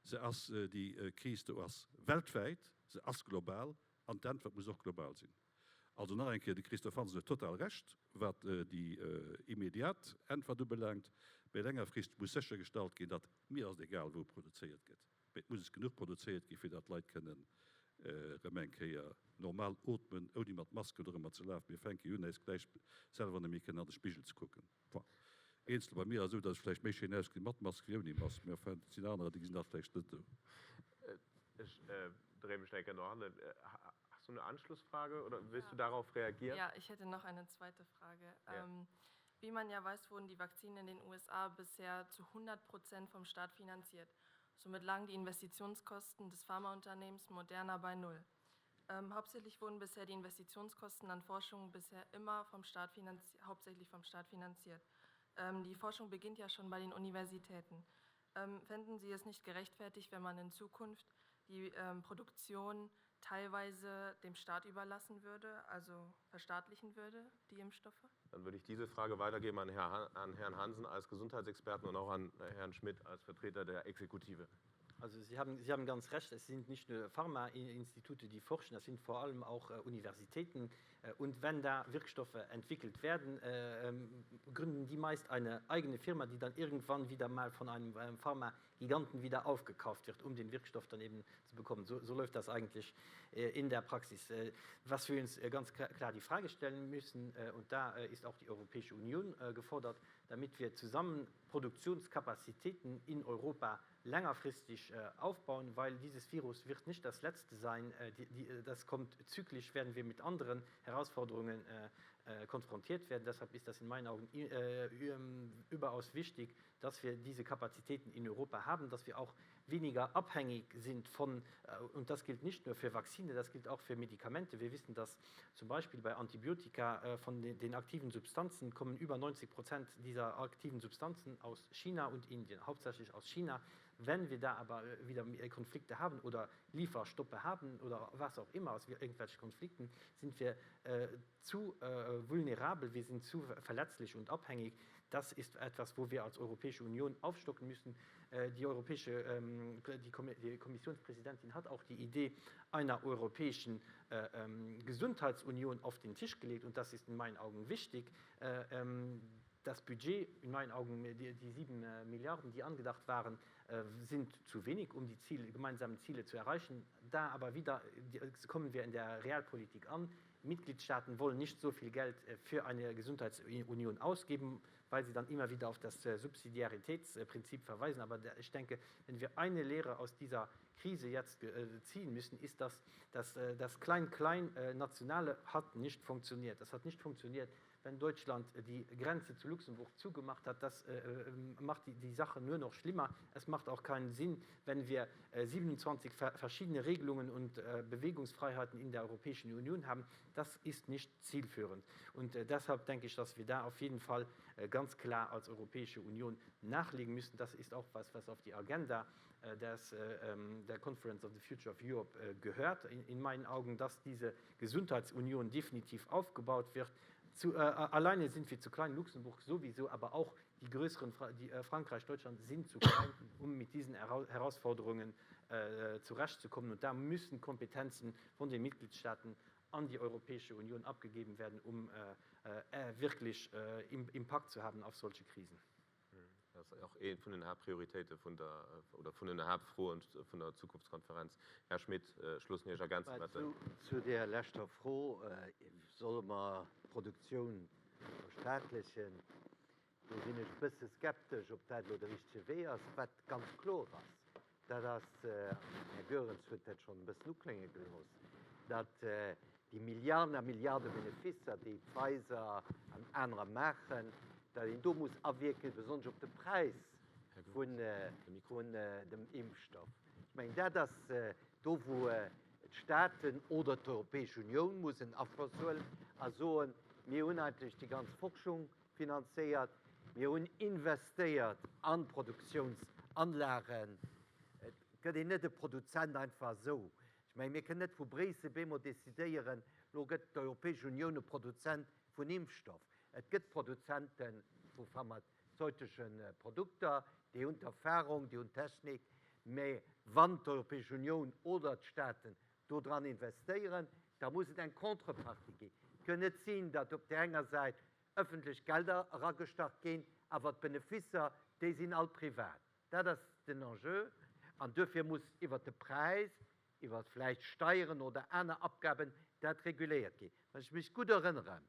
Se ass, déi Kris do ass weltwäit, se ass global an d'Äntwert muss och global sinn. Also nach eng Kéier, de Christophe Hansen huet total Recht, wat déi immediat Äntwert ubelaangt, mä längerfristeg muss séchergestallt ginn, datt, mir ass et egal wou produzéiert gëtt, mä et muss es genuch produzéiert ginn, fir datt d'Leit kënnen erëm eng Kéier normal ootmen, ouni mat Masken dorëmmer ze lafen. Mir fänke jo un, äis gläich selwer net méi kënnen an de Spigel ze kucken. Enfin, eenzel bei mir ass esou, datt ech vläicht méi schéin ausgesinn mat Mask wéi ouni Mask, mee enfin, et sinn anerer, déi gesinn dat vläicht net esou. Ech dréie mech nach eng Kéier no hannen. Hast du eine Anschlussfrage oder willst du darauf reagieren? Ja, ich hätte noch eine zweite Frage. Wie man ja weiß, wurden die Vakzinen in den USA bisher zu 100 Prozent vom Staat finanziert. Somit lagen die Investitionskosten des Pharmaunternehmens Moderna bei Null. Ähm, hauptsächlich wurden bisher die Investitionskosten an Forschung bisher immer vom Staat hauptsächlich vom Staat finanziert. Ähm, die Forschung beginnt ja schon bei den Universitäten. Ähm, fänden Sie es nicht gerechtfertigt, wenn man in Zukunft die ähm, Produktion teilweise dem Staat überlassen würde, also verstaatlichen würde, die Impfstoffe? Dann würde ich diese Frage weitergeben an, Herr, an Herrn Hansen als Gesundheitsexperten und auch an Herrn Schmidt als Vertreter der Exekutive. Also Sie haben, Sie haben ganz recht, es sind nicht nur Pharmainstitute, die forschen, das sind vor allem auch äh, Universitäten. Äh, und wenn da Wirkstoffe entwickelt werden, äh, ähm, gründen die meist eine eigene Firma, die dann irgendwann wieder mal von einem ähm, Pharmagiganten wieder aufgekauft wird, um den Wirkstoff dann eben zu bekommen. So, so läuft das eigentlich äh, in der Praxis. Äh, was wir uns äh, ganz klar die Frage stellen müssen, äh, und da äh, ist auch die Europäische Union äh, gefordert, damit wir zusammen Produktionskapazitäten in Europa längerfristig äh, aufbauen, weil dieses Virus wird nicht das letzte sein. Äh, die, die, äh, das kommt zyklisch, werden wir mit anderen Herausforderungen äh, äh, konfrontiert werden. Deshalb ist das in meinen Augen äh, ähm, überaus wichtig, dass wir diese Kapazitäten in Europa haben, dass wir auch weniger abhängig sind von, äh, und das gilt nicht nur für Vakzine, das gilt auch für Medikamente. Wir wissen, dass zum Beispiel bei Antibiotika äh, von den, den aktiven Substanzen kommen über 90 Prozent dieser aktiven Substanzen aus China und Indien, hauptsächlich aus China. Wenn wir da aber äh, wieder Konflikte haben oder Lieferstoppe haben oder was auch immer aus irgendwelchen Konflikten, sind wir äh, zu äh, vulnerabel, wir sind zu verletzlich und abhängig. Das ist etwas, wo wir als Europäische Union aufstocken müssen. Äh, die europäische ähm, die Kommissionspräsidentin hat auch die Idee einer europäischen äh, ähm, Gesundheitsunion auf den Tisch gelegt und das ist in meinen Augen wichtig. Äh, ähm, das Budget in meinen Augen die, die 7 Milliarden, die angedacht waren, sind zu wenig, um die Ziele, gemeinsamen Ziele zu erreichen. Da aber wieder kommen wir in der Realpolitik an. Mitgliedstaaten wollen nicht so viel Geld für eine Gesundheitsunion ausgeben, weil sie dann immer wieder auf das äh, Subsidiaritätsprinzip verweisen. Aber ich denke, wenn wir eine Lehre aus dieser Krise jetzt äh, ziehen müssen, ist, dass das, äh, das Klein-Klein-Nationale hat nicht funktioniert. Das hat nicht funktioniert wenn Deutschland die Grenze zu Luxemburg zugemacht hat, das äh, äh, macht die, die Sache nur noch schlimmer. Es macht auch keinen Sinn, wenn wir äh, 27 verschiedene Regelungen und äh, Bewegungsfreiheiten in der Europäischen Union haben. Das ist nicht zielführend. Und äh, deshalb denke ich, dass wir da auf jeden Fall äh, ganz klar als Europäische Union nachlegen müssen. Das ist auch was, was auf die Agenda äh, des, äh, ähm, der Conference of the Future of Europe äh, gehört. In, in meinen Augen, dass diese Gesundheitsunion definitiv aufgebaut wird. Zu, äh, alleine sind wir zu klein, Luxemburg sowieso, aber auch die größeren, Fra die, äh, Frankreich, Deutschland sind zu klein, um mit diesen Hera Herausforderungen äh, zurechtzukommen. Und da müssen Kompetenzen von den Mitgliedstaaten an die Europäische Union abgegeben werden, um äh, äh, wirklich äh, Impact zu haben auf solche Krisen. Dat ass och ee vun den Haaptprioritéite vun der, oder vun den Haaptfroen vun der Zukunftskonferenz. Här Schmit, ech loossen Iech ergänzen, wat den. Zu där leschter Fro, Solle mer d'Produktioun verstaatlechen? Do sinn ech e bësse skeptesch, ob dat elo de richtege Wee ass. Wat ganz kloer ass, dat ass, an den Här Goerens huet dat schonn e bëssen uklénge gelooss, datt déi Milliarden a Milliarde Benefisser, déi Pfizer an anerer maachen, datt een do muss awierken, besonnesch op de Präis vun dem Impfstoff. Ech mengen, dat ass do, wou d'Staaten oder d'Europäesch Unioun muss en Afloss huelen a soen, Mir hunn eigentlech déi ganz Forschung finanzéiert, mir hunn investéiert an Produktiounsanlagen. Et gëtt een net e Produzent einfach esou. Ech mengen, mir kënnen net vu Bréissel bemol decidéieren, elo gëtt d'Europäesch Unioun e Produzent vun Impfstoff. Et gëtt Produzente vu pharmazeutesche Produkter, déi hunn d'Erfahrung, déi hunn d'Technik, mä wann d'Europäesch Unioun oder d'Staaten do dran investéieren, da muss et eng Contrepartie ginn. Et kënn net sinn, datt op där enger Säit ëffentlech Gelder eragestach ginn, awer d'Benefisser, déi sinn all privat. Dat ass den Enjeu. An duerfir muss iwwert de Präis, iwwer vläicht Steieren oder aner Abgaben dat reguléiert ginn. Wann ech mech gutt erënneren,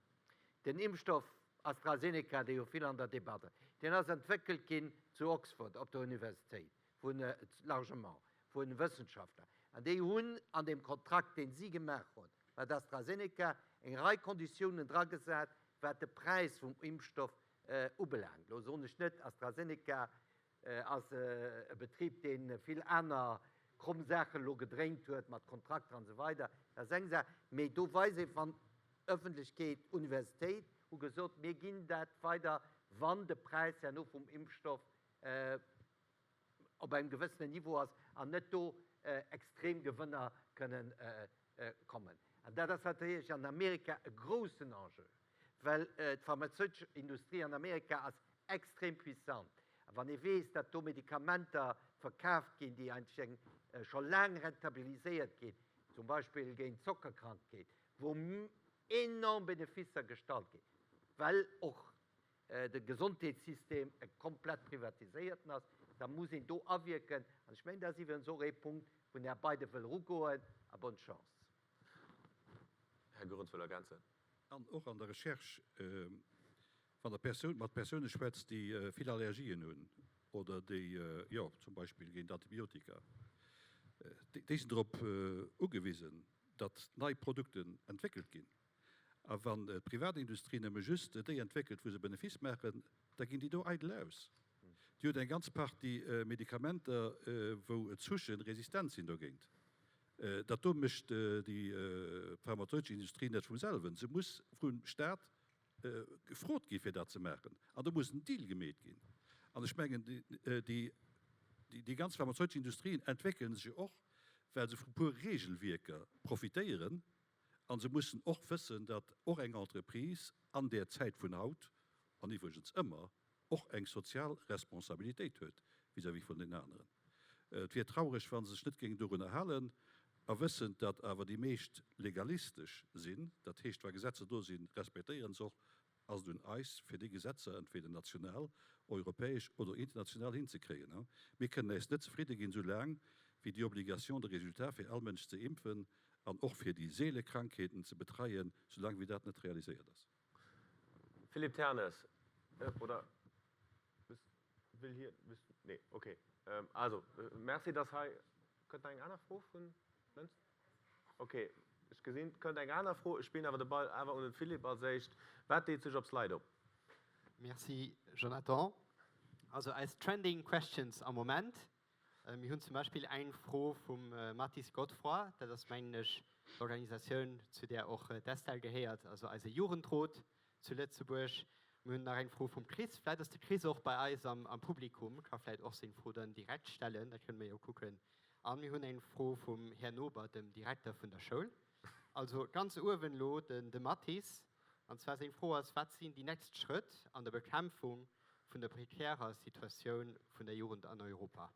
den Impfstoff AstraZeneca, dee jo vill an der Debatt ass, deen ass entwéckelt ginn zu Oxford op der Universitéit vun, largement, vu Wëssenschaftler. An déi hunn an deem Kontrakt, dee si gemaach hunn mat AstraZeneca, eng Rei Konditiounen dragesat, wat de Präis vum Impfstoff ubelaangt. Elo soen ech net, AstraZeneca ass e Betrib, dee vill aner kromm Saachen elo gedréint huet mat Kontrakter an esou weider, dat ass eng Saach, mee do weist ee wann d'Ëffentlechkeet, d'Universitéit hu gesot, mir ginn dat weider, wann de Präis herno vum Impfstoff op engem gewëssenen Niveau ass an net do extrem Gewënner kënnen kommen. An dat ass natierlech an Amerika e groussen Enjeu, well d'pharmazeutesch Industrie an Amerika ass extrem puissant. A wann ee weess, datt do Medikamenter verkaaft ginn, déi eigentlech eng scho laang rentabiliséiert ginn, zum Beispill géint d'Zockerkrankheet, wou enorm Benefisser gestallt ginn, well och. de Gesondheetssystem e komplett privatiséierten ass, da muss een do awierken. An ech mengen, dat ass iwwregens och ee Punkt, wou den Här Biden wëll erugoen. A bonne chance. Här Goerens wëll ergänzen. An och an der Recherche, wann Der Persoun, mat Persoune schwätzt, déi vill Allergien hunn oder déi, jo, zum Beispill géint Antibiotika, déi sinn drop ugewisen, datt nei Produkten entwéckelt ginn. A wann d'Privatindustrie nëmme just déi entwéckelt, wou se Benefice maachen, da ginn déi do eidel aus. Dir hutt eng ganz Partie Medikamenter, wou d'Souchen resistent sinn dogéint. Dat do mécht déi pharmazeutesch Industrie net vum selwen. Se muss vum Staat gefrot gi fir dat ze maachen. An do muss en Deal gemeet ginn. An ech mengen, déi ganz pharmazeutesch Industrien entwéckele sech jo och, well se vu puer Regelwierker profitéieren. A se mussen och wëssen, datt och eng Entreprise an där Zäit vun haut, an iwwregens ëmmer, och eng sozial Responsabilitéit huet vis-à-vis vun den aneren. Et wier traureg, wa se sech net géingen dorunner halen, a wëssend, datt awer déi meescht legalistesch sinn, dat heescht, wa Gesetzer do sinn, respektéiere se och, ass et un eis, fir déi Gesetzer entweder national, europäesch oder international hinzekréien. Mir kënnen äis net zefridde ginn, soulaang wéi déi Obligation de résultat fir all Mënsch ze impfen an och fir déi seele Krankheeten ze betreien, soulaang wéi dat net realiséiert ass. Philippe Ternes, Oder wëll hien, nee, okay. Also, Merci, dass hei, kënnt nach eng aner Fro vun Lënster? Ok, ech gesinn, et kënnt eng aner Fro. Ech spillen awer de Ball awer un den Philippe als éischt. Wat deet sech op Slido? Merci Jonathan. Also eis trending questions am Moment, mir hunn zum Beispill eng Fro vum Mathis Godefroid, dat ass mengen ech d'Organisatioun zu där och d'Estelle gehéiert, also eise Jugendrot zu Lëtzebuerg. Mir hunn nach eng Fro vum Chris, vläit ass de Chris och bei eis am Publikum, ka vläit och seng Fro dann direkt stellen, dat kënne mer jo kucken. A mir hunn eng Fro vum Här Nober, dem Direkter vun der Schoul. Also ganz uewen elo den de Mathis. An zwar seng Fro ass, Wat sinn déi nächst Schrëtt an der Bekämpfung vun der prekärer Situatioun vun der Jugend an Europa?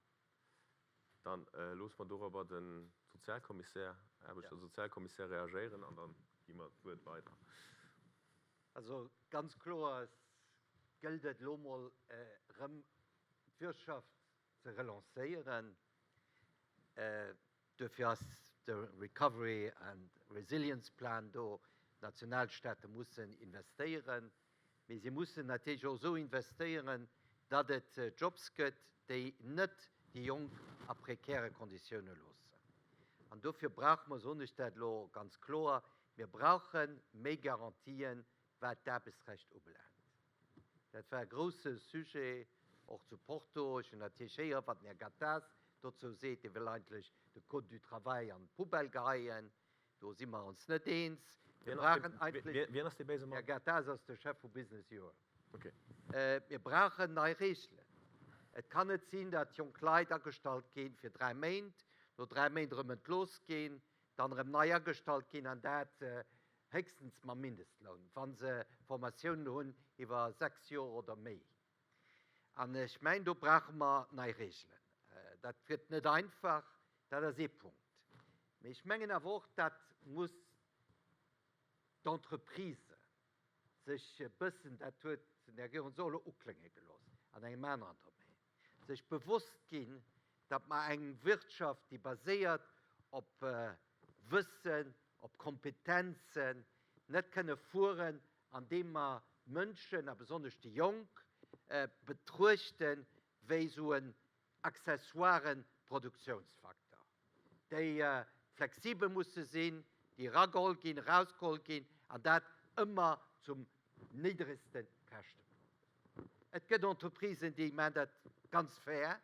Dann loosse mer dorobber de Sozialkommissär, Aarbechts a Sozialkommissär reagéieren an da gi mer d'Wuert weider. Also ganz kloer, et gëllt et elo emol erëm d'Wirtschaft ze relancéieren. Duerfir ass de Recovery and Resilience Plan do. D'Nationalstaate mussen investéieren, mee si mussen natierlech och esou investéieren, datt et Jobs gëtt, déi net déi Jonk a prekäre Konditioune loossen. An dofir brauche mer, soen ech dat elo ganz kloer, mir brauche méi Garantien, wat d'Aarbechtsrecht ubelaangt. Dat war e grousse Sujet och zu Porto. Ech hunn natierlech héieren, wat den Här Gattaz dozou seet. Dee wëll eigentlech de Code du travail an d'Poubelle geheien. Do si mer ons net eens. Mir brauchen eigentlech. Wien ass dee béise Mann? Här Gattaz ass de Chef vu Business Europe. Mir brauchen nei Reegelen. Et kann net sinn, datt jonk Leit agestallt gi fir 3 Méint, no 3 Méint erëm entlooss ginn, dann erëm nei agestallt ginn, an dat héchstens mam Mindestloun, wa se Formatiounen hunn iwwer 6 Joer oder méi. An ech mengen, do brauche mer nei Reegelen. Dat gëtt net einfach, dat ass ee Punkt. Mee ech mengen awer och, dat muss d'Entreprise sech e bëssen, dat huet den Här Goerens och elo uklénge gelooss an engem aneren Domaine, sech bewosst ginn, datt mer eng Wirtschaft, déi baséiert op Wëssen, op Kompetenzen, net kënne fueren, andeem mer d'Mënschen, a besonnesch déi Jonk, betruechte wéi esou en accessoire Produktionsfaktor, déi flexibel musse sinn, déi erageholl ginn, erausgeholl ginn, an dat ëmmer zum niddregste Käschtepunkt. Et gëtt Entreprisen, déi maachen dat ganz fair,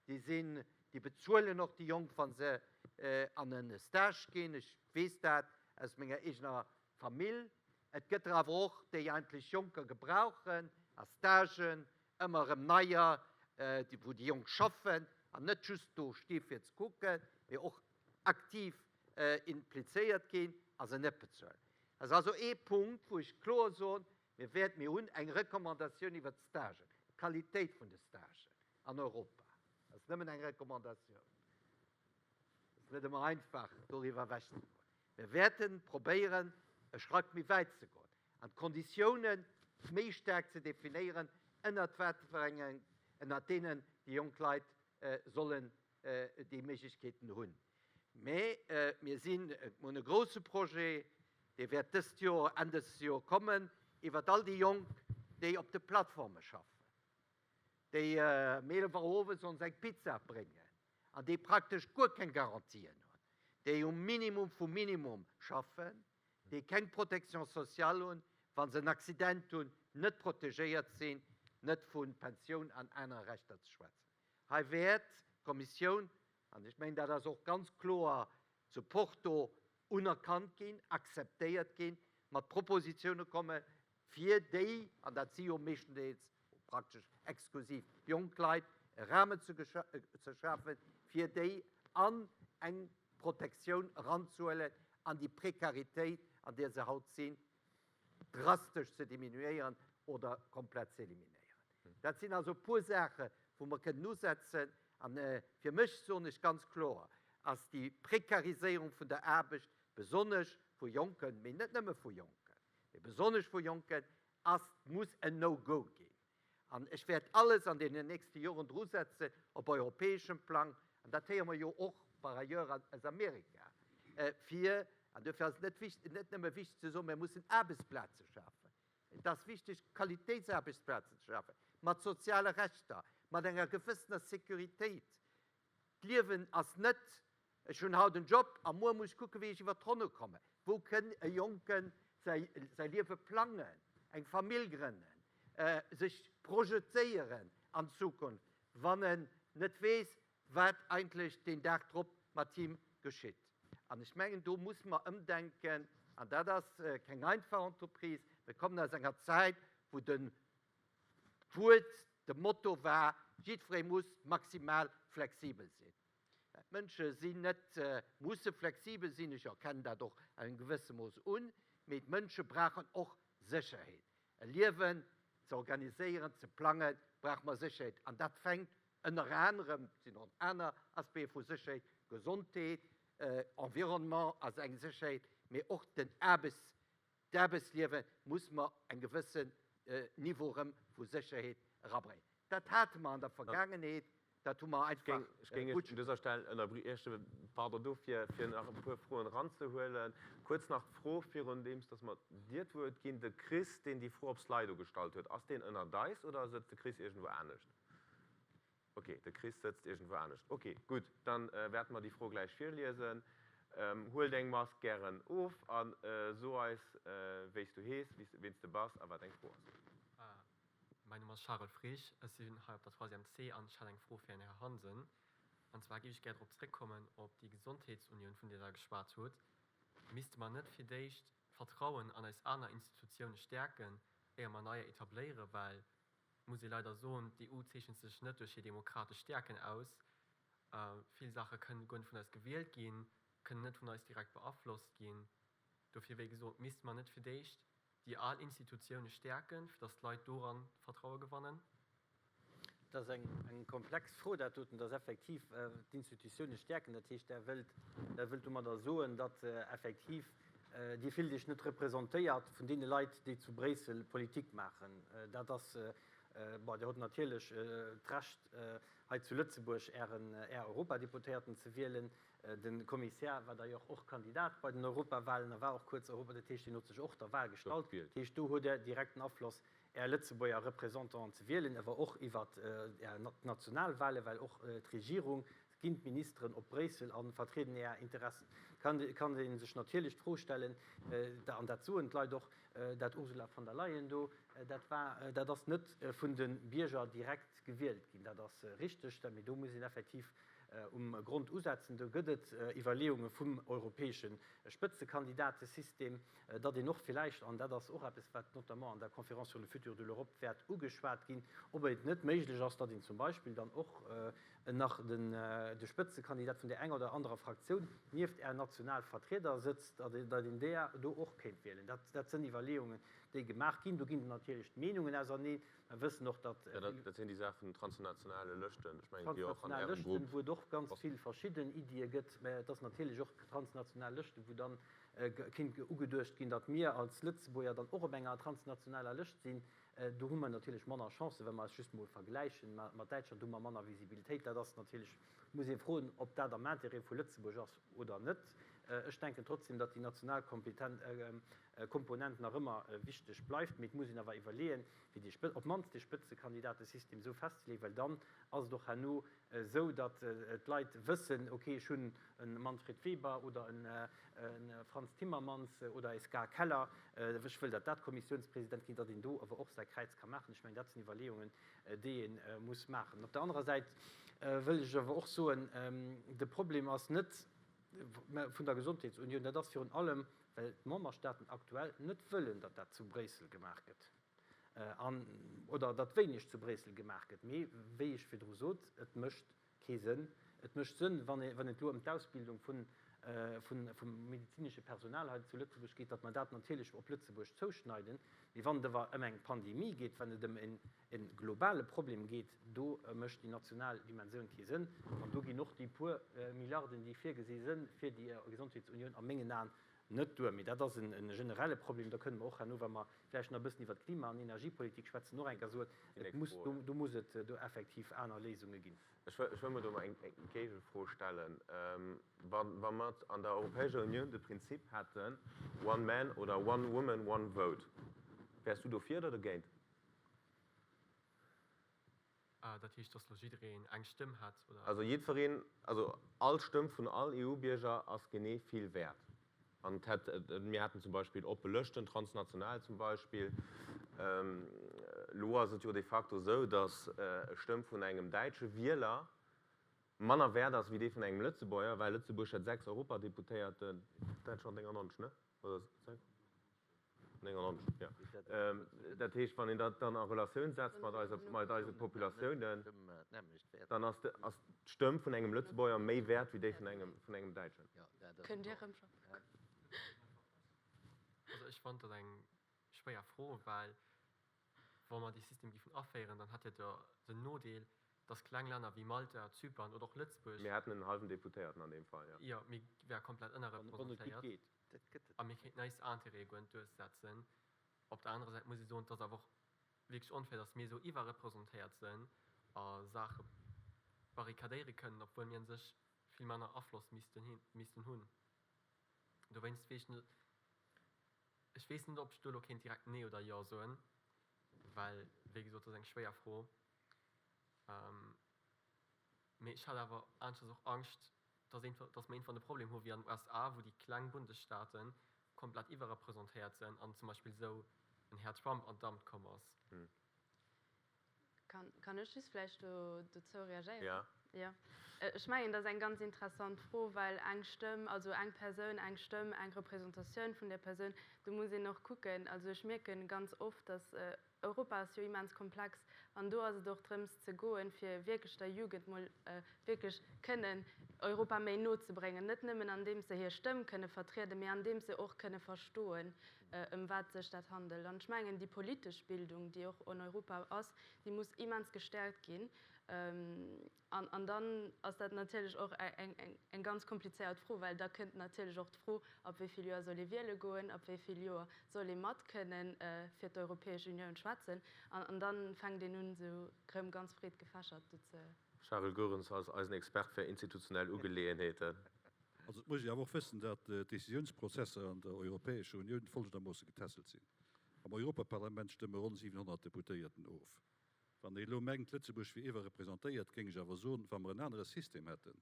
déi sinn, déi bezuelen och déi Jonk, wa se an e Stage ginn. Ech weess dat aus menger eegener Famill. Et gëtt der awer och, déi eigentlech Jonker gebrauchen a Stagen, ëmmer erëm neier, wou déi Jonk schaffen an net just do sti fir ze kucken, mee och aktiv implizéiert ginn a se net bezuelen. Dat ass also ee Punkt, wou ech kloer soen, Mir wäerten, mir hunn eng Recommandatioun iwwert d'Stagen, d'Qualitéit vun de Stagen an Europa. Dat ass nëmmen eng Recommandatioun. Et ass net ëmmer einfach, doriwwer ewechzegoen. Mir wäerte probéieren, e Schrack méi wäit ze goen an d'Konditiounen. méi staark ze definéieren, ënnert wat fir engen, ënnert deenen déi jonk Leit sollen déi Méiglechkeeten hunn. Mä mir sinn, mir hunn e grouse Projet, dee wäert dëst Joer, Enn dëses Joer kommen, iwwert all déi Jonk, déi op de Plattforme schaffen, déi ëm 11 Auer owes ons eng Pizza bréngen an déi praktesch guer keng Garantien hunn, déi um Minimum vum Minimum schaffen, déi keng Protection sociale hunn, wa se en Accident hunn, net protegéiert sinn, net vu Pensioun an anere Rechter ze schwätzen. Hei wäert d'Kommissioun, an ech mengen, dat ass och ganz kloer zu Porto unerkannt ginn, akzeptéiert ginn, mat Propositioune komme fir déi, an dat si jo meeschtendeels, praktesch exklusiv jonk Leit, e Rahmen ze schafen, fir déi an eng Protektioun eranzehuelen an déi Prekaritéit, an där se haut sinn, drastesch ze diminuéieren oder komplett ze eliminéieren. Dat sinn also e puer Saache wou mer kënnen usetzen. A fir mech, soen ech ganz kloer, ass déi Prekariséierung vun der Aarbecht, besonnesch vu Jonken, mee net nëmme vu Jonken, mee besonnesch vu Jonken, ass, muss en No-Go ginn. An ech wäert alles an deenen nächste Joren drusetzen, op europäeschem Plang, an dat héiere mer jo och par ailleurs aus Amerika, fir, an duerfir ass et net wichtig, net nëmme wichtig ze soen, mir mussen Aarbechtsplaze schafen, et ass wichtig, Qualitéitsaarbechtsplazen ze schafen, mat soziale Rechter, mat enger gewëssener Sécuritéit. D'Liewen ass net, ech hunn haut en Job a muer muss ech kucken, wéi ech iwwer d'Ronne kommen. Wou kënn e Jonken säi Liewe plangen, eng Famill grënnen, sech projetéieren an d'Zukunft, wann en net weess, wat eigentlech deen Dag drop mat him geschitt? An ech mengen, do muss mer ëmdenken, an dat ass keng einfach Entreprise. Mir kommen aus enger Zäit, wou de D'Wuert, de Motto war, jiddweree muss maximal flexibel sinn. D'Mënsche sinn net, musse flexibel sinn, ech erkennen dat och a engem gewësse Mooss un, mee d'Mënsche brauchen och Sécherheet. E Liewen ze organiséieren, ze plangen, brauche mer Sécherheet. An dat fänkt ënner anerem, et sinn och aner Aspecte vu Sécherheet, Gesondheet, Environnement ass eng Sécherheet, mee och den Aarbechts-, D'Aarbechtsliewe muss mer eng gewëssen Niveau erëm vu Sécherheet erabréngen. Dat hate mer an der Vergaangenheet, dat hu mer einfach Ech géing Iech un dëser Stell ënnerbriechen, pardon dofir, fir nach e puer Froen eranzehuelen. Kuerz nach d'Fro, virun deems dass mer dir d'Wuert ginn, De Chris, deen déi Fro op Slido gestallt huet, ass deen ënnert eis oder sëtzt de Chris iergendwou anescht? Ok, de Chris sëtzt iergendwou anescht. Ok, gutt, dann wäerte mer déi Fro gläich virliesen. Huel deng Mask gären of a so eis, wéi s du hees, ween s de bass a wat deng Fro ass. Mäin Numm ass Charel Frisch, ech sinn hei op der Troisième C an ech hätt eng Fro fir den Här Hansen. An zwar géif ech gär drop zréckkommen op déi Gesondheetsunioun, vun där Der geschwat hutt. Misste mer net fir d'éischt d'Vertrauen an eis aner Institutioune stäerken, éier mer neier etabléieren? Well muss ee leider soen, d'EU zeechent sech net duerch hir demokratesch Stäerken aus. Vill Saache kënnen guer net vun eis gewielt ginn, kënnen net vun eis direkt beaflosst ginn. Dofir, wéi gesot, misste mer net fir d'éischt déi al Institutioune stäerken, fir datt d'Leit doran Vertraue gewannen? Dat ass eng komplex Fro, dat doten. Dat ass effektiv d'Institutioune stäerken, dat heescht, Der wëllt, Der wëllt domadder soen, datt effektiv Dir fillt Iech net representéiert vun deene Leit, déi zu Bréissel Politik maachen. Dat ass, bon, Dir hutt natierlech d'Recht, hei zu Lëtzebuerg Ären, Är Europadeputéierten ze wielen. De Kommissär war d'ailleurs och Kandidat bei den Europawahlen a war och kuerz Europa, dat heescht, hien huet sech och der Wahl gestallt. Dat heescht, do hutt Der direkten Afloss, Är Lëtzebuerger Représentanten ze wielen, awer och iwwer Är national Wahlen, well och d'Regierung, ginn d'Ministeren op Bréissel a vertrieden Är Interessen. Kann kann ee sech natierlech d'Fro stellen, an dat soen d'Leit och, dat Ursula von der Leyen do, dat war, dat ass net vun de Bierger direkt gewielt ginn. Dat ass richteg, mee do muss een effektiv um Grond usetzen. Do gëtt et Iwwerleeunge vum europäesche Spëtzekandidatesystem, datt een och villäicht, an dat ass och eppes, wat notamment an der Conférence sur le futur de l'Europe wäert ugeschwat ginn, ob et net méiglech ass, datt een zum Beispill dann och. nach de Spëtzekandidat vun där enger oder anderer Fraktioun nieft Är national Vertrieder sëtzt, datt een där do och kéint wielen. Dat sënn Iwwerleeungen, déi gemaach ginn. Do ginn natierlech d'Meenungen auserneen. Mer wëssen och, datt. Jo, dat sinn déi Saach vun den transnationale Lëschten. Ech mengen, déi och an Ärem Grupp. Transnational Lëschten, wou et och ganz vill verschidden Iddie gëtt. Mä et ass natierlech och transnational Lëschten, wou dann kéint ugeduecht ginn, datt mir als Lëtzebuerger dann och op enger transnationaler Lëscht sinn. Do hu mer natierlech manner Chancen, wa mer eis just emol vergläichen mat Däitschland, do hu mer manner Visibilitéit. Dat ass natierlech, muss ee froen, ob dat am Intérêt vu Lëtzebuerg ass oder net. Ech denken trotzdem, datt déi national Komponent nach ëmmer wichteg bleift, mee et muss een awer iwwerleeën, fir déi, op d'mannst de Spëtzekandidatesystem esou festzeleeën, well dann ass et och herno esou, datt d'Leit wëssen, okay, ech hunn e Manfred Weber oder e Frans Timmermans oder e Ska Keller, ech wëll, datt dat Kommissiounspresident ginn, datt een do awer och säi Kräiz ka maachen. Ech mengen, dat sinn Iwwerleeungen, déi ee muss maachen. Op der anerer Säit wëll ech awer och soen, de Problem ass net vun der Gesondheetsunioun, dat ass virun allem, well d'Memberstaaten aktuell net wëllen, datt dat zu Bréissel gemaach gëtt an, oder datt wéineg zu Bréissel gemaach gëtt. Mee wéi ech virdru sot, et mécht kee Sënn. Et mécht Sënn, wann et elo ëm d'Ausbildung vun, vum medezinesche Personal hei zu Lëtzebuerg geet, datt mer dat natierlech op Lëtzebuerg zouschneiden. Mee wann et awer ëm eng Pandemie geet, wann et ëm e globale Problem geet, do mécht déi national Dimensioun kee Sënn. An do ginn och déi puer Milliarden, déi virgesi sënn fir déi Gesondheetsunioun, a mengen Aen net duer. Mee dat ass e generelle Problem. Da kënne mer och herno, wa mer vläicht nach e bëssen iwwert d'Klima an Energiepolitik schwätzen, och eng Kéier soen, et muss, do muss et do effektiv aner Léisunge ginn. Ech wëll mer do mol eng Géigefro stellen. Wa mer an der Europäescher Unioun de Prinzip hätten, one man oder one woman, one vote, wäers du dofir oder dogéint? Dat heescht, dass lo jiddereen eng Stëmm hätt, oder? Also jiddwereen, also all Stëmm vun all EU-Bierger ass genee vill wäert. An et hätt, mir haten zum Beispill oppe Lëschten, transnational zum Beispill. Elo ass et jo de facto esou, datt e Stëmm vun engem däitsche Wieler manner wäert ass wéi dee vun engem Lëtzebuerger, well Lëtzebuerg huet 6 Europadeputéierten, Däitschland 99, ne? Oder 6? 99, jo. Dat heescht, wann een dat dann a Relatioun setzt mat eiser, mat eise Populatiounen, dann ass d'Stëmm vun engem Lëtzebuerger méi wäert wéi déi vun engem, vun engem Däitschen. Kënnt Dir erëm scho. Also ech fannen dat eng schwéier Fro, well wa mer dee System géifen aféieren, dann hätt dat jo den Nodeel, dass kleng Länner wéi Malta, Zypern oder och Lëtzebuerg. Mir hätten en hallwen Deputéierten an deem Fall, jo. Jo, mir wäre komplett ënnerrepresentéiert. A mir kéinten eis Intérêtë guer net duerchsetzen. Op der anerer Säit muss ee soen, et ass awer och wierklech onfair, dass mir esou iwwerrepresentéiert sinn a Saache barrikadéiere kënnen, obwuel mir u sech vill manner Afloss missten hunn. Dowéinst weess ech net, ech weess net, ob ech do elo kéint direkt Nee oder Jo soen, well, wéi gesot, dat ass eng schwéier Fro. Mee ech hat awer aneschters och Angscht, dass een, dass mer iergendwann de Problem hu wéi an den USA, wou déi kleng Bundesstaaten komplett iwwerrepresentéiert sinn an zum Beispill esou en Här Trump an d'Amt komm ass. Kann, kann ech just vläicht do dozou reagéieren? Ja. Jo. Ech mengen, dat ass eng ganz interessant Fro, well eng Stëmm, also eng Persoun, eng Stëmm, eng Representatioun vun där Persoun, do muss een och kucken, also ech mierken ganz oft, dass Europa ass jo immens komplex an do ass et och drëms ze goen, fir wierklech der Jugend mol wierklech kënnen Europa méi no ze bréngen, net nëmmen andeems se hir Stëmm kënne vertrieden, mee andeems se och kënne verstoen, ëm wat sech dat handelt. An ech mengen, déi politesch Bildung, déi och an Europa ass, déi muss immens gestäerkt ginn. An, an dann ass dat natierlech och eng, eng, eng ganz komplizéiert Fro, well da kënnt natierlech och d'Fro, ab wéi vill Joer soll ee wiele goen, ab wéi vill Joer soll ee mat kënnen fir d'Europäesch Unioun schwätzen. An, an dann fänkt een un, esou rëm ganz breet gefächert do ze. Charel Goerens als eisen Expert fir institutionell Ugeleeënheeten. Also et muss ee awer och wëssen, datt d'Décisiounsprozesser an der Europäescher Unioun folgendermoosse getässelt sinn, Am Europaparlament stëmme ronn 700 Deputéierten of. Wann ee elo mengt, Lëtzebuerg wier iwwerrepresentéiert, géing ech awer soen, wa mer en anere System hätten,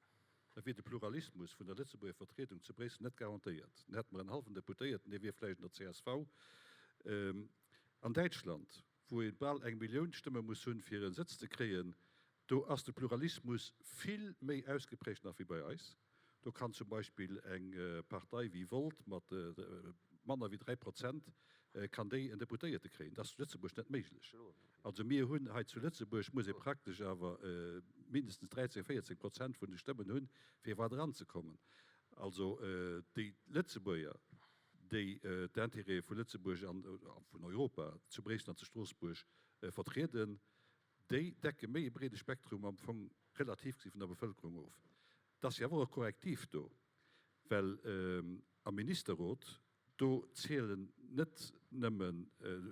da wier de Pluralismus vun der Lëtzebuerger Vertriedung zu Bréissel net garantéiert. Dann hätte mer en hallwen Deputéierten, dee wier vläicht an der csv. An Däitschland, wou ee bal eng Millioun Stëmme muss hunn, fir e Sëtz ze kréien, do ass de Pluralismus vill méi ausgeprägt nach wéi bei eis. Do kann zum Beispill eng Partei wéi Volt mat manner wéi 3 Prozent kann déi en Deputéierte kréien. Dat ass zu Lëtzebuerg net méiglech. Also mir hunn hei zu Lëtzebuerg, muss ee praktesch awer. mindestens 13, 14 Prozent vun de Stëmmen hunn, fir iwwerhaapt eranzekommen. Also déi Lëtzebuerger, déi d'Intérêtë vu Lëtzebuerg an vun Europa zu Bréissel an zu Stroossbuerg vertrieden, déi decke méi e breede Spektrum am Fong relativ gesi vun der Bevëlkerung of. Et ass jo awer och e Korrektiv do, well am Ministerrot, do zielen net nëmmen,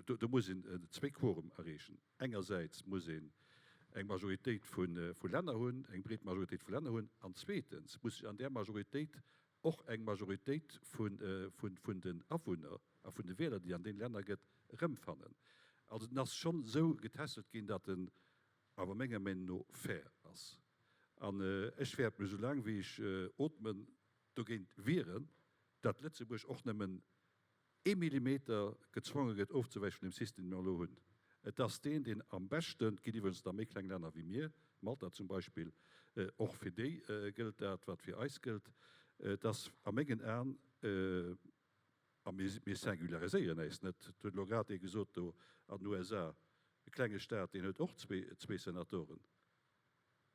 do muss een zwéi Quorum erreechen. Engersäits muss een eng Majoritéit vu Länner hunn, eng breet Majoritéit vu Länner hunn, an zweetens muss sech an där Majoritéit och eng Majoritéit vun den Awunner a vun de Wieler, déi an deene Länner gëtt, erëmfannen. Also en ass schonn esou getesselt ginn, datt en awer menger Meenung no fair ass. An ech wäert mech, esou laang wéi ech ootmen, dogéint wieren, datt Lëtzebuerg och nëmmen ee Millimeter gezwonge gëtt ofzewäiche vun deem System, dee mer elo hunn. Et ass deen, deen am beschten, et ginn iwwregens nach méi kleng Länner wéi mir, Malta zum Beispill, och fir déi gëllt dat, wat fir eis gëllt. Et ass a mengen Aen, a mir singulariséieren äis net, et huet elo grad ee gesot do an den USA, e klenge Stat, deen huet och zwee Senatoren.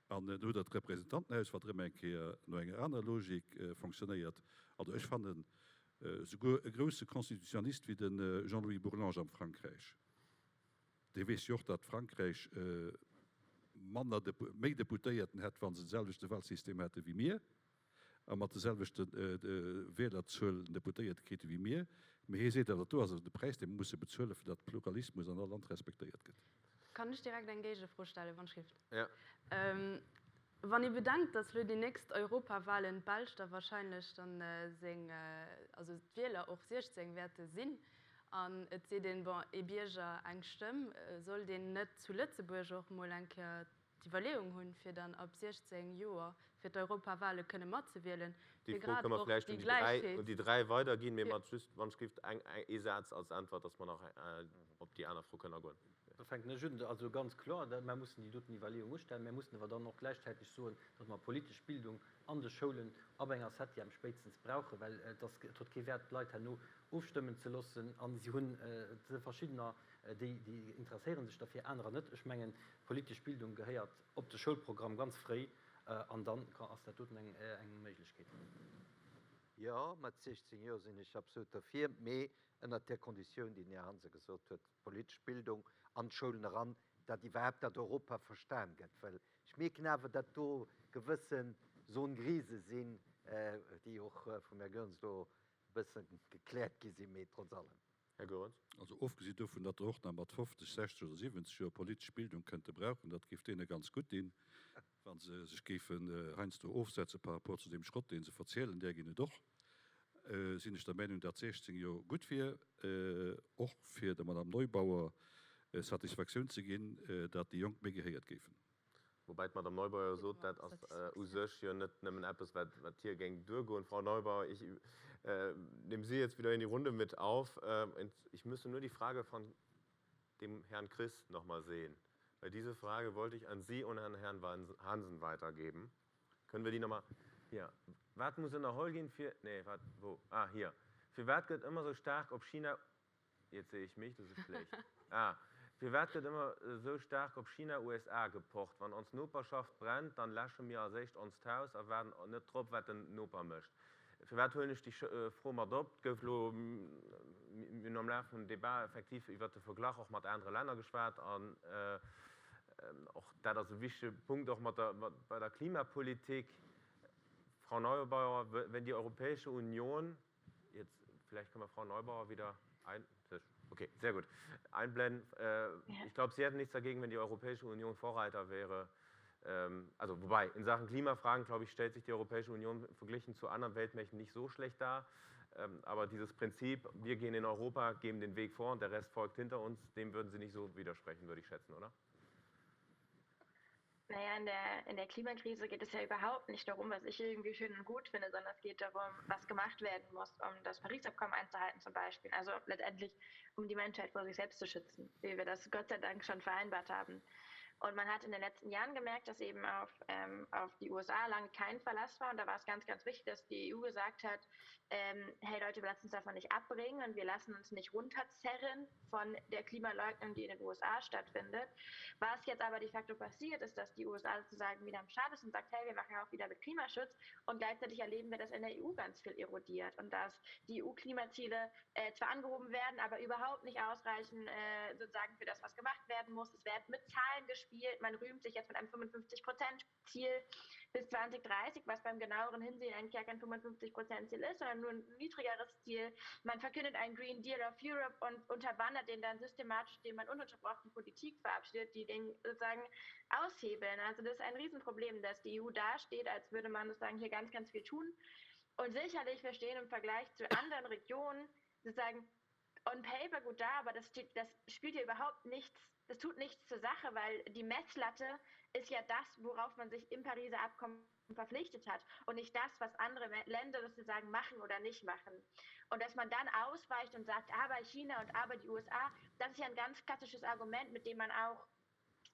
An dann hutt Der d'Representantenhaus, wat erëm eng Kéier no enger anerer Logik fonctionnéiert. Also ech fannen, souguer e grousse Constitutionnalist wéi de Jean-Louis Bourlanges am Frankräich, dee weess jo och, datt Frankräich manner, méi Deputéierten hätt, wa se de selwechte Wahlsystem hätte wéi mir. a mat de selwechte Wielerzuelen Deputéierte kritt wéi mir. Mee hie seet awer, dat do ass awer de Präis, dee mer musse bezuelen, fir datt Pluralismus an all Land respektéiert gëtt. Kann ech direkt eng Géigefro stellen, wann ech dierft? Wann ee bedenkt, datt elo déi nächst Europawahlen d'Belsch da wahrscheinlech dann seng, also d'Wieler och 16 wäerte sinn, an et seet een, bon, ee Bierger, eng Stëmm, sollt een net zu Lëtzebuerg och mol eng Kéier d'Iwwerleeung hunn, fir dann ab 16 Joer fir d'Europawale kënne matzewielen, Déi fir Fro grad kënne mer och vläicht déi un déi dräi, Gläichheet. un déi dräi weiderginn, mee mat just, wann ech géif, eng, ee Saz als Äntwert, dass mer nach op déi aner Fro kënnen agoen. Da fänken ech un. Also ganz kloer, mer mussen déi doten Iwwerleeung ustellen. Mer mussen awer dann och gläichzäiteg soen, datt mer politesch Bildung an de Schoulen ab enger Septième spéitstens brauchen, well et ass, et huet kee Wäert, d'Leit herno ofstëmmen ze loossen a si hunn verschiddener, déi, déi interesséiere sech derfir, anerer net. Ech mengen, Politesch Bildung gehéiert op de Schoulprogramm ganz fréi an dann ass dat doten eng Méiglechkeet. Jo, mat 16 Joer sinn ech absolut derfir, mee ënnert där Konditioun, déi den Här Hansen gesot huet, politesch Bildung an d'Schoulen eran, datt iwwerhaapt dat Europa verstan gëtt, well ech mierken awer, datt do gewësse Zone grise sinn, déi och vum Här Goerens elo e bësse gekläert gi sinn, mee trotz allem. Här Goerens. Also ofgesi dovun, datt der och nach mat 50, 60 oder 70 Joer politesch Bildung kënnte brauchen, dat géif deene ganz gutt dinn, wa se sech géifen heiansdo ofsetze par rapport zu deem Schrott, dee se verzielen, där ginn et och, sinn ech der Meinung, datt 16 Joer gutt wier, och fir der Madame Neubauer Satisfaktioun ze ginn, datt déi Jonk méi gehéiert géifen. Woubäi d'Madame Neubauer jo sot, dat ass u sech jo net nëmmen eppes, wat hir géing duergoen. Frau Neubauer, ich nehme Sie jetzt wieder in die Runde mit auf. Ich müsste nur die Frage von dem Herrn Chris noch mal sehen, weil diese Frage wollte ich an Sie und an Herrn Hansen weitergeben. Können wir die noch mal? Hier. Wat muss ënnerholl ginn, fir, nee, wat, wou? Ah, hier. Firwat gëtt ëmmer sou staark op China Jetzt sehe ich mich, das ist schlecht. Ah, Firwat gëtt ëmmer esou staark op China, USA gepocht? Wann ons Noperschaft brennt, dann läsche mir als éischt onst Haus a waarden net drop, wat den Noper mécht. Firwat huelen ech déi Fro mat op? Et gouf elo, mir hunn am Laf vum Debat effektiv iwwert de Verglach och mat anere Länner geschwat an och dat ass e wichtege Punkt och mat der, bei der Klimapolitik. Frau Neubauer, wenn die Europäische Union Jetzt vielleicht können wir Frau Neubauer wieder ein okay, sehr gut einblenden. Äh, ich glaube, Sie hätten nichts dagegen, wenn die Europäische Union Vorreiter wäre. Ähm, also wobei, in Sachen Klimafragen, glaube ich, stellt sich die Europäische Union verglichen zu anderen Weltmächten nicht so schlecht dar. Ähm, aber dieses Prinzip, wir gehen in Europa, geben den Weg vor und der Rest folgt hinter uns, dem würden Sie nicht so widersprechen, würde ich schätzen, oder? Naja, in der, in der Klimakrise geht es ja überhaupt nicht darum, was ich irgendwie schön und gut finde, sondern es geht darum, was gemacht werden muss, um das Paris-Abkommen einzuhalten zum Beispiel. Also letztendlich, um die Menschheit vor sich selbst zu schützen, wie wir das Gott sei Dank schon vereinbart haben. Und man hat in den letzten Jahren gemerkt, dass eben auf, ähm, auf die USA lange kein Verlass war. Und da war es ganz, ganz wichtig, dass die EU gesagt hat, ähm, hey Leute, wir lassen uns davon nicht abbringen und wir lassen uns nicht runterzerren von der Klimaleugnung, die in den USA stattfindet. Was jetzt aber de facto passiert, ist, dass die USA sozusagen wieder am Start ist und sagt, hey, wir machen auch wieder mit Klimaschutz. Und gleichzeitig erleben wir, dass in der EU ganz viel erodiert und dass die EU-Klimaziele äh, zwar angehoben werden, aber überhaupt nicht ausreichen äh, sozusagen für das, was gemacht werden muss. Es wird mit Zahlen gespielt. Man rühmt sich jetzt mit einem 55 Prozent Ziel bis 2030, was beim genaueren Hinsehen eigentlich ja kein 55 Prozent Ziel ist, sondern nur ein niedrigeres Ziel. Man verkündet einen Green Deal of Europe und unterwandert den dann systematisch, indem man ununterbrochen Politik verabschiedet, die den sozusagen aushebeln. Also das ist ein Riesenproblem, dass die EU dasteht, als würde man sozusagen hier ganz, ganz viel tun. Und sicherlich, wir stehen im Vergleich zu anderen Regionen sozusagen on paper gut da, aber das, steht, das spielt hier überhaupt nichts, das tut nichts zur Sache, weil die Messlatte ist ja das, worauf man sich im Pariser Abkommen verpflichtet hat und nicht das, was andere Länder sozusagen machen oder nicht machen. Und dass man dann ausweicht und sagt, aber China und aber die USA, das ist ja ein ganz klassisches Argument, mit dem man auch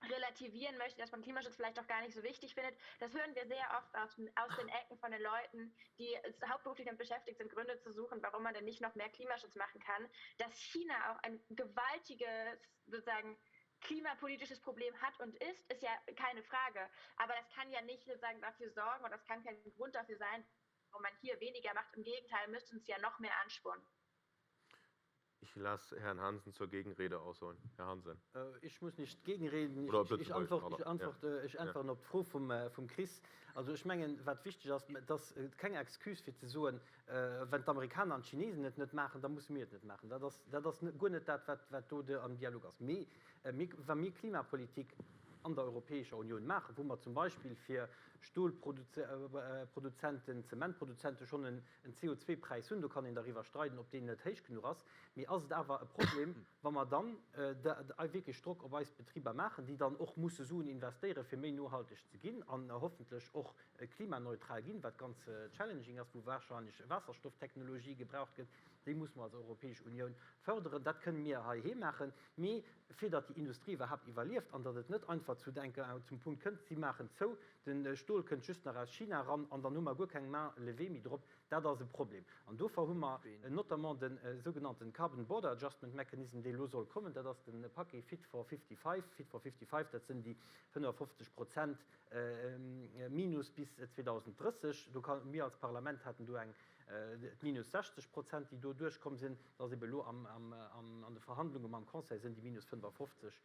relativieren möchte, dass man Klimaschutz vielleicht auch gar nicht so wichtig findet. Das hören wir sehr oft aus den, aus den Ecken von den Leuten, die hauptberuflich damit beschäftigt sind, Gründe zu suchen, warum man denn nicht noch mehr Klimaschutz machen kann. Dass China auch ein gewaltiges sozusagen klimapolitisches Problem hat und ist, ist ja keine Frage. Aber das kann ja nicht sozusagen dafür sorgen und das kann kein Grund dafür sein, warum man hier weniger macht. Im Gegenteil, müsste uns ja noch mehr anspornen. Ich lasse Herrn Hansen zur Gegenrede ausholen. Här Hansen. Ech muss nicht gegenreden. Ech antworten op d'Fro vum Chris. Also ech mengen, wat wichteg ass, et ass keng Excuse fir ze soen, wenn d'Amerikaner an d'Chinesen et net maachen, da musse mir et net maachen. Dat ass, dat ass guer net dat, wat, wat do am Dialog ass. Mee wa mir Klimapolitik an der Europäescher Unioun maachen, wou mer zum Beispill fir Stolproduzenten, Zementproduzente schonn en en CO2-Präis hunn, do kann een dariwwer streiden, ob deen net héich genuch ass, mee ass et awer e Problem, wa mer dann wierklech Drock op eis Betriber maachen, déi dann och musse Suen investéieren, fir méi nohalteg ze ginn an hoffentlech och klimaneutral ginn, wat ganz challenging ass, wou warscheinlech Waasserstofftechnologie gebraucht gëtt, déi musse mer als Europäesch Unioun fërderen. Dat kënne mir heiheem maachen, mee fir datt déi Industrie iwwerhaapt iwwerlieft an datt et net einfach zu zum Punkt kënnt, si maachen zou, De Stol kënnt just nach aus China eran an dann hu mer guer keng Main levée méi drop. Dat ass e Problem. An dofir hu mer notamment de sougenannten Carbon Border Adjustment Mechanism, dee elo soll kommen. Dat ass de Paquet Fit for 55. Fit for 55, dat sinn déi 55 Prozent Minus bis 2030. Do ka, mir als Parlament haten do eng d'Minus 60 Prozent, déi do duerchkomm sinn. Dat ass ebe elo an de Verhandlunge mam Conseil sinn déi Minus 55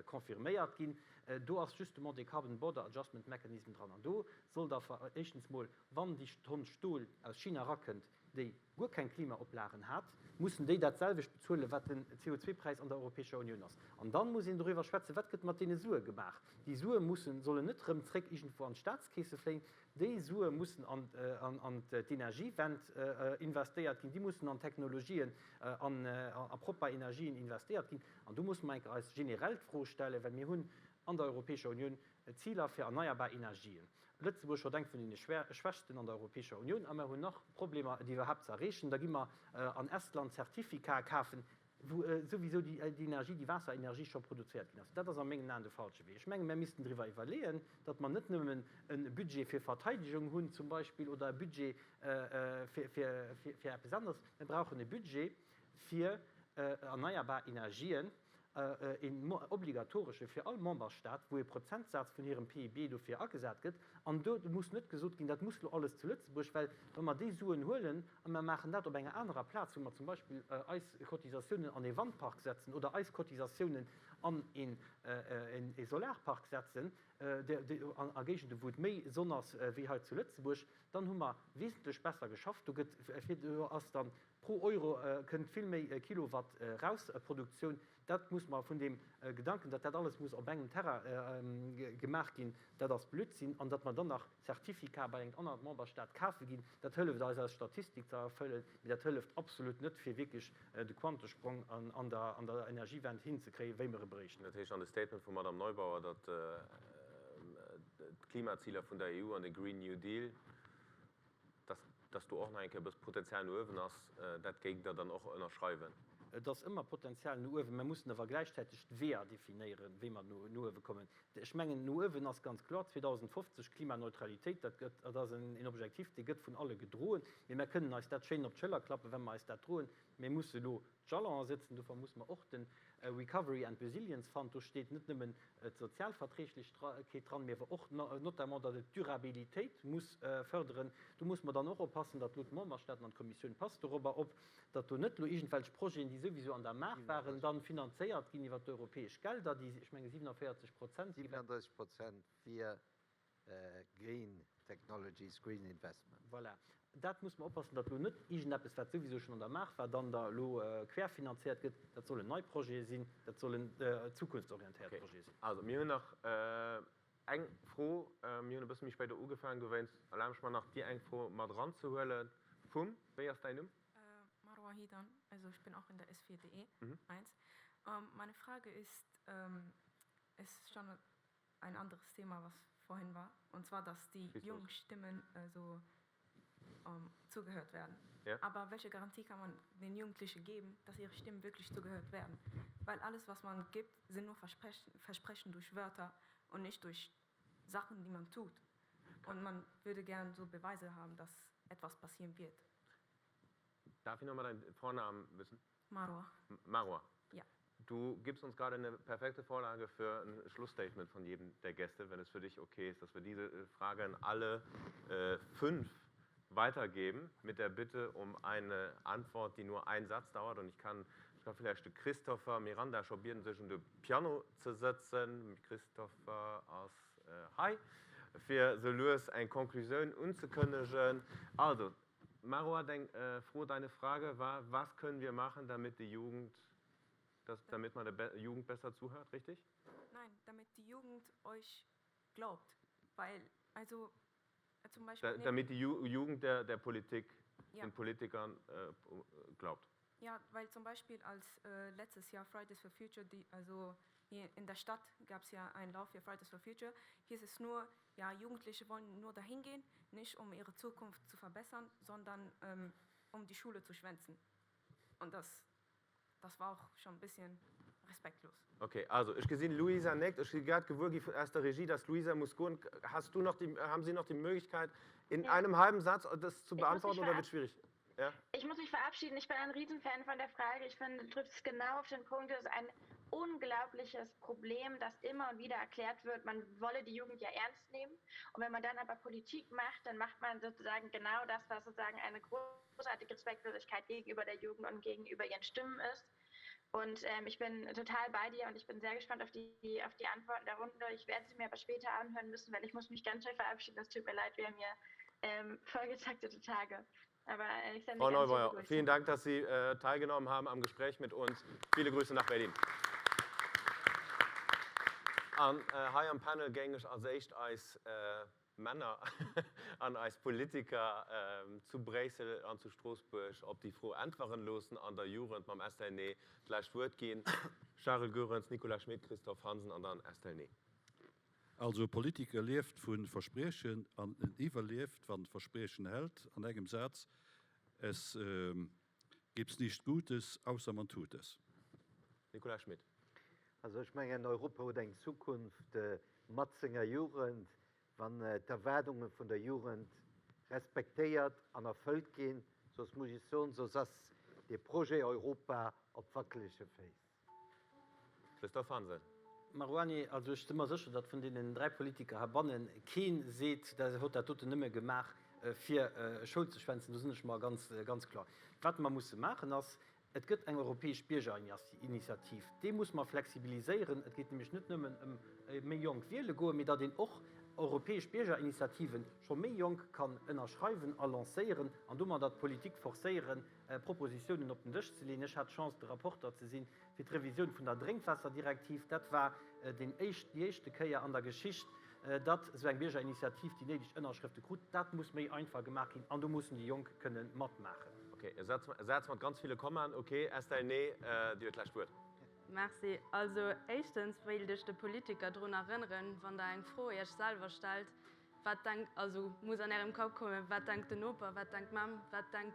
confirméiert ginn. Do ass justement dee Carbon Border Adjustment Mechanism dran. An do soll da éischtens mol, wann déi Tonn Stol aus China erakënnt, déi guer keng Klimaoplagen hat, mussen déi dat selwecht bezuelen, wat den CO2-Präis an der Europäescher Unioun ass. An dann muss een doriwwer schwätzen, wat gëtt mat deene Sue gemaach. Déi Sue mussen, sollen net erëm zréck iergendwou an d'Staatskeese fléien, déi Sue mussen an d'Energiewend investéiert ginn, déi mussen an Technologien, a propper Energien investéiert ginn. An do musse mer eng Kéier eis generell d'Fro stellen, well mir hunn an der Europäescher Unioun Ziler fir erneierbar Energien. Lëtzebuerg huet eng vun deene schwächsten an der Europäescher Unioun a mer hunn nach Problemer, déi iwwerhaapt ze erreechen. Da gi mer an Estland Zertifikate kafen, wou souwisou déi Energie, déi Waasserenergie scho produzéiert ginn ass. Dat ass a mengen Aen de falsche Wee. Ech menge mer missten driwwer iwwerleeën, datt mer net nëmmen e Budget fir Verteidigung hunn zum Beispill oder e Budget fir eppes aneres. Mir brauchen e Budget, fir erneierbar Energien, een obligatoresche fir all Memberstaat, wou ee Prozentsaz vun hirem PIB dofir agesat gëtt. An do muss net gesot ginn, dat muss lo alles zu Lëtzebuerg, well wa mer déi Suen huelen a mer maachen dat op enger anerer Plaz, wou mer zum Beispill eis Cotisatiounen an ee Wandpark setzen oder eis Cotisatiounen an ee Solarpark setzen, a Géigende wou et méi Sonn ass wéi hei zu Lëtzebuerg, dann hu mer wesentlech besser geschafft. Do gëtt, do ass dann Pro Euro kënnt vill méi Kilowatt raus, Produktioun. Dat muss mer vun deem Gedanken, datt dat alles muss op engem Terrain gemaach ginn, dat ass Blödsinn. An datt mer dann nach Certificatë bei engem aneren Memberstaat kafe ginn, dat hëlleft eis, eis Statistik ze erfëllen, mee dat hëlleft absolut net, fir wierklech de Quantesprong an der Energiewend hinzekréien, wéi mer e bréichten. Dat heescht, an de Statement vum Madame Neubauer, datt d'Klimaziler vun der EU an de Green New Deal, Dass, dass do och nach eng Kéier e bësse Potenzial no uewen ass, dat géingt Der dann och ënnerschreiwen? Et ass ëmmer Potenzial no uewen. Mer mussen awer gläichzäiteg d'Weeër definéieren, wéi mer no uewe kommen. Ech mengen, no uewen ass ganz kloer, 2050 Klimaneutralitéit, dat gëtt, dat ass en Objektiv, dee gëtt vun alle gedroen. Mee mer kënnen eis dat schéin op d'Schëller klappen, wa mer eis dat droen. Mir musse elo d'Jalonen setzen. Dofir musse mer och de Recovery and Resilience Fund, do steet net nëmmen d'Sozialverträglechkeet dran, mee awer och notamment, datt et d'Durabilitéit muss fërderen. Do musse mer dann och oppassen, datt elo d'Memberstaaten an d'Kommissioun passt dorobber op, datt do net elo iergendwelch Projeten, déi souwisou an der Maach waren, dann finanzéiert ginn iwwert d'europäesch Gelder, déi, ech menge 47 Prozent gi. 37 Prozent fir Green Technologies, Green Investments. Voilà. Dat muss mer oppassen, datt elo net iergendeppes, wat souwisou schonn an der Maach war, dann da elo querfinanziert gëtt. Dat sollen nei Projete sinn, dat sollen zukunftsorientéiert Projete sinn. Also, mir hunn nach eng Fro. Mir hunn e bësse méi spéit ugefaangen, dowéinst erlabe ech mer nach, déi eng Fro mat eranzehuelen vum, wéi ass däin Numm? Marwa Hidan, also ich bin auch in der S4DE 1. Meine Frage ist, es ist schon ein anderes Thema, was vorhin war, und zwar, dass die jungen Stimmen so zugehört werden. Ja. Aber welche Garantie kann man den Jugendlichen geben, dass ihre Stimmen wirklich zugehört werden? Weil alles, was man gibt, sind nur Versprechen, Versprechen durch Wörter und nicht durch Sachen, die man tut. Und man würde gern so Beweise haben, dass etwas passieren wird. Darf ich noch mal deinen Vornamen wissen? Marwa. Marwa. Ja. Du gibst uns gerade eine perfekte Vorlage für ein Schlussstatement von jedem der Gäste, wenn es für dich okay ist, dass wir diese äh, Frage an alle äh, fünf weitergeben, mit der Bitte um eine Antwort, die nur einen Satz dauert. Und ich kann, ich kann vielleicht Christopher Miranda scho bieden, sech un de Piano ze sëtzen. Christopher ass äh, hei, fir sou lues eng Konklusioun unzekënnegen. Also, Marwa, deng Fro, deine Frage war, was können wir machen, damit die Jugend, das, damit man der Jugend besser zuhört, richtig? Nein, damit die Jugend euch glaubt, weil, also zum Beispiel. Da, damit die Ju Jugend der, der Politik, ja. den Politikern äh, glaubt. Ja, weil zum Beispiel als äh, letztes Jahr Fridays for Future, die, also hier in der Stadt gab es ja einen Lauf für Fridays for Future, hieß es nur, ja, Jugendliche wollen nur dahin gehen, nicht um ihre Zukunft zu verbessern, sondern ähm, um die Schule zu schwänzen. Und das, das war auch schon ein bisschen respektlos. Okay, also ech gesinn Luisa néckt. Ech si grad gewuer gi aus der Regie, dass d'Luisa muss goen. Hast du noch die, haben Sie noch die Möglichkeit, in Ja. einem halben Satz das zu Ich muss mich beantworten oder wird verabschieden. schwierig? Ja. Ich muss mich verabschieden. Ich bin ein Riesenfan von der Frage. Ich finde, du triffst es genau auf den Punkt. Es ist ein unglaubliches Problem, das immer und wieder erklärt wird, man wolle die Jugend ja ernst nehmen. Und wenn man dann aber Politik macht, dann macht man sozusagen genau das, was sozusagen eine großartige Respektlosigkeit gegenüber der Jugend und gegenüber ihren Stimmen ist. Und ähm, ich bin total bei dir und ich bin sehr gespannt auf die, auf die Antworten der Runde. Ich werde sie mir aber später anhören müssen, weil ich muss mich ganz schnell verabschieden. Es tut mir leid, wir haben hier ähm, vollgetaktete Tage. Aber äh, ich sende Frau ganz liebe Neubauer, Grüße. vielen Dank, dass Sie äh, teilgenommen haben am Gespräch mit uns. Viele Grüße nach Berlin. An äh, hei am Panel géing ech als éischt eis äh, Männer an eis Politiker äh, zu Bréissel an zu Stroossbuerg op déi Fro äntweren loossen an der Jugend mam Estelle Ney d'lescht Wuert ginn. Charel Goerens, Nicolas Schmit, Christophe Hansen an dann Estelle Ney. Also e Politiker lieft vu Verspriechen an en iwwerlieft, wann en d'Verspriechen hält. An engem Saz, Es gibt's nicht Gutes, ausser man tut es. Nicolas Schmit. Also ech mengen, Europa huet eng Zukunft mat senger Jugend, wann d'Erwaardunge vun der Jugend respektéiert an erfëllt ginn. Soss muss ech soen, soss ass dee Projet Europa op wackelege Féiss. Christophe Hansen. Marouane, Also ech si mer sécher, datt vun deenen 3 Politiker heibanne kee seet, dat huet dat doten nëmme gemaach fir Schoul ze schwänzen. Do sinn ech mer ganz, ganz kloer. Wat mer musse maachen ass, et gëtt eng europäesch Biergerinitiativ, déi muss mer flexibiliséieren. Et geet nämlech net nëmmen ëm méi jonk wiele goen, mee datt een och europäesch Biergerinitiativen scho méi jonk kann ënnerschreiwen a lancéieren an domadder d'Politik forcéieren, Propositiounen op den Dësch ze leeën. Ech hat d'Chance, de Rapporter ze si fir d'Revisioun vun der Drénkwaasserdirektiv. Dat war deen éischt, déi éischte Kéier an der Geschicht, datt esou eng Biergerinitiativ déi néideg Ënnerschrëfte krut. Dat muss méi einfach gemaach ginn an do mussen déi Jonk kënne matmaachen. Ok, e Saz, e Saz mat ganz ville Kommaen. Ok, Estelle, nee, Dir huet d'lescht Wuert. Merci. Also éischtens wéilt ech de Politiker drun erënneren, wann Der eng Fro Iech selwer stellt, Wat denkt, also muss an Ärem Kapp kommen, wat denkt den Noper, wat denkt d'Mamm, wat denkt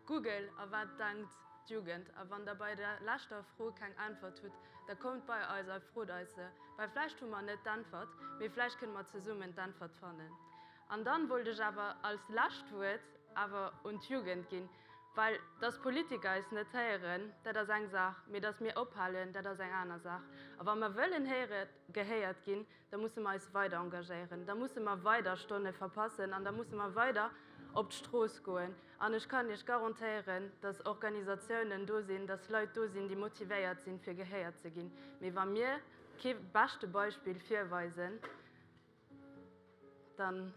Google a wat denkt. d'Jugend. A wann Der bei der leschter Fro keng Äntwert hutt, da kommt bei eis a frot eis se, well vläicht hu mer net d'Äntwert, mee vläicht kënne mer zesummen d'Äntwert fannen. An dann wollt ech awer als lescht Wuert awer un d'Jugend ginn, well dass Politiker eis net héieren, dat ass eng Saach, mee dass mir ophalen, dat ass eng aner Saach. A wa mer wëllen héiere gehéiert ginn, da musse mer eis weider engagéieren, da musse mer weider Stonne verpassen an da musse mer weider op d'Strooss goen. An ech kann Iech garantéieren, dass Organisatiounen do sinn, dass Leit do sinn, déi motivéiert sinn, fir gehéiert ze ginn. Mee wa mir kee beschte Beispill virweisen, dann,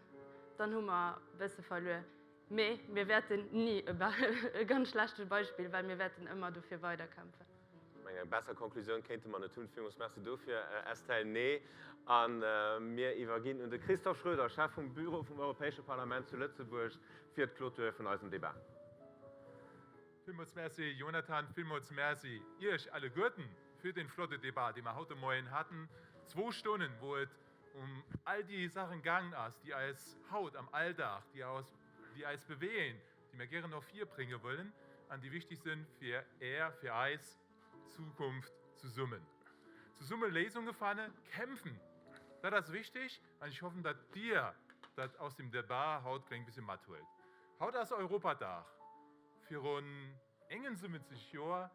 dann hu mer e bësse verluer. Mee mir wäerten ni e ganz schlechte Beispill, well mir wäerten ëmmer dofir weiderkämpfen. Ech mengen, eng besser Konklusioun kéinte mer net hunn. Villmools Merci dofir, Estelle. Nee, a mir iwwerginn un de Christophe Schroeder, Chef vum Büro vum Europäesche Parlament zu Lëtzebuerg, fir d'Clôture vun eisem Debat. Villmools Merci, Jonathan. Villmools Merci Iech alleguerten fir dee flotte Debat, dee mer haut de Moien haten. Zwou Stonnen, wou et um all déi Saachen gaangen ass, déi eis haut am Alldag, déi eis, déi eis bewegen, déi mer gären no vir brénge wëllen an déi wichtig sinn fir Är, fir eis Zukunft zesummen. Zesumme Léisunge fanne, kämpfen, dat ass wichtig an ech hoffen, datt Dir dat aus dem Debat haut kleng bësse mathuelt. Haut ass Europadag. Virun 71 Joer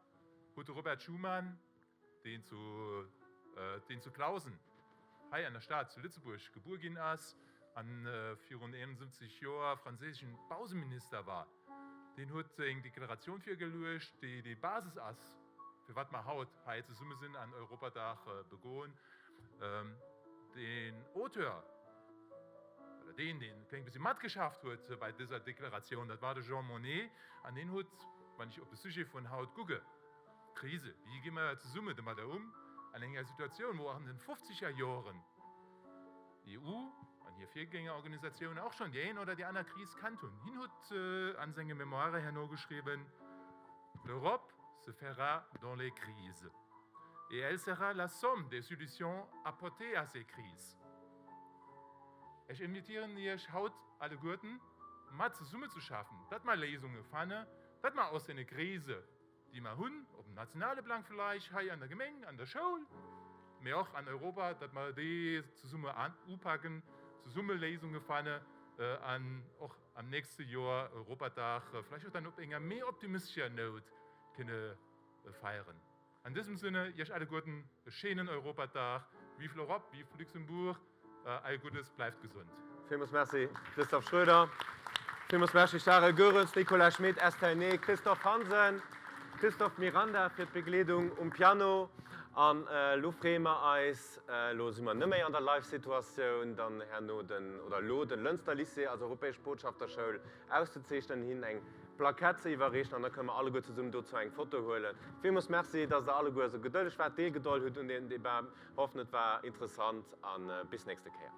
huet de Robert Schuman, deen zu deen zu Clausen hei an der Stad zu Lëtzebuerg gebuer ginn ass an virun 71 Joer franséischen Bauseminister war, deen huet seng Deklaratioun virgeluecht, déi déi Basis ass, firwat mer haut hei zesumme sinn an Europadag begoen. Den Auteur, oder deen, deen e kleng bëssi matgeschafft huet bei dëser Deklaratioun, dat war de Jean Monnet an deen huet, wann ech op de Sujet vun haut kucke, Krise, wéi gi mer zesumme domadder um an enger Situatioun, wou an den fofzeger Joren d'EU an hir Virgängerorganisatiounen och schonn déi eng oder déi aner Kris kannt hunn. Hien huet a senge Memoiren herno geschriwwen, L'Europe se fera dans les crises et elle sera la somme des solutions apportées à ces crises. Ech invitieren Iech haut alleguerten, mat zesummezeschaffen, datt mer Léisunge fanne, datt mer aus deene Krise, déi mer hunn, op dem nationale Plang vläicht, hei an der Gemeng, an der Schoul, mee och an Europa, datt mer déi zesumme upaken, zesumme Léisunge fanne an och am nächste Joer Europadag vläicht och dann op enger méi optimistescher Nout kënne feieren. An dësem Sënne, Iech alleguerten e schéinen Europadag. Vive l'Europe, vive Luxembourg, all Guddes, bleift gesond. Villmools Merci Christophe Schroeder. Villmools Merci Charel Goerens, Nicolas Schmit, Estelle Ney, Christophe Hansen, Christophe Miranda fir d'Begleedung um Piano. An elo freeë mer eis, elo si mer net méi an der Live-Situatioun, dann herno den, oder elo den Lënster Lycée als Europäesch Botschafterschoul auszezeechnen, hinnen eng Plaquette ze iwwerreechen an da kënne mer alleguer zesummen dozou eng Foto huelen. Villmools Merci, dass der alleguer esou gedëlleg waart, deelgedoll hutt un deem Debat. Hoffen et war interessant a bis nächste Kéier.